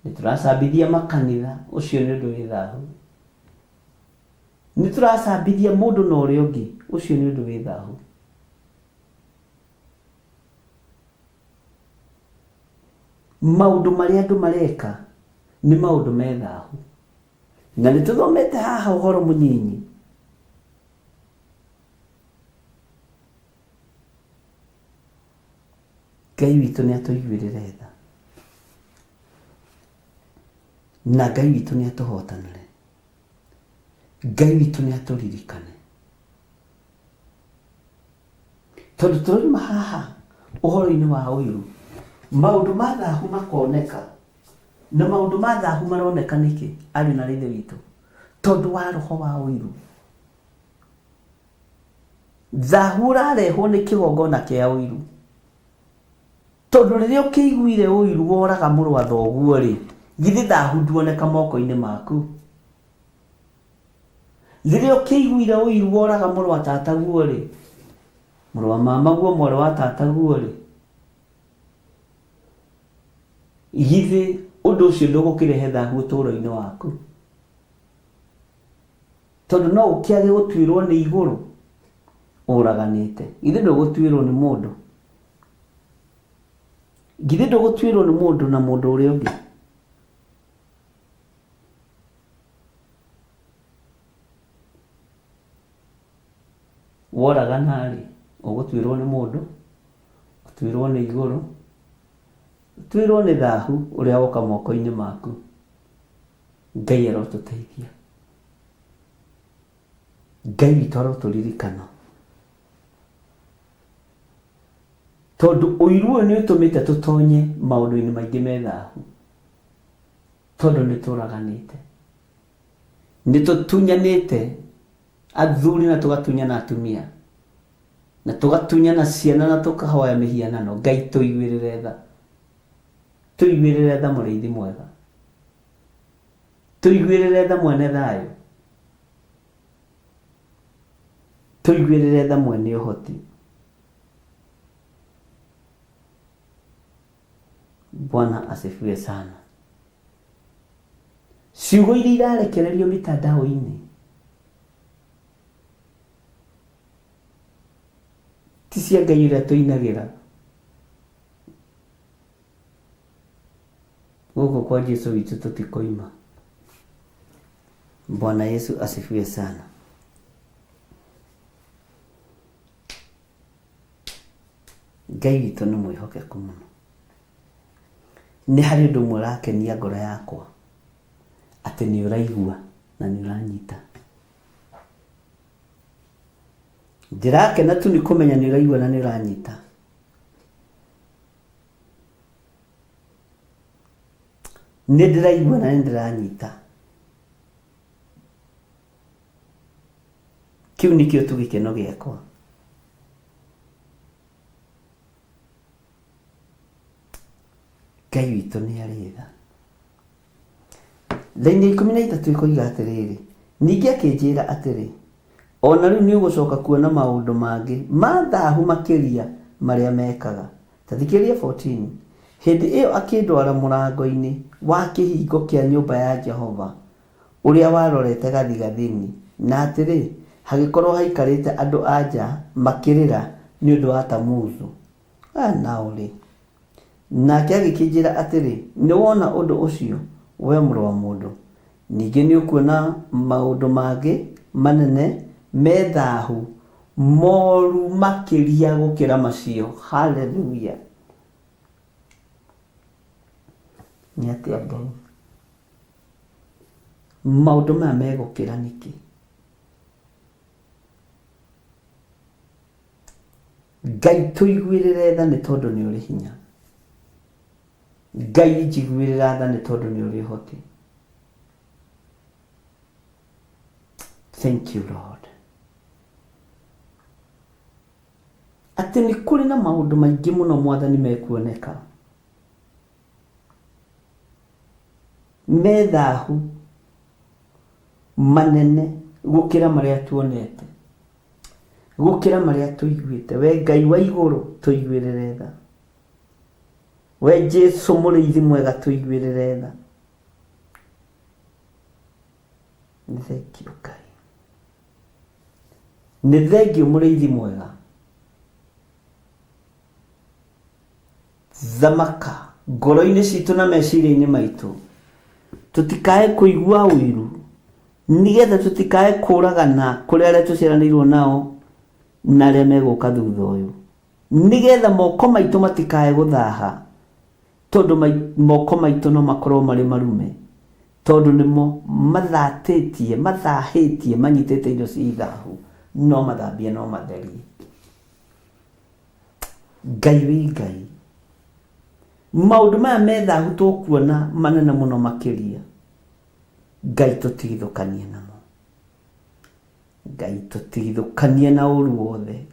Nĩ tũracambithia makanitha, ũcio nĩ ũndũ wĩ thahu. Nĩ tũracambithia mũndũ na ũrĩa ũngĩ, ũcio nĩ ũndũ wĩ thahu. Maũndũ marĩa andũ mareka nĩ maũndũ me thahu. Na nĩ tũthomete haha ũhoro mũnyinyi. Ngai witũ nĩ atũiguĩrĩre tha. Na Ngai witũ nĩ atũhotanĩre. Ngai witũ nĩ atũririkane. Tondũ tũrauma haha ũhoro-inĩ wa ũiru, maũndũ ma thahu makoneka. Na maũndũ ma thahu maroneka nĩkĩ, ariũ na aarĩ a Ithe witũ? Tondũ wa roho wa ũiru. Thahu ũrarehwo nĩ kĩgongona kĩa ũiru. Tondũ rĩrĩa ũkĩiguire ũiru woraga mũrũ wa thoguo-rĩ, githĩ thahu nduoneka moko-inĩ maku? Rĩrĩa ũkĩiguire ũiru woraga mũrũ wa tataguo-rĩ, mũrũ wa mamaguo, mwarĩ wa tataguo-rĩ, githĩ ũndũ ũcio ndũgũkĩrehe thahu ũtũũro-inĩ waku? Tondũ no ũkĩage gũtuĩrwo nĩ igũrũ ũraganĩte. Githĩ ndũgũtuĩrwo nĩ mũndũ? Githĩ ndũgũtuĩrwo nĩ mũndũ na mũndũ ũrĩa ũngĩ? Woragana-rĩ, ũgũtuĩrwo nĩ mũndũ, ũtuĩrwo nĩ igũrũ, ũtuĩrwo nĩ thahu ũrĩa woka moko-inĩ maku. Ngai arotũteithia. Ngai witũ arotũririkana. Tondũ ũiru ũyũ nĩ ũtũmĩte tũtonye maũndũ-inĩ maingĩ me thahu. Tondũ nĩ tũraganĩte. Nĩ tũtunyanĩte athuri na tũgatunyana atumia. Na tũgatunyana ciana na tũkahoya mĩhianano. Ngai tũiguĩrĩre tha. Tũiguĩrĩre tha mũrĩithi mwega. Tũiguĩrĩre tha mwene thayũ. Tũiguĩrĩre tha mwene ũhoti. Bwana asifiwe sana. Ciugo iria irarekererio mitandao-inĩ ti cia Ngai ũrĩa tũinagĩra. Gũkũ kwa Jesu witũ tũtikoima. Bwana Yesu asifiwe sana. Ngai witũ nĩ mwĩhokeku mũno. Nĩ harĩ ũndũ ũmwe ũrakenia ngoro yakwa, atĩ nĩ ũraigua na nĩ ũranyita. Ndĩrakena tu nĩ kũmenya nĩ ũraigua na nĩ ũranyita. Nĩ ndĩraigua na nĩ ndĩranyita. Kĩu nĩkĩo tu gĩkeno gĩakwa. Ngai witũ nĩ arĩ tha. Raini ya 13 ĩkoiga atĩrĩrĩ, ningĩ akĩnjĩra atĩrĩ, o na rĩu nĩ ũgũcoka kuona maũndũ mangĩ ma thahu makĩria marĩa mekaga. Ta thikĩrĩria 14, hĩndĩ ĩyo akĩndwara mũrango-inĩ wa kĩhingo kĩa nyũmba ya Jehova ũrĩa warorete gathigathini, na atĩrĩ, hagĩkorũo haikarĩte andũ-a-nja makĩrĩra nĩ ũndũ wa Tamuzu. Aya nao-rĩ? Nake agĩkĩnjĩra atĩrĩ, Nĩwona ũndũ ũcio, wee mũrũ wa mũndũ? Ningĩ nĩũkuona maũndũ mangĩ manene me thahu, moru makĩria gũkĩra macio. Haleluya! Nĩ atĩa Ngai? Maũndũ maya megũkĩra nĩkĩ? Ngai tũiguĩrĩre tha nĩ tondũ nĩ ũrĩ hinya. Ngai njiguĩrĩra tha nĩ tondũ nĩ ũrĩ ũhoti. Thank you Lord. Atĩ nĩ kũrĩ na maũndũ maingĩ mũno mwathani mekuoneka. Me thahu. Manene gũkĩra marĩa tuonete, gũkĩra marĩa tũiguĩte. We Ngai wa igũrũ, tũiguĩrĩre tha. We Jesu mũrĩithi mwega, tũiguĩrĩre tha. Nĩ thengio Ngai, nĩ thengio mũrĩithi mwega. Thamaka ngoro-inĩ citũ na meciria-inĩ maitũ, tũtikae kũigua ũiru, nĩgetha tũtikae kũragana kũrĩ arĩa tũciaranĩirwo nao na arĩa megũka thutha ũyũ, nĩgetha moko maitũ matikae gũthaha, tondũ moko maitũ no makorwo marĩ marume, tondũ nĩmo mathatĩtie, mathahĩtie, manyitĩte indo cia ithahu, no mathambie, no matherie. Ngai wĩ Ngai. Maũndũ maya me thahu tũkuona manene mũno makĩria, Ngai tũtigithũkanie namo. Ngai tũtigithũkanie na ũru wothe,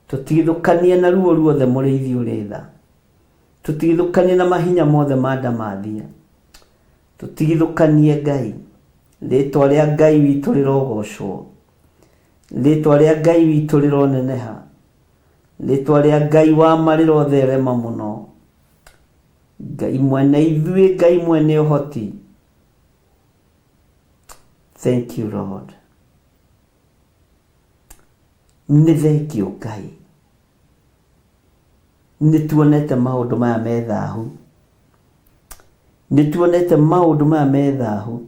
tũtigithũkanie na ruo ruothe, mũrĩithi ũrĩ tha. Tũtigithũkanie na mahinya mothe ma ndamathia, tũtigithũkanie Ngai. Rĩtwa rĩa Ngai witũ rĩrogocwo, rĩtwa rĩa Ngai witũ rĩroneneha, rĩtwa rĩa Ngai wa ma rĩrotherema mũno. Ngai mwene ithuĩ, Ngai mwene ũhoti. Thank you Lord. Nĩ thengio Ngai, nĩ tuonete maũndũ maya me thahu, nĩ tuonete maũndũ maya me thahu,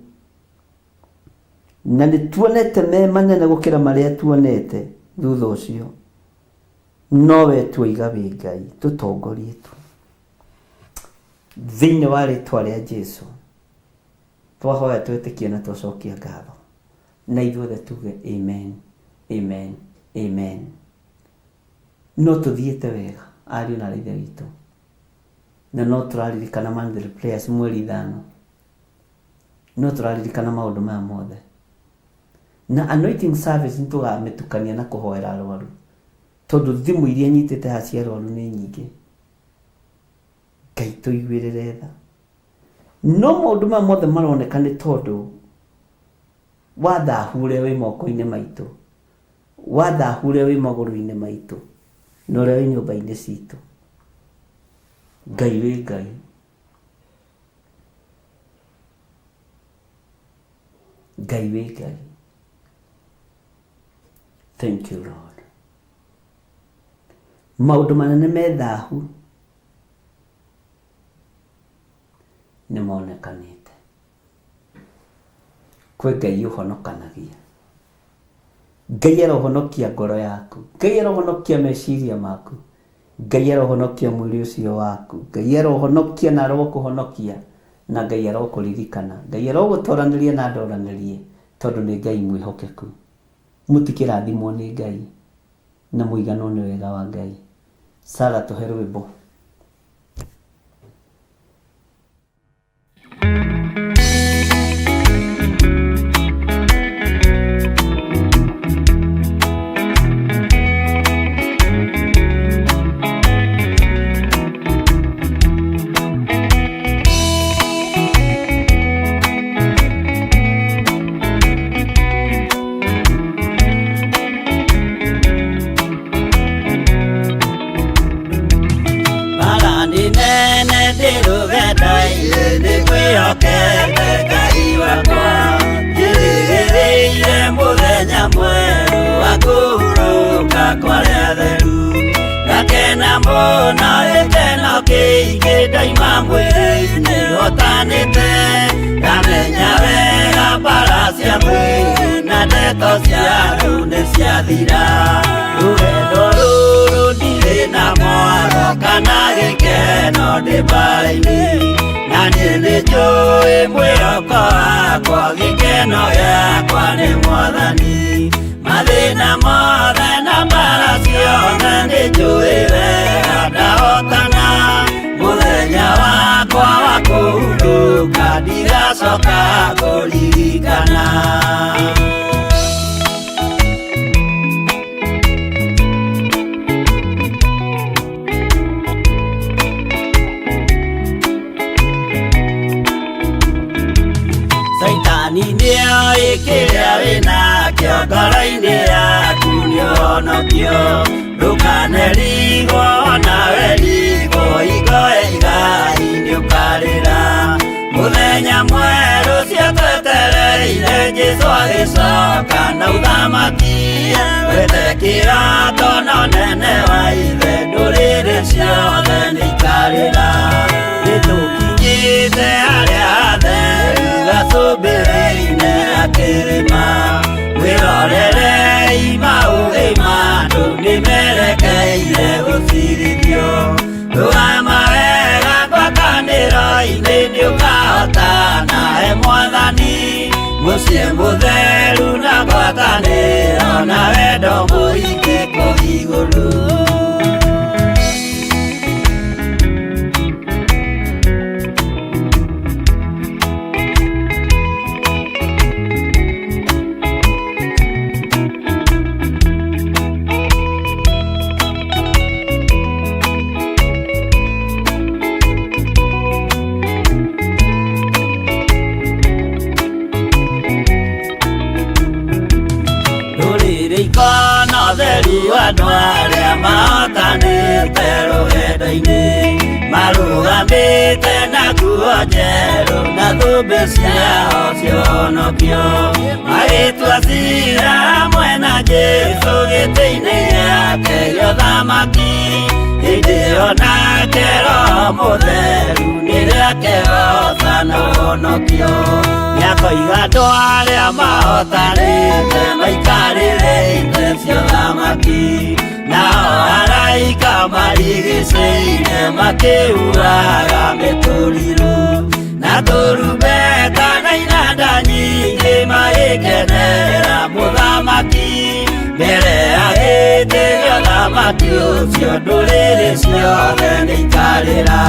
na nĩ tuonete me manene gũkĩra marĩa tuonete thutha ũcio. No we tuoiga wĩ Ngai, tũtongorie tu thĩinĩ wa rĩtwa rĩa Jesu. Twahoya twetĩkia na twacokia ngatho, na ithuothe tuge amen, amen, amen. No tũthiĩte wega, ariũ na ithe witũ, na no tũraririkana monthly prayers mweri 5, no tũraririkana maũndũ maya mothe na anointing service. Nĩ tũgamĩtukania na kũhoera arwaru, tondũ thimũ iria nyitĩte haha cia arwaru nĩ nyingĩ. Ngai tũiguĩrĩre tha. No maũndũ maya mothe maroneka nĩ tondũ wa thahu ũrĩa wĩ moko-inĩ maitũ, wa thahu ũrĩa wĩ magũrũ-inĩ maitũ, na ũrĩa wĩ nyũmba-inĩ citũ. Ngai wĩ Ngai. Ngai wĩ Ngai. Thank you Lord. Maũndũ manene me thahu nĩ monekanĩte. Kwĩ Ngai ũhonokanagia. Ngai arohonokia ngoro yaku, Ngai arohonokia meciria maku, Ngai arohonokia mwĩrĩ ũcio waku, Ngai arohonokia na arokũhonokia, na Ngai arokũririkana, Ngai arogũtoranĩria na ndoranĩrie, tondũ nĩ Ngai mwĩhokeku. Mũtikĩrathimwo nĩ Ngai na mũiganwo nĩ wega wa Ngai. Sara, tũhe rwĩmbo. Bara nĩ nene ndĩrũgenda-inĩ, nĩ ngwĩhokete Ngai wakwa, njĩrĩgĩrĩire mũthenya mwerũ wa kũhurũka kwa arĩa atheru. Ngakena mũno, gĩkeno kĩingĩ, ndaima mwĩrĩ-inĩ hotanĩte, ndamenya wega mbara cia mwĩrĩ na ndeto cia andũ nĩ ciathira. Rũgendo rũrũ ndirĩ na mwaro kana gĩkeno ndĩ mbara-inĩ, na niĩ nĩ njũĩ mwĩhoko wakwa, gĩkeno gĩakwa nĩ Mwathani. Mathĩna mothe na mbara ciothe nĩ njũĩ wega ndahotana. Mũthenya wakwa wa kũhurũka ndigacoka kũririkana. Saitani. Mwathani nĩoĩ kĩrĩa wĩnakĩo ngoro-inĩ yaku nĩũhonokio. Ndũkanerigwo nawe rigwo hingo ya igai nĩũkarĩra. Mũthenya mwerũ ũcio twetereire Jesũ agĩcoka na ũthamaki. Wethe kĩrato na ũnene wa ithe ndũrĩrĩ ciothe nĩikarĩra. Nĩtũkinyĩte harĩa hatheru gacũmbĩrĩ-inĩ ga kĩrĩma. Mwĩrorerei maũthĩ ma andũ nĩmerekeire gũcirithio. Rũgama wega ngwatanĩro-inĩ nĩũkahotana he Mwathani. Mũciĩ mũtheru na ngwatanĩro na wendo mũingĩ kũu igũrũ. Ndũrĩrĩ ikona ũtheru andũ arĩa mahotanĩte rũgendo-inĩ. Marũgamĩte na nguo njerũ na thũmbĩ ciao cia ũhonokio. Magĩtua ciira hamwe na Jesũ gĩtĩ-inĩ gĩake gĩa ũthamaki. Hĩndĩ ĩyo nake Roho Mũtheru nĩrĩakehoota na ũhonokio. Nĩakoiga andũ arĩa mahotanĩte maikarĩre itĩ cia ũthamaki. Nao araika marigicĩirie makĩhuhaga mĩtũrirũ. Na tũrumbeta na inanda nyingĩ magĩkenera mũthamaki. Mbere ya gĩtĩ gĩa ũthamaki ũcio ndũrĩrĩ ciothe nĩikarĩra.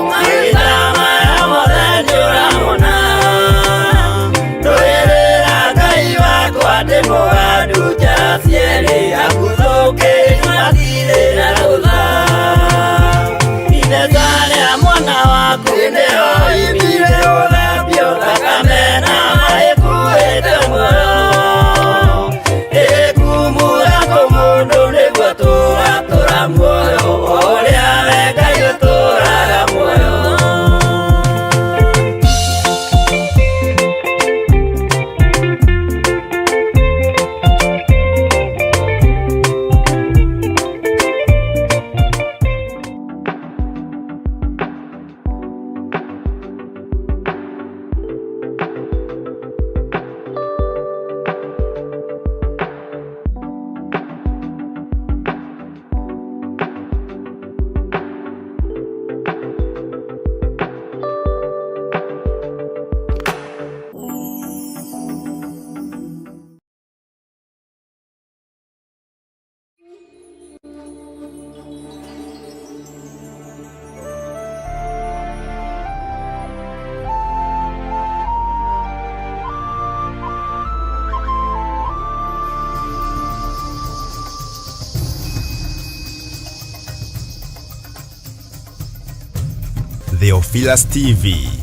Mahinda maya mothe nĩũramona ndũĩrĩra Ngai wakwa ndĩ mũgandu njara cierĩ aguthũkĩri matirĩ na rũtha Inezalea mwana waku nĩyo imire ũthambio thakame na maĩ kuĩte muoyo ĩkumura kũmũndũ nĩguo tũratũra muoyo ũrĩa we Ngai ũtũraga muoyo. Theophilus TV.